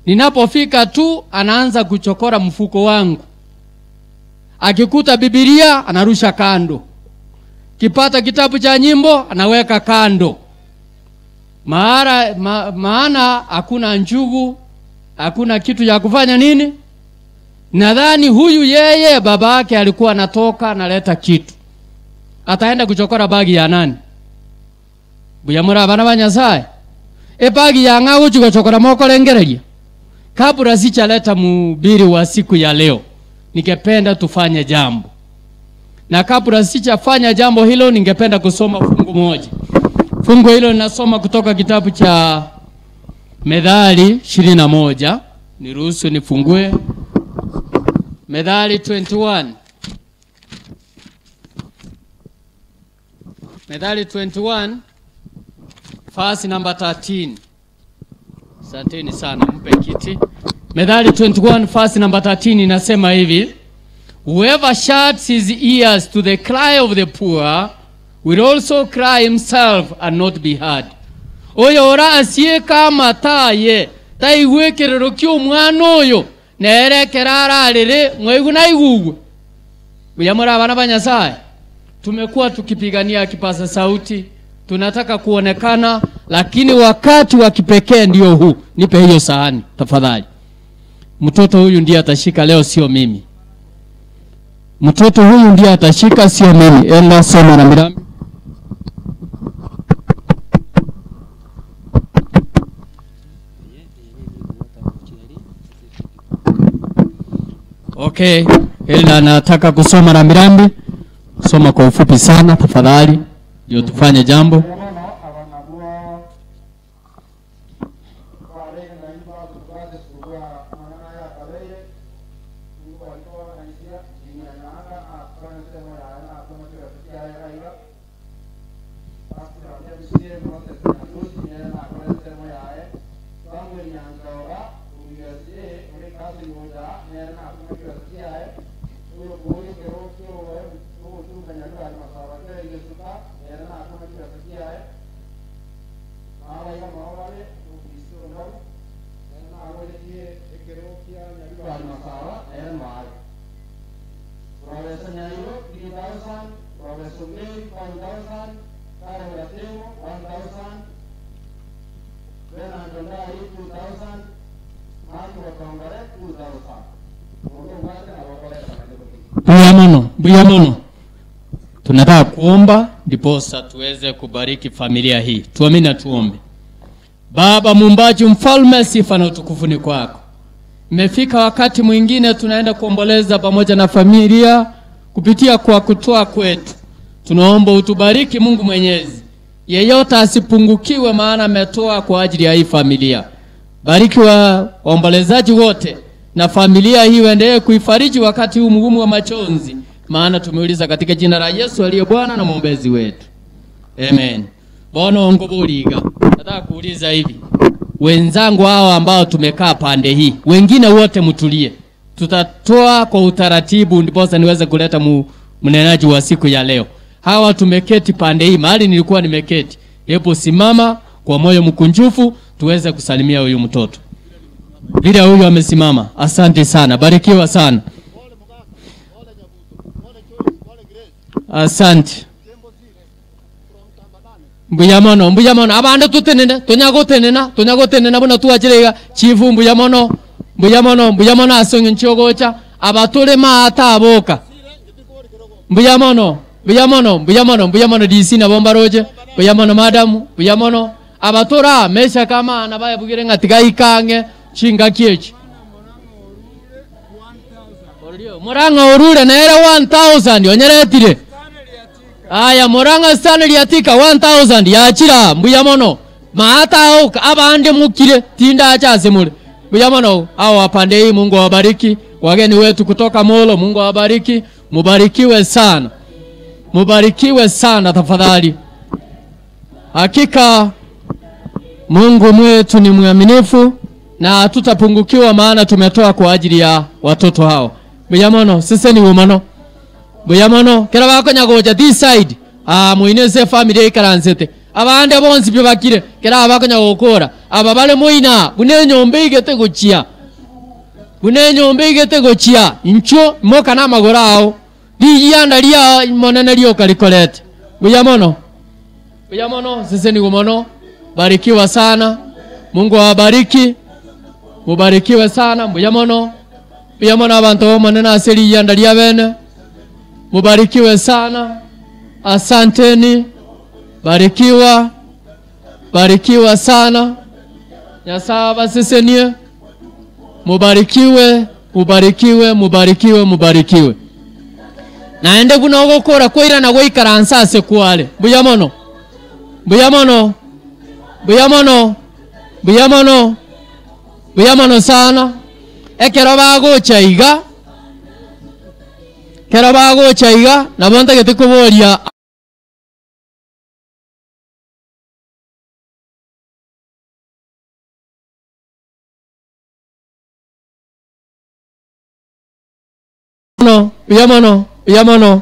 ninapofika tu anaanza kuchokora mfuko wangu akikuta bibilia anarusha kando kipata kitabu cha nyimbo anaweka kando maana ma, maana hakuna njugu hakuna kitu cha kufanya nini nadhani huyu yeye baba yake alikuwa anatoka analeta kitu ataenda kuchokora bagi ya nani buyamura abana ba nyasaye ebagi yang'a guchi gochokora mokorengereria kabla sichaleta mhubiri wa siku ya leo ningependa tufanye jambo na kabla sichafanya jambo hilo ningependa kusoma fungu moja fungu hilo ninasoma kutoka kitabu cha methali 21 niruhusu nifungue methali 21 Methali 21 verse number 13. Asanteni sana, mpe kiti. Methali 21 verse number 13 inasema hivi: Whoever shuts his ears to the cry of the poor will also cry himself and not be heard. Oyo ora asieka mataye taigwe kirero kio omwana oyo nerekera ararere mwaigu naigugwe buyamura abana ba Nyasaye tumekuwa tukipigania kipaza sauti, tunataka kuonekana, lakini wakati wa kipekee ndio huu. Nipe hiyo sahani tafadhali. Mtoto huyu ndiye atashika leo, sio mimi. Mtoto huyu ndiye atashika, sio mimi. Enda soma na mirambi. Okay, Elda anataka kusoma rambirambi. Soma kwa ufupi sana tafadhali, ndio tufanye jambo. Mbuya mono, mbuya mono. Tunataka kuomba ndiposa tuweze kubariki familia hii. Tuamini na tuombe. Baba muumbaji, mfalme, sifa na utukufu ni kwako. Imefika wakati mwingine tunaenda kuomboleza pamoja na familia kupitia kwa kutoa kwetu. Tunaomba utubariki Mungu Mwenyezi, yeyote asipungukiwe, maana ametoa kwa ajili ya hii familia. Bariki wa waombolezaji wote na familia hii, uendelee kuifariji wakati huu mgumu wa machozi, Maana tumeuliza katika jina la Yesu aliye Bwana na mwombezi wetu. Amen. Bono ngoboriga. Nataka kuuliza hivi. Wenzangu hao ambao tumekaa pande hii, wengine wote mtulie. Tutatoa kwa utaratibu ndiposa niweze kuleta mu, mnenaji wa siku ya leo. Hawa tumeketi pande hii, mahali nilikuwa nimeketi. Hebu simama kwa moyo mkunjufu tuweze kusalimia huyu mtoto. Vile huyu amesimama. Asante sana. Barikiwa sana. Asante. Mbuya mono, mbuya mono. Abandu tutenene, tonyagotenena, tonyagotenena buna twachire iga. Chifu mbuya mono, mbuya mono, mbuya mono ase eng'encho ogocha. Abatore maata aboka. Mbuya mono, mbuya mono, mbuya mono, mbuya mono DC nabo mbaroche. Mbuya mono madam, mbuya mono. Abatora mesha kama ana bayabugire ng'a tiga ikang'e chingaki echi. Murang'a orure nere 1000 onyeretire. Aya Murang'a Stanley Atika 1000 yachira mbuya mono. Maata aoka abande mukire tinda acha asemure. Mbuya mono hao wapande hii, Mungu awabariki. Wageni wetu kutoka Molo, Mungu awabariki. Mubarikiwe sana. Mubarikiwe sana tafadhali. Hakika Mungu mwetu ni mwaminifu na hatutapungukiwa, maana tumetoa kwa ajili ya watoto hao. Mbuya mono sisi ni umono. Mbuya mono kera bakonya gocha this side. Ah, muinese family ikaransete. Abande bonsi bibakire kera bakonya gokora. Aba bale muina bune nyombe igete gochia. Bune nyombe igete gochia. Incho moka na magora ao. Rijanda ria monene rioka rikorete. Mbuya mono. Mbuya mono sisi ni umono. Barikiwa sana. Mungu awabariki. Mubarikiwe sana. Mbuya mono. Mbuya mono abantu bomonene ase riyanda ria bene. Mubarikiwe sana. Asanteni. Barikiwa. Barikiwa sana. Nyasaye abasesenie. Mubarikiwe, mubarikiwe, mubarikiwe, mubarikiwe. Naende buna ogokora koirana goikaransa ase kware. Mbuya mono. Mbuya mono. Mbuya mono. Mbuya mono. Mbuya mono sana. Ekero bagocha iga. Kero bagocha iga nabo ntagete koboria mono, mbuya mono, mbuya mono,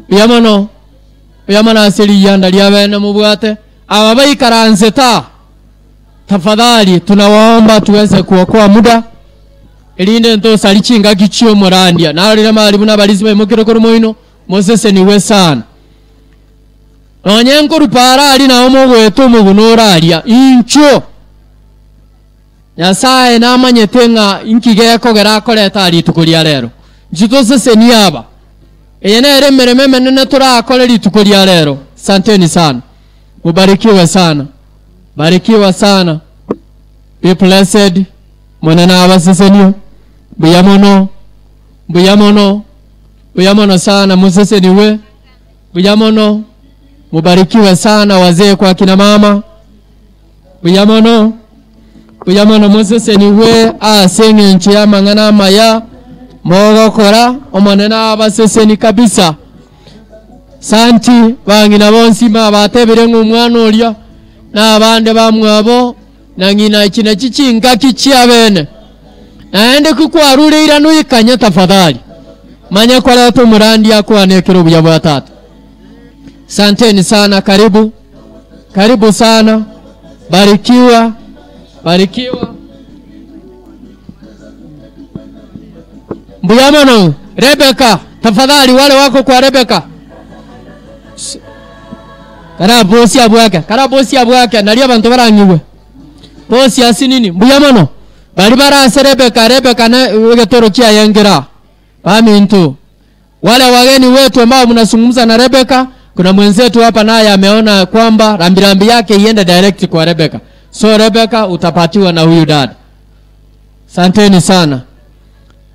mbuya mono, mbuya mono ase riyanda ria bene mobwate. Aba baikaranse ta. Tafadhali tunawaomba tuweze kuokoa muda erinde ntosari chingaki chiomorandia narorire mari buna abarisi baimokire korwa moino moseseniwe sana. Nonye nkorupara ari nao mogweta omoguna oraria inchuo. Nyasaye namanyete ng'a inki gekogera akoreta rituko ria rero. Inchu toseseni aba. Eye nere emeremo emenene torakore rituko ria rero. Asanteni sana. Mubarikiwe sana. Barikiwa sana. Be blessed. Monene abasesenio. Mbuya mono. Mbuya mono. Mbuya mono sana museseniwe. Mbuya mono. Mubarikiwe sana wazee kwa kina mama. Mbuya mono. Mbuya mono museseniwe ase eng'encho ya amang'ana amaya mogokora omonene abaseseni kabisa. Santi bang'ina bonsi mabatebire ng'a omwana oria na abande bamwabo na ng'ina echi nachi chingaki chia bene. Naende kikwarure irano ikanye tafadhali. Manya kwareta omorandi akwane ekero obuya bwa tata. Santeni sana, karibu. Karibu sana. Barikiwa. Barikiwa. Mbuya mono. Rebeka, tafadhali wale wako kwa Rebeka. Kara bosi abwake, kara bosi abwake, nari abantu baranyiwe. Bosi asinini, mbuya mono. Bari barase Rebeka, Rebeka na egetoro kia yengera. Bamintu. Wale wageni wetu ambao mnazungumza na Rebeka, kuna mwenzetu hapa naye ameona kwamba rambirambi yake iende direct kwa Rebeka. So Rebeka utapatiwa na huyu dada. Asanteni sana.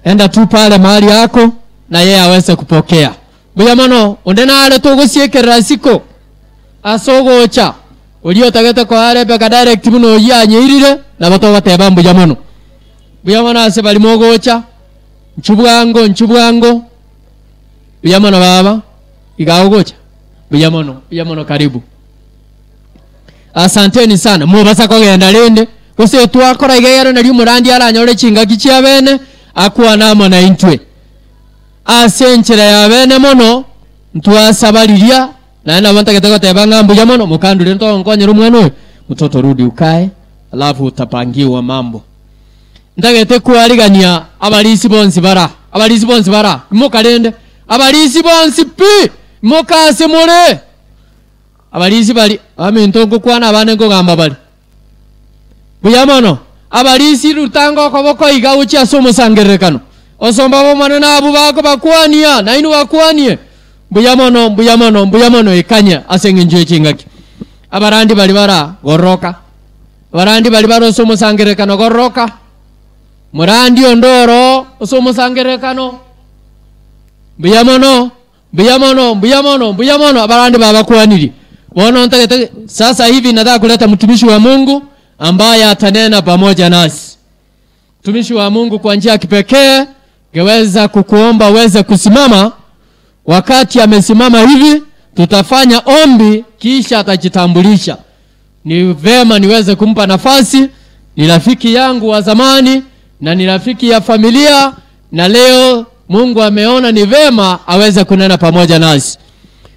Enda tu pale mahali yako na yeye aweze kupokea. Mbuya mono, onde nare togosiekerera siko. Asogocha. Ulio tagete kwa Rebeka direct muno yanyeirire na batogoteba mbuya mono. Mbuya mono ase bari mogocha. Nchubwango, nchubwango. Buya mono baba, iga ogocha. Buya mono, buya mono karibu. Asanteni sana, mobasa kogenda rende, gose twakora iga egere nario omorandi aranyore chingaki chia bene, akwane amo naintwe. Ase enchera ya bene mono, ntwasaba riria, naende nabo ntagete goteba ng'a mbuya mono, mokandure ntogonkonyera omwana oyo, mtoto rudi ukae, alafu utapangiwa mambo. Ntagete kwarigania abarisi bonsi bara, abarisi bonsi bara, imoka rende, abarisi bonsi pi, imoka ase more. Abarisi baria, abaminto ngokwana abande nkogamba bare. Buya mono, abarisi rutanga okoboko iga gochia ase omosangererekano, osomba b'Omonene abwo bakobakwania, nainwe bakwanie. Mbuya mono, mbuya mono, mbuya mono ekanya ase engencho ye chingaki. Abarandi baria bara gororoka, abarandi baria bare ase omosangererekano gororoka, morandi onde oroo ase omosangererekano, mbuya mono. Mbuya mono, mbuya mono, mbuya mono, abarandi babakwanirie. Bono ntagete sasa hivi nataka kuleta mtumishi wa Mungu ambaye atanena pamoja nasi. Mtumishi wa Mungu kwa njia ya kipekee, ngeweza kukuomba uweze kusimama. Wakati amesimama hivi, tutafanya ombi kisha atajitambulisha. Ni vema niweze kumpa nafasi. Ni rafiki yangu wa zamani na ni rafiki ya familia, na leo Mungu ameona ni vema aweze kunena pamoja nasi.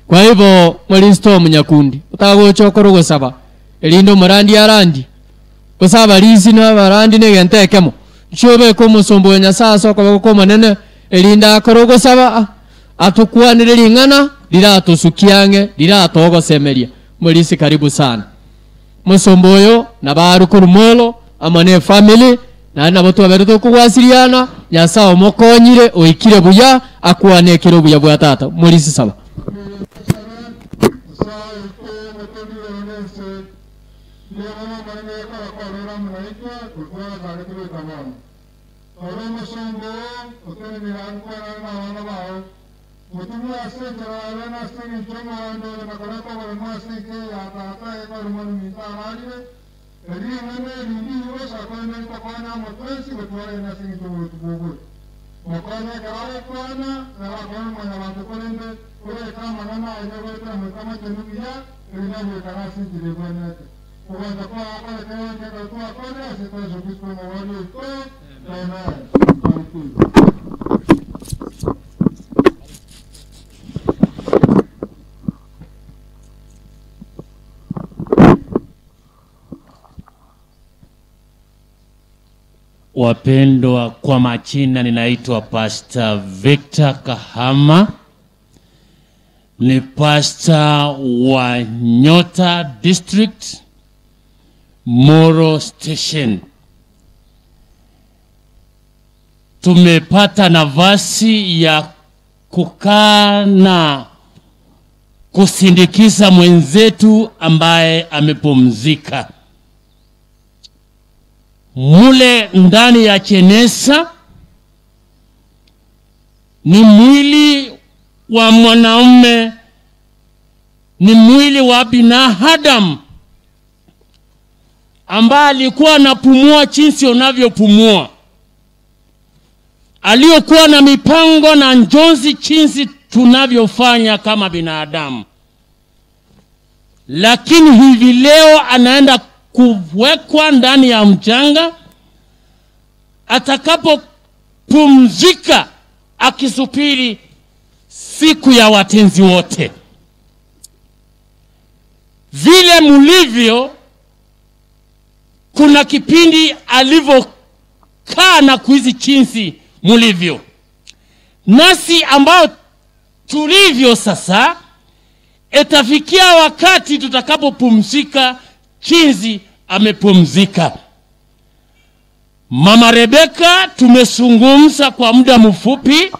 Kwa hivyo Moristo Munyakundi utagochokora ogosaba erinde omorandi arandi gose abarisi na abarandi na egento ekemo nchiobeke omosomba oyo Nyasaye ase okoboko kwa Omonene erinde akore ogosaba atokwanere ring'ana riratosukie ang'e riratogosemeria. Morisi karibu sana. Mosomba oyo nabo arwe korwa molo amo ne efamily, naende nabo twabeire tokogwasiriana, Nyasae omokonyire oikire buya, akwane ekere obuya bwa tata. Morisi saba. Ore omosomba oo otenenire ankwanane nabana bao, Motigwe ase enchera yaye na ase engencho y'omoganda oyo na koreta oboremu ase enka eye ya tata egekora omwana ominto ararire, erio ring'ana eri ndiigwe korende ritokonya amo twensi gotwarania ase engencho y'oboruoti bw'ogocha. Mokonye ekero agokwana, nere akore mwanyabanto korende oreke amang'ana aye goetera Omoika Omochenu buya, erinde agoikare ase enchera egwenerete. Ogwancha kwao okoreke enka ekero twakwanire ase Yeso Kristo Omorwani oito. Amen. Wapendwa, kwa majina ninaitwa Pastor Victor Kahama, ni pastor wa Nyota District, Moro Station. Tumepata nafasi ya kukaa na kusindikiza mwenzetu ambaye amepumzika mule ndani ya chenesa. Ni mwili wa mwanaume, ni mwili wa binadamu ambaye alikuwa anapumua jinsi unavyopumua, aliyokuwa na mipango na njozi jinsi tunavyofanya kama binadamu, lakini hivi leo anaenda kuwekwa ndani ya mchanga. Atakapopumzika akisubiri siku ya watenzi wote. Vile mulivyo, kuna kipindi alivyokaa na kuishi jinsi mulivyo, nasi ambao tulivyo sasa, itafikia wakati tutakapopumzika jinsi amepumzika. Mama Rebeka tumezungumza kwa muda mfupi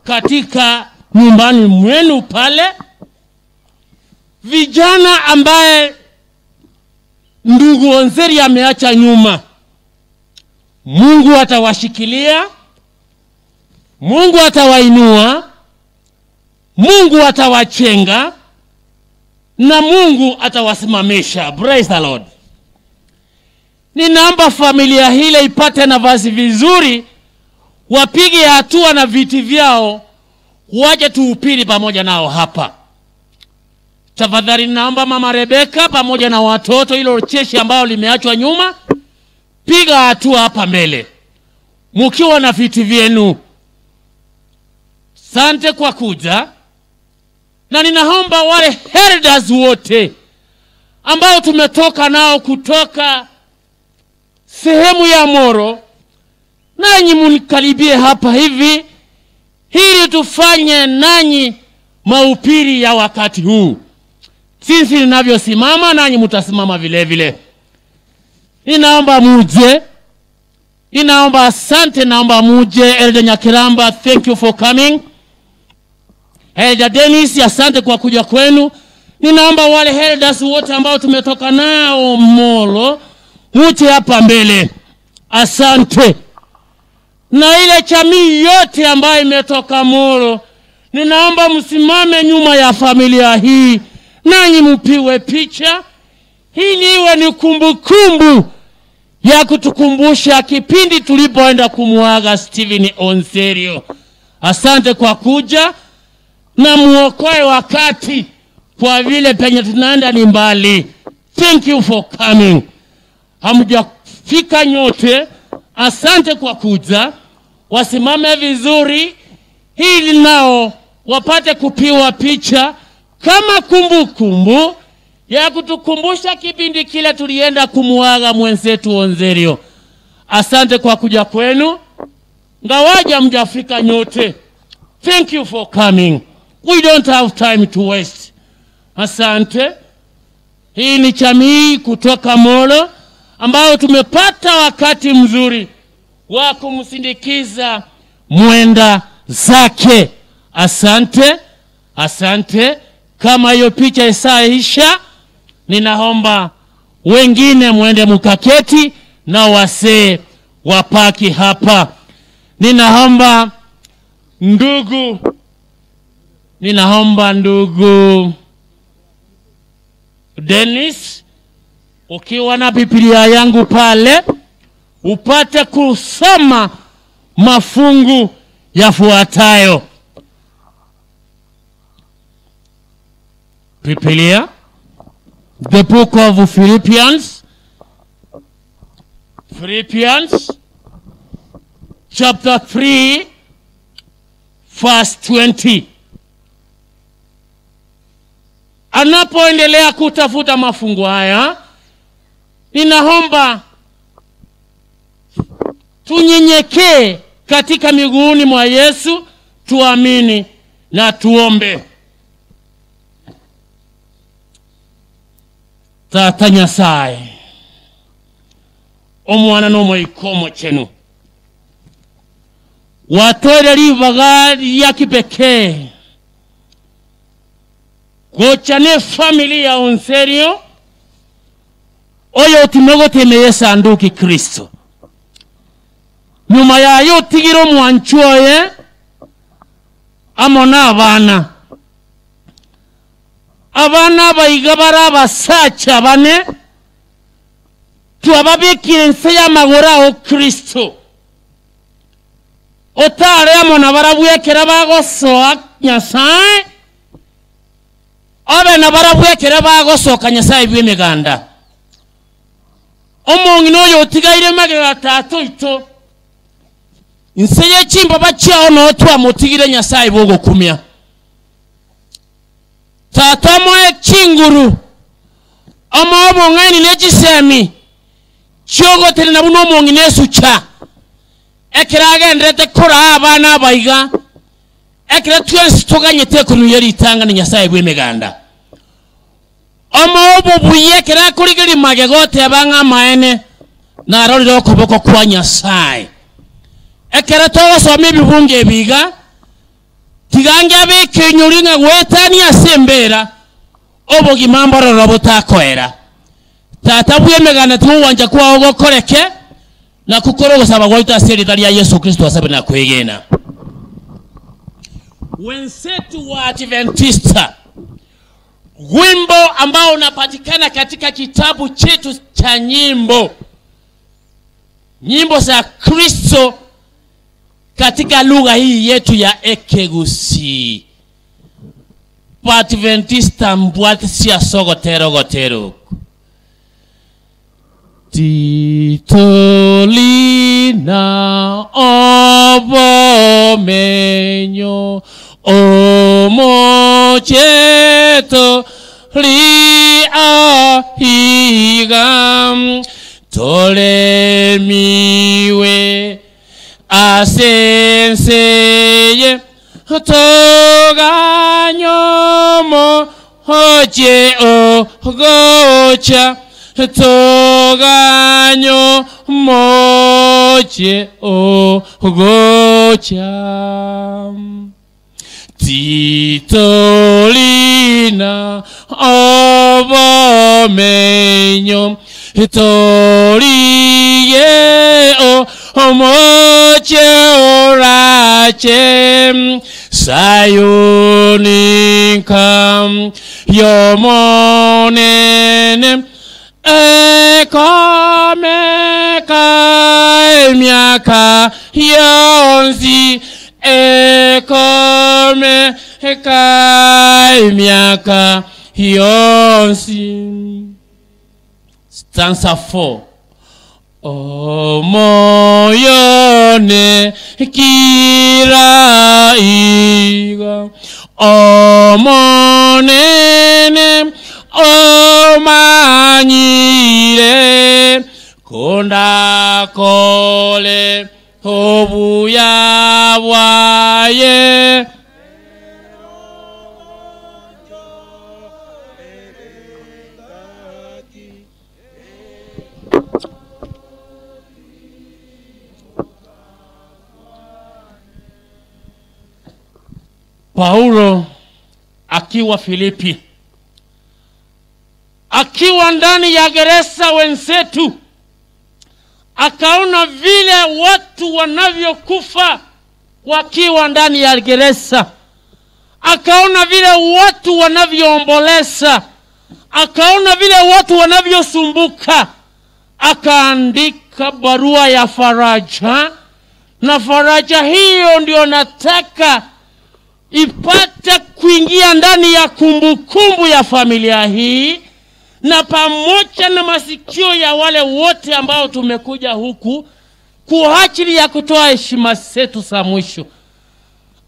katika nyumbani mwenu pale. Vijana ambaye ndugu Onzeri ameacha nyuma, Mungu atawashikilia, Mungu atawainua, Mungu atawachenga na Mungu atawasimamisha. Praise the Lord. Ninaomba familia hile ipate nafasi vizuri, wapige hatua na viti vyao, Waje tuhubiri pamoja nao hapa. Tafadhali naomba Mama Rebeka pamoja na watoto, hilo cheshi ambayo limeachwa nyuma, piga hatua hapa mbele mukiwa na viti vyenu. Sante kwa kuja, na ninaomba wale elders wote ambao tumetoka nao kutoka sehemu ya Moro, nanyi munikaribie hapa hivi ili tufanye nanyi mahubiri ya wakati huu. Jinsi ninavyosimama nanyi mtasimama vile vile. Ninaomba muje, ninaomba asante, naomba muje. Elder Nyakiramba, thank you for coming. Elder Dennis, asante kwa kuja kwenu. Ninaomba wale elders wote ambao tumetoka nao Molo muje hapa mbele, asante. Na ile jamii yote ambayo imetoka Molo, ninaomba msimame nyuma ya familia hii, nanyi mpiwe picha ili iwe ni kumbukumbu ya kutukumbusha kipindi tulipoenda kumuaga Stephen Onserio. Asante kwa kuja na muokoe wakati, kwa vile penye tunaenda ni mbali. Thank you for coming. Hamjafika nyote, asante kwa kuja. Wasimame vizuri ili nao wapate kupiwa picha kama kumbukumbu ya kutukumbusha kipindi kile tulienda kumuaga mwenzetu Onserio. Asante kwa kuja kwenu, ngawaja mjafika nyote. Thank you for coming. We don't have time to waste. Asante. Hii ni jamii kutoka Molo ambayo tumepata wakati mzuri wa kumsindikiza mwenda zake. Asante, asante. Kama hiyo picha isaisha, ninaomba wengine mwende mukaketi na wasee wapaki hapa. Ninaomba ndugu, ninaomba ndugu Dennis, ukiwa na Biblia yangu pale upate kusoma mafungu yafuatayo. Biblia, the book of Philippians, Philippians chapter 3 verse 20. Anapoendelea kutafuta mafungu haya, ninaomba tunyenyekee katika miguuni mwa Yesu, tuamini na tuombe. Tata Nyasaye, omwana n'omoikomo chenu watwere libaga lya kipekee gocha ne famili ya Onserio oyo timogotemeye sanduki Kristo nyuma yayo otigire omwanchu oye amo na abana abana abaiga bare abasacha bane twababikire ense y'amagoro ao Kristo otare amo na barabwekera bagosoa Nyasaye abe na barabwekera bagosoka Nyasaye bw'emiganda omong'ina oyo otigaire magega tata oito nse y'echimba bachiao noo twamotigire Nyasaye bogokumia tata omoe chinguru omoe obong'aini na echisemi chiogoterena buna omong'ina esucha ekero agenderete koraa abana abaiga ekero twensi toganyete ekonuya ritanga ni Nyasaye bw'emiganda omoe obobuya ekero akorigeria magega oteba ng'a amaene narorire okoboko kwa Nyasaye ekero togosoma ebibungo ebiga tigange abeke enyori ng'a gwetania ase embera obogima mbororo botakoera tata bw'emeganda tigogwancha kwao gokoreke na kukora ogosaba gwaito ase erita ria Yesu Kristo asabe na kwegena. Wenzetu wa Adventista, wimbo ambao unapatikana katika kitabu chetu cha nyimbo, nyimbo za Kristo katika lugha hii yetu ya Ekegusii. Baadventista mbwatisia sogotera ogotera oko. Titolina obomenyo omocheto riahiga toremiwe ase enseye toganyomo oche ogocha toganyo moche ogocha titolina obomenyo torigie omoche orache Sayuni nka y'Omonene ekomeka emiaka yonsi ekomeka emiaka yonsi. Stanza 4. Omoyone kira iga Omonene omanyire kondakole obuya bwaye. Paulo akiwa Filipi, akiwa ndani ya gereza wenzetu, akaona vile watu wanavyokufa wakiwa ndani ya gereza, akaona vile watu wanavyoomboleza, akaona vile watu wanavyosumbuka, akaandika barua ya faraja, na faraja hiyo ndio nataka ipate kuingia ndani ya kumbukumbu ya familia hii na pamoja na masikio ya wale wote ambao tumekuja huku kwa ajili ya kutoa heshima zetu za mwisho.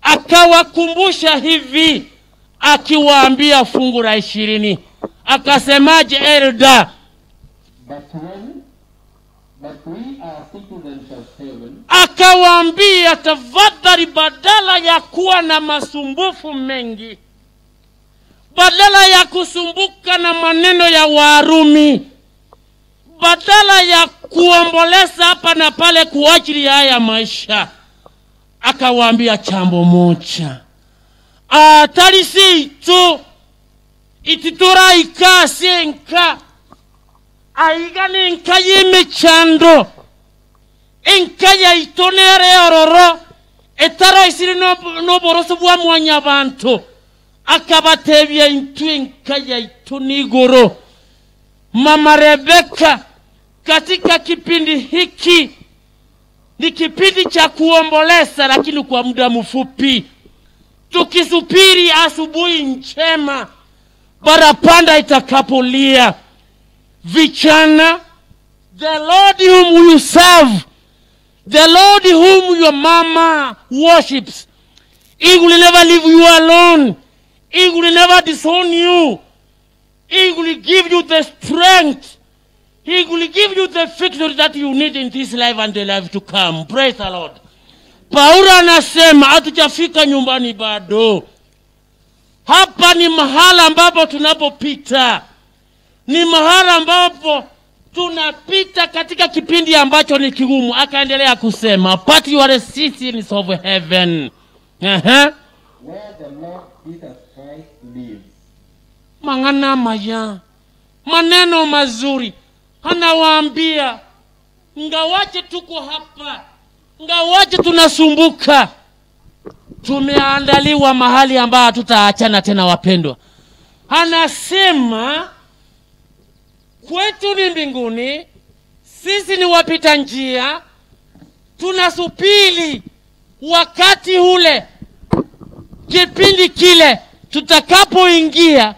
Akawakumbusha hivi akiwaambia fungu la 20, akasemaje Elda? But we are citizens of heaven. Akawaambia, tafadhali, badala ya kuwa na masumbufu mengi, badala ya kusumbuka na maneno ya Warumi, badala ya kuomboleza hapa na pale kwa ajili ya haya maisha, akawaambia jambo moja, atari situ ititura ikase nka aiga ni nka y'emichando enka yaito nere ororo etaraisire n'oboroso bwa mwanyabantu. Akabatebia intu enka yaito n'igoro. Mama Rebeka, katika kipindi hiki ni kipindi cha kuomboleza, lakini kwa muda mfupi, tukisubiri asubuhi njema barapanda itakapolia. Vijana, the Lord whom you serve, the Lord whom your mama worships, he will never leave you alone. He will never disown you. He will give you the strength. He will give you the victory that you need in this life and the life to come. Praise the Lord. Paulo anasema hatujafika nyumbani bado. Hapa ni mahala ambapo tunapopita, ni mahala ambapo tunapita katika kipindi ambacho ni kigumu. Akaendelea kusema, but you are citizens of heaven. Where the Lord Jesus Christ lives. Mang'ana maya, maneno mazuri anawaambia, ngawaje tuko hapa, ngawaje tunasumbuka, tumeandaliwa mahali ambapo hatutaachana tena wapendwa. Anasema kwetu ni mbinguni, sisi ni wapita njia, tunasubiri Wakati ule, kipindi kile tutakapoingia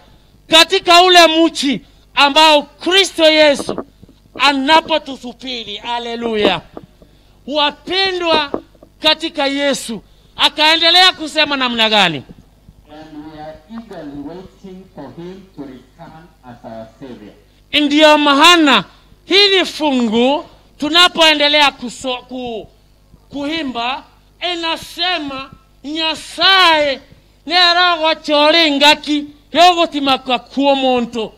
katika ule mji ambao Kristo Yesu anapotusubiri. Haleluya! Wapendwa katika Yesu, akaendelea kusema namna gani? And we are eagerly waiting for him to return as our Savior. Ndiyo maana hili fungu tunapoendelea kuso, ku, kuimba inasema Nyasaye neragochora engaki yogotimaka kwa omonto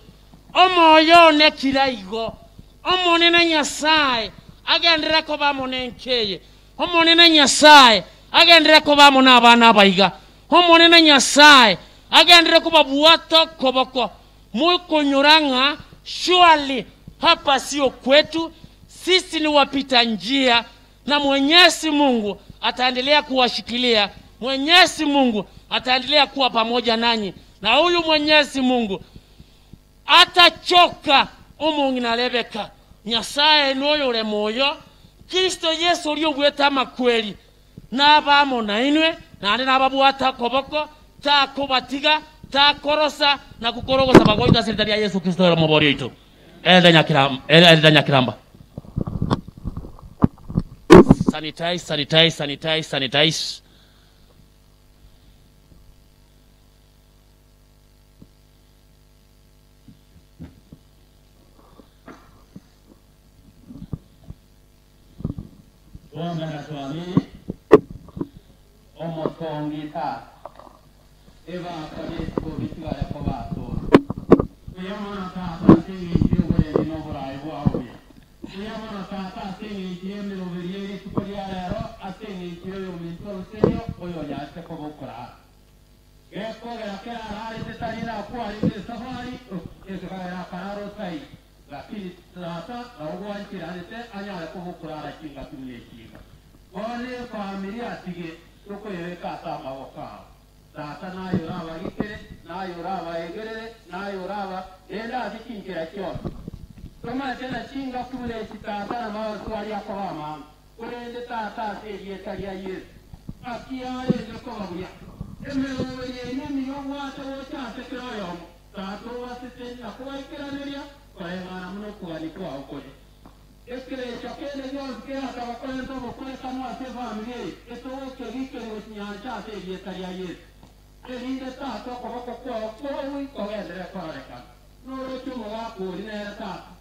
omoyo one kira igo omonene Nyasaye agenderere koba amo nenkeye omonene Nyasaye agenderere koba amo na abana abaiga omonene Nyasaye agenderere kobabwata okoboko mokonyora ng'a surely hapa sio kwetu, sisi ni wapita njia, na Mwenyezi Mungu ataendelea kuwashikilia. Mwenyezi Mungu ataendelea kuwa pamoja nanyi, na huyu Mwenyezi Mungu atachoka omong'ina Rebeka. Nyasaye noyore moyo Kristo Yesu oria obwete amakweri naba amo nainwe, naende nababwate okoboko, takobatiga, takorosa, na gokora ogosaba gwaito ase erieta ria Yesu Kristo ere omobori oito. Elder Nyakiramba, Elder Nyakiramba. Sanitize, sanitize, sanitize, sanitize. Tuombe na tuamini omotongi tata ebakore gobitigare kobatora buya mono tata ase eng'encho y'oborendi na oboraai bwao buya buya mono tata ase eng'encho y'emeroberi ye rituko ria rero ase eng'encho y'oyominto orusenio oyonyarete koba okorara gekogera kera ararete tari nakwarete esafari ekagera akarara otaiyo Lakini tata nabo gwancheranete anyare koba okorara chingaki buna echiga. Bono efamiri atige tokoyebeka ase amaboko ao. Tata naye orabagikere, naye orabaegerere, naye oraba rende ase chinchera chionsi. Tomaete na chingaki buna echi tata na magoso aria akoba amange, korende tata ase erieta ria Yeso. Ng'aki yarenge koba buya emeroberio eye emiya obwate gocha ase kera oyomo, tata obaseseni na kobaikeraneria koreng'ana buna okogania kwao kore. Ekerecha kende gionsi kerataba korenta obokorekanu ase efamiri eye, etogoke gikeri gochinyancha ase erieta ria Yeso, erinde tata okoboko kwao kogwi kogenderere kororekana. Noroche omogaka oria nere tata,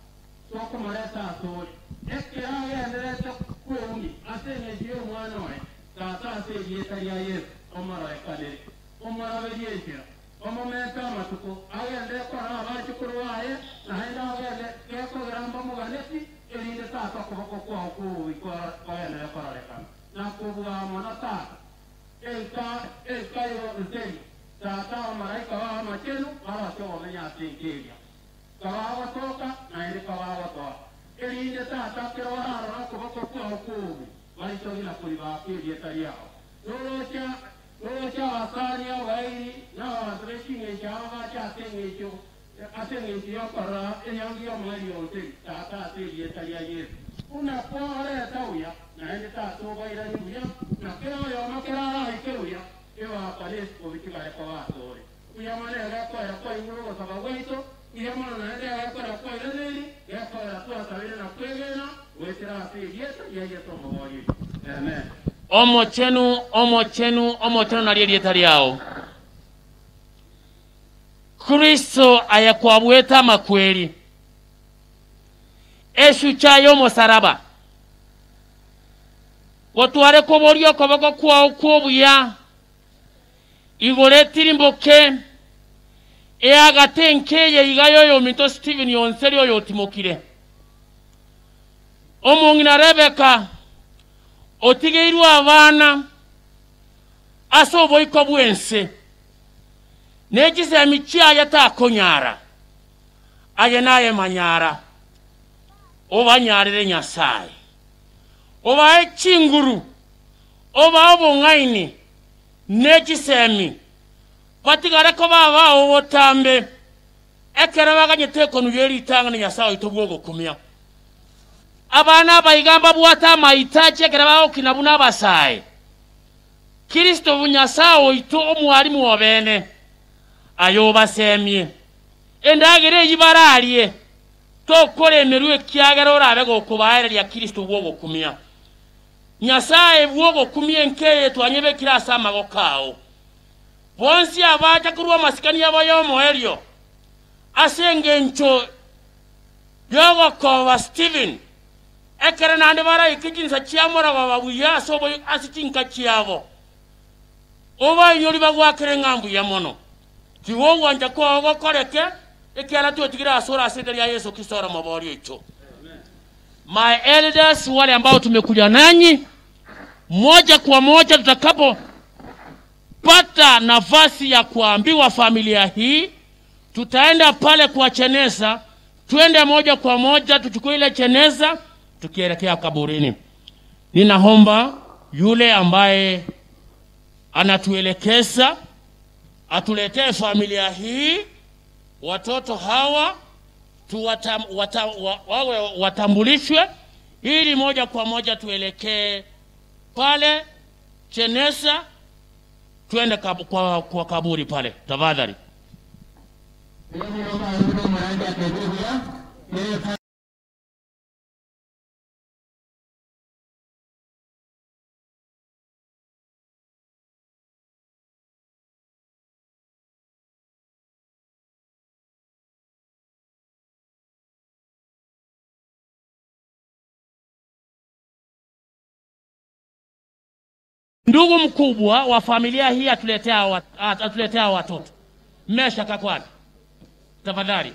tokomoreta asore, ekero agendererete kweumia ase engencho y'Omwana oye, Tata, ase erieta ria Yeso, omororekanere, omoraberie enchera, omomente amatuko, agenderere korora abachukuru baye, naende agende gekogera mbamoganeti, erinde Tata okoboko kwao kw'obobe kogenderere kororekana, na kobua mono Tata, enka enka y'Oruseria, Tata, abamalaika bao amachenu baroche obomenyo ase enka eria. Kabagotoka, naende kabagotoa, erinde tata ekero bararore okoboko kwao kw'obobe, baitogie na koribaka erieta riao. Noroche, noroche abasani, abairi, na abanto be ching'encho aba bache ase engencho, ase engencho y'okorora enyangi y'omoerio onsi, Tata, ase erieta ria Yeso. Buna kwarorete buya, naende tata obairanie buya, na kera oyomo kera araike buya, ebakwane isiko bitigare koba asore. Buya mono egekoera kwaigure ogosaba gwaito, buya mono naende egekoera kwairaneirie, gekoera twasabire na kwegena goetera ase erieta ria Yeso Omobori oito. Amen. Omochenu, omochenu, omochenu nario erieta riao. Kristo aye kwabuete amakweri, esucha y'omosaraba, gotware koboria okoboko kwao kw'obuya, Igoro etirimboke, eagate enka eye iga y'oyominto Stephen Onseri oyotimokire. Omong'ina Rebeka otigeirwe abana ase oboiko bw'ense, ne chisemi chiaye takonyara, aye naye manyara, obanyarere Nyasae. Obae chinguru, obae obong'aini, ne chisemi, batigare koba abao botambe, ekero baganyete ekonu ye ritang'ani Nyasae oito bw'ogokumia. Abana abaiga mbabwate amaitachi ekero bagokina buna abasae. Kristo Nyasae oito omwarimu obene, aye obasemie. Endagera eyio bararie, tokoremerwa ekiagera orabe gokobaereria Kristo bw'ogokumia. Nyasae bw'ogokumia enka eye twanyebekire ase amagoko ao. Bonsi abacha korwa amasikani abo y'omoerio, ase engencho y'ogokoba Stephen, ekero naende baraike chinsa chia morababa buya ase oboyo ase chinka chiabo, obainyori bagwakere ng'a mbuya mono. Tiga ogwancha kwao gokoreke, ekiagera twetigire asore ase erieta ria Yeso Kristo ore Omobooria oito. My elders, wale ambao tumekuja nanyi moja kwa moja, tutakapopata nafasi ya kuambiwa familia hii, tutaenda pale kwa cheneza, twende moja kwa moja tuchukue ile cheneza tukielekea kaburini. Ninaomba yule ambaye anatuelekeza atuletee familia hii, watoto hawa tuwatam, wata, wa, wawe watambulishwe ili moja kwa moja tuelekee pale Chenesa, twende kab, kwa kaburi pale tafadhali. Ndugu mkubwa wa familia hii atuletea atuletea watoto. Mesha Kakwani, tafadhali.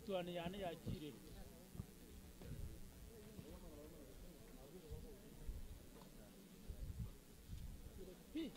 Etwani yane yachire. Pi.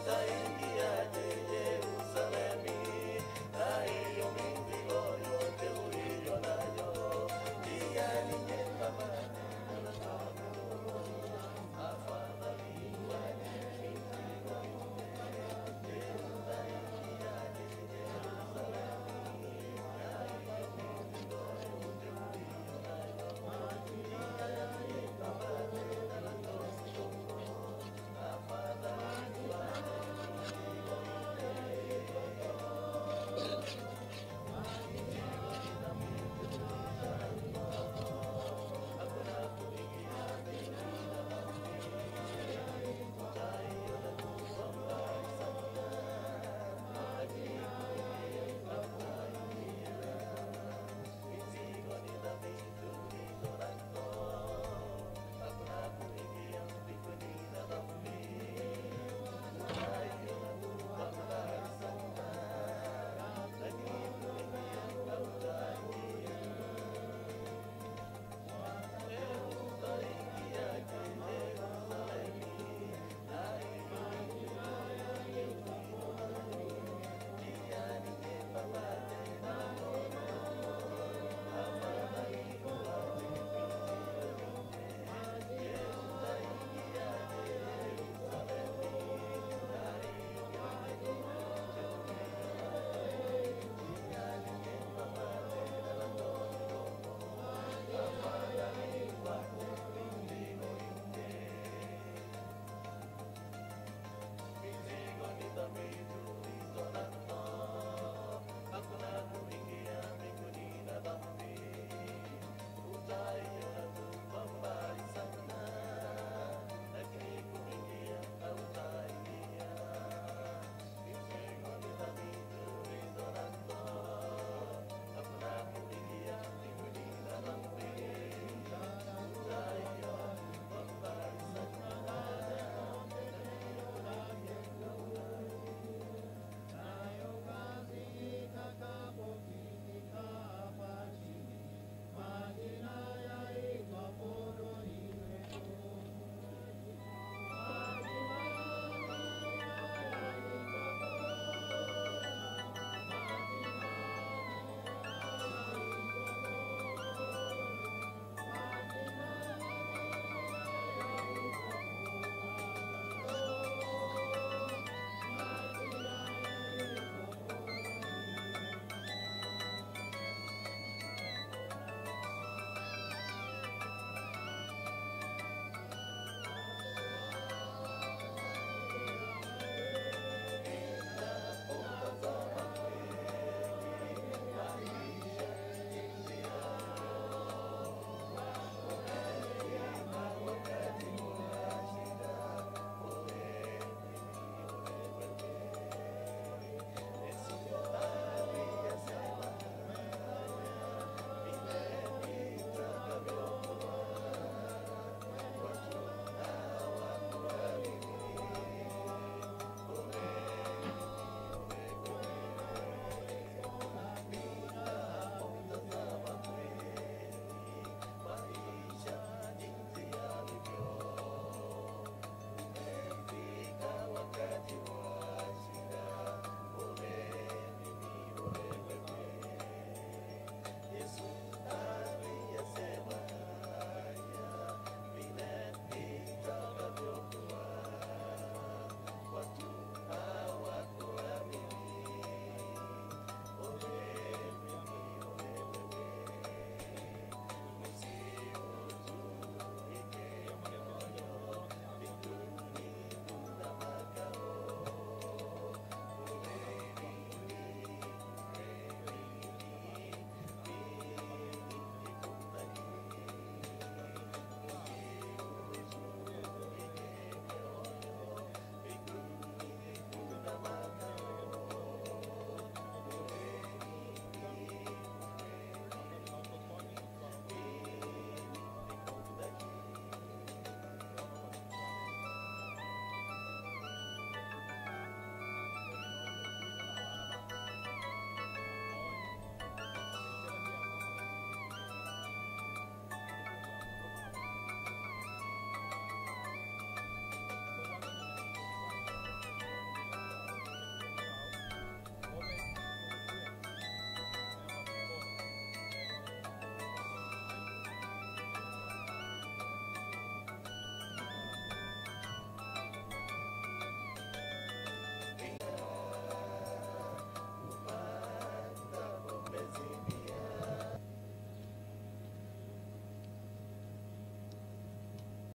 Nyasaye.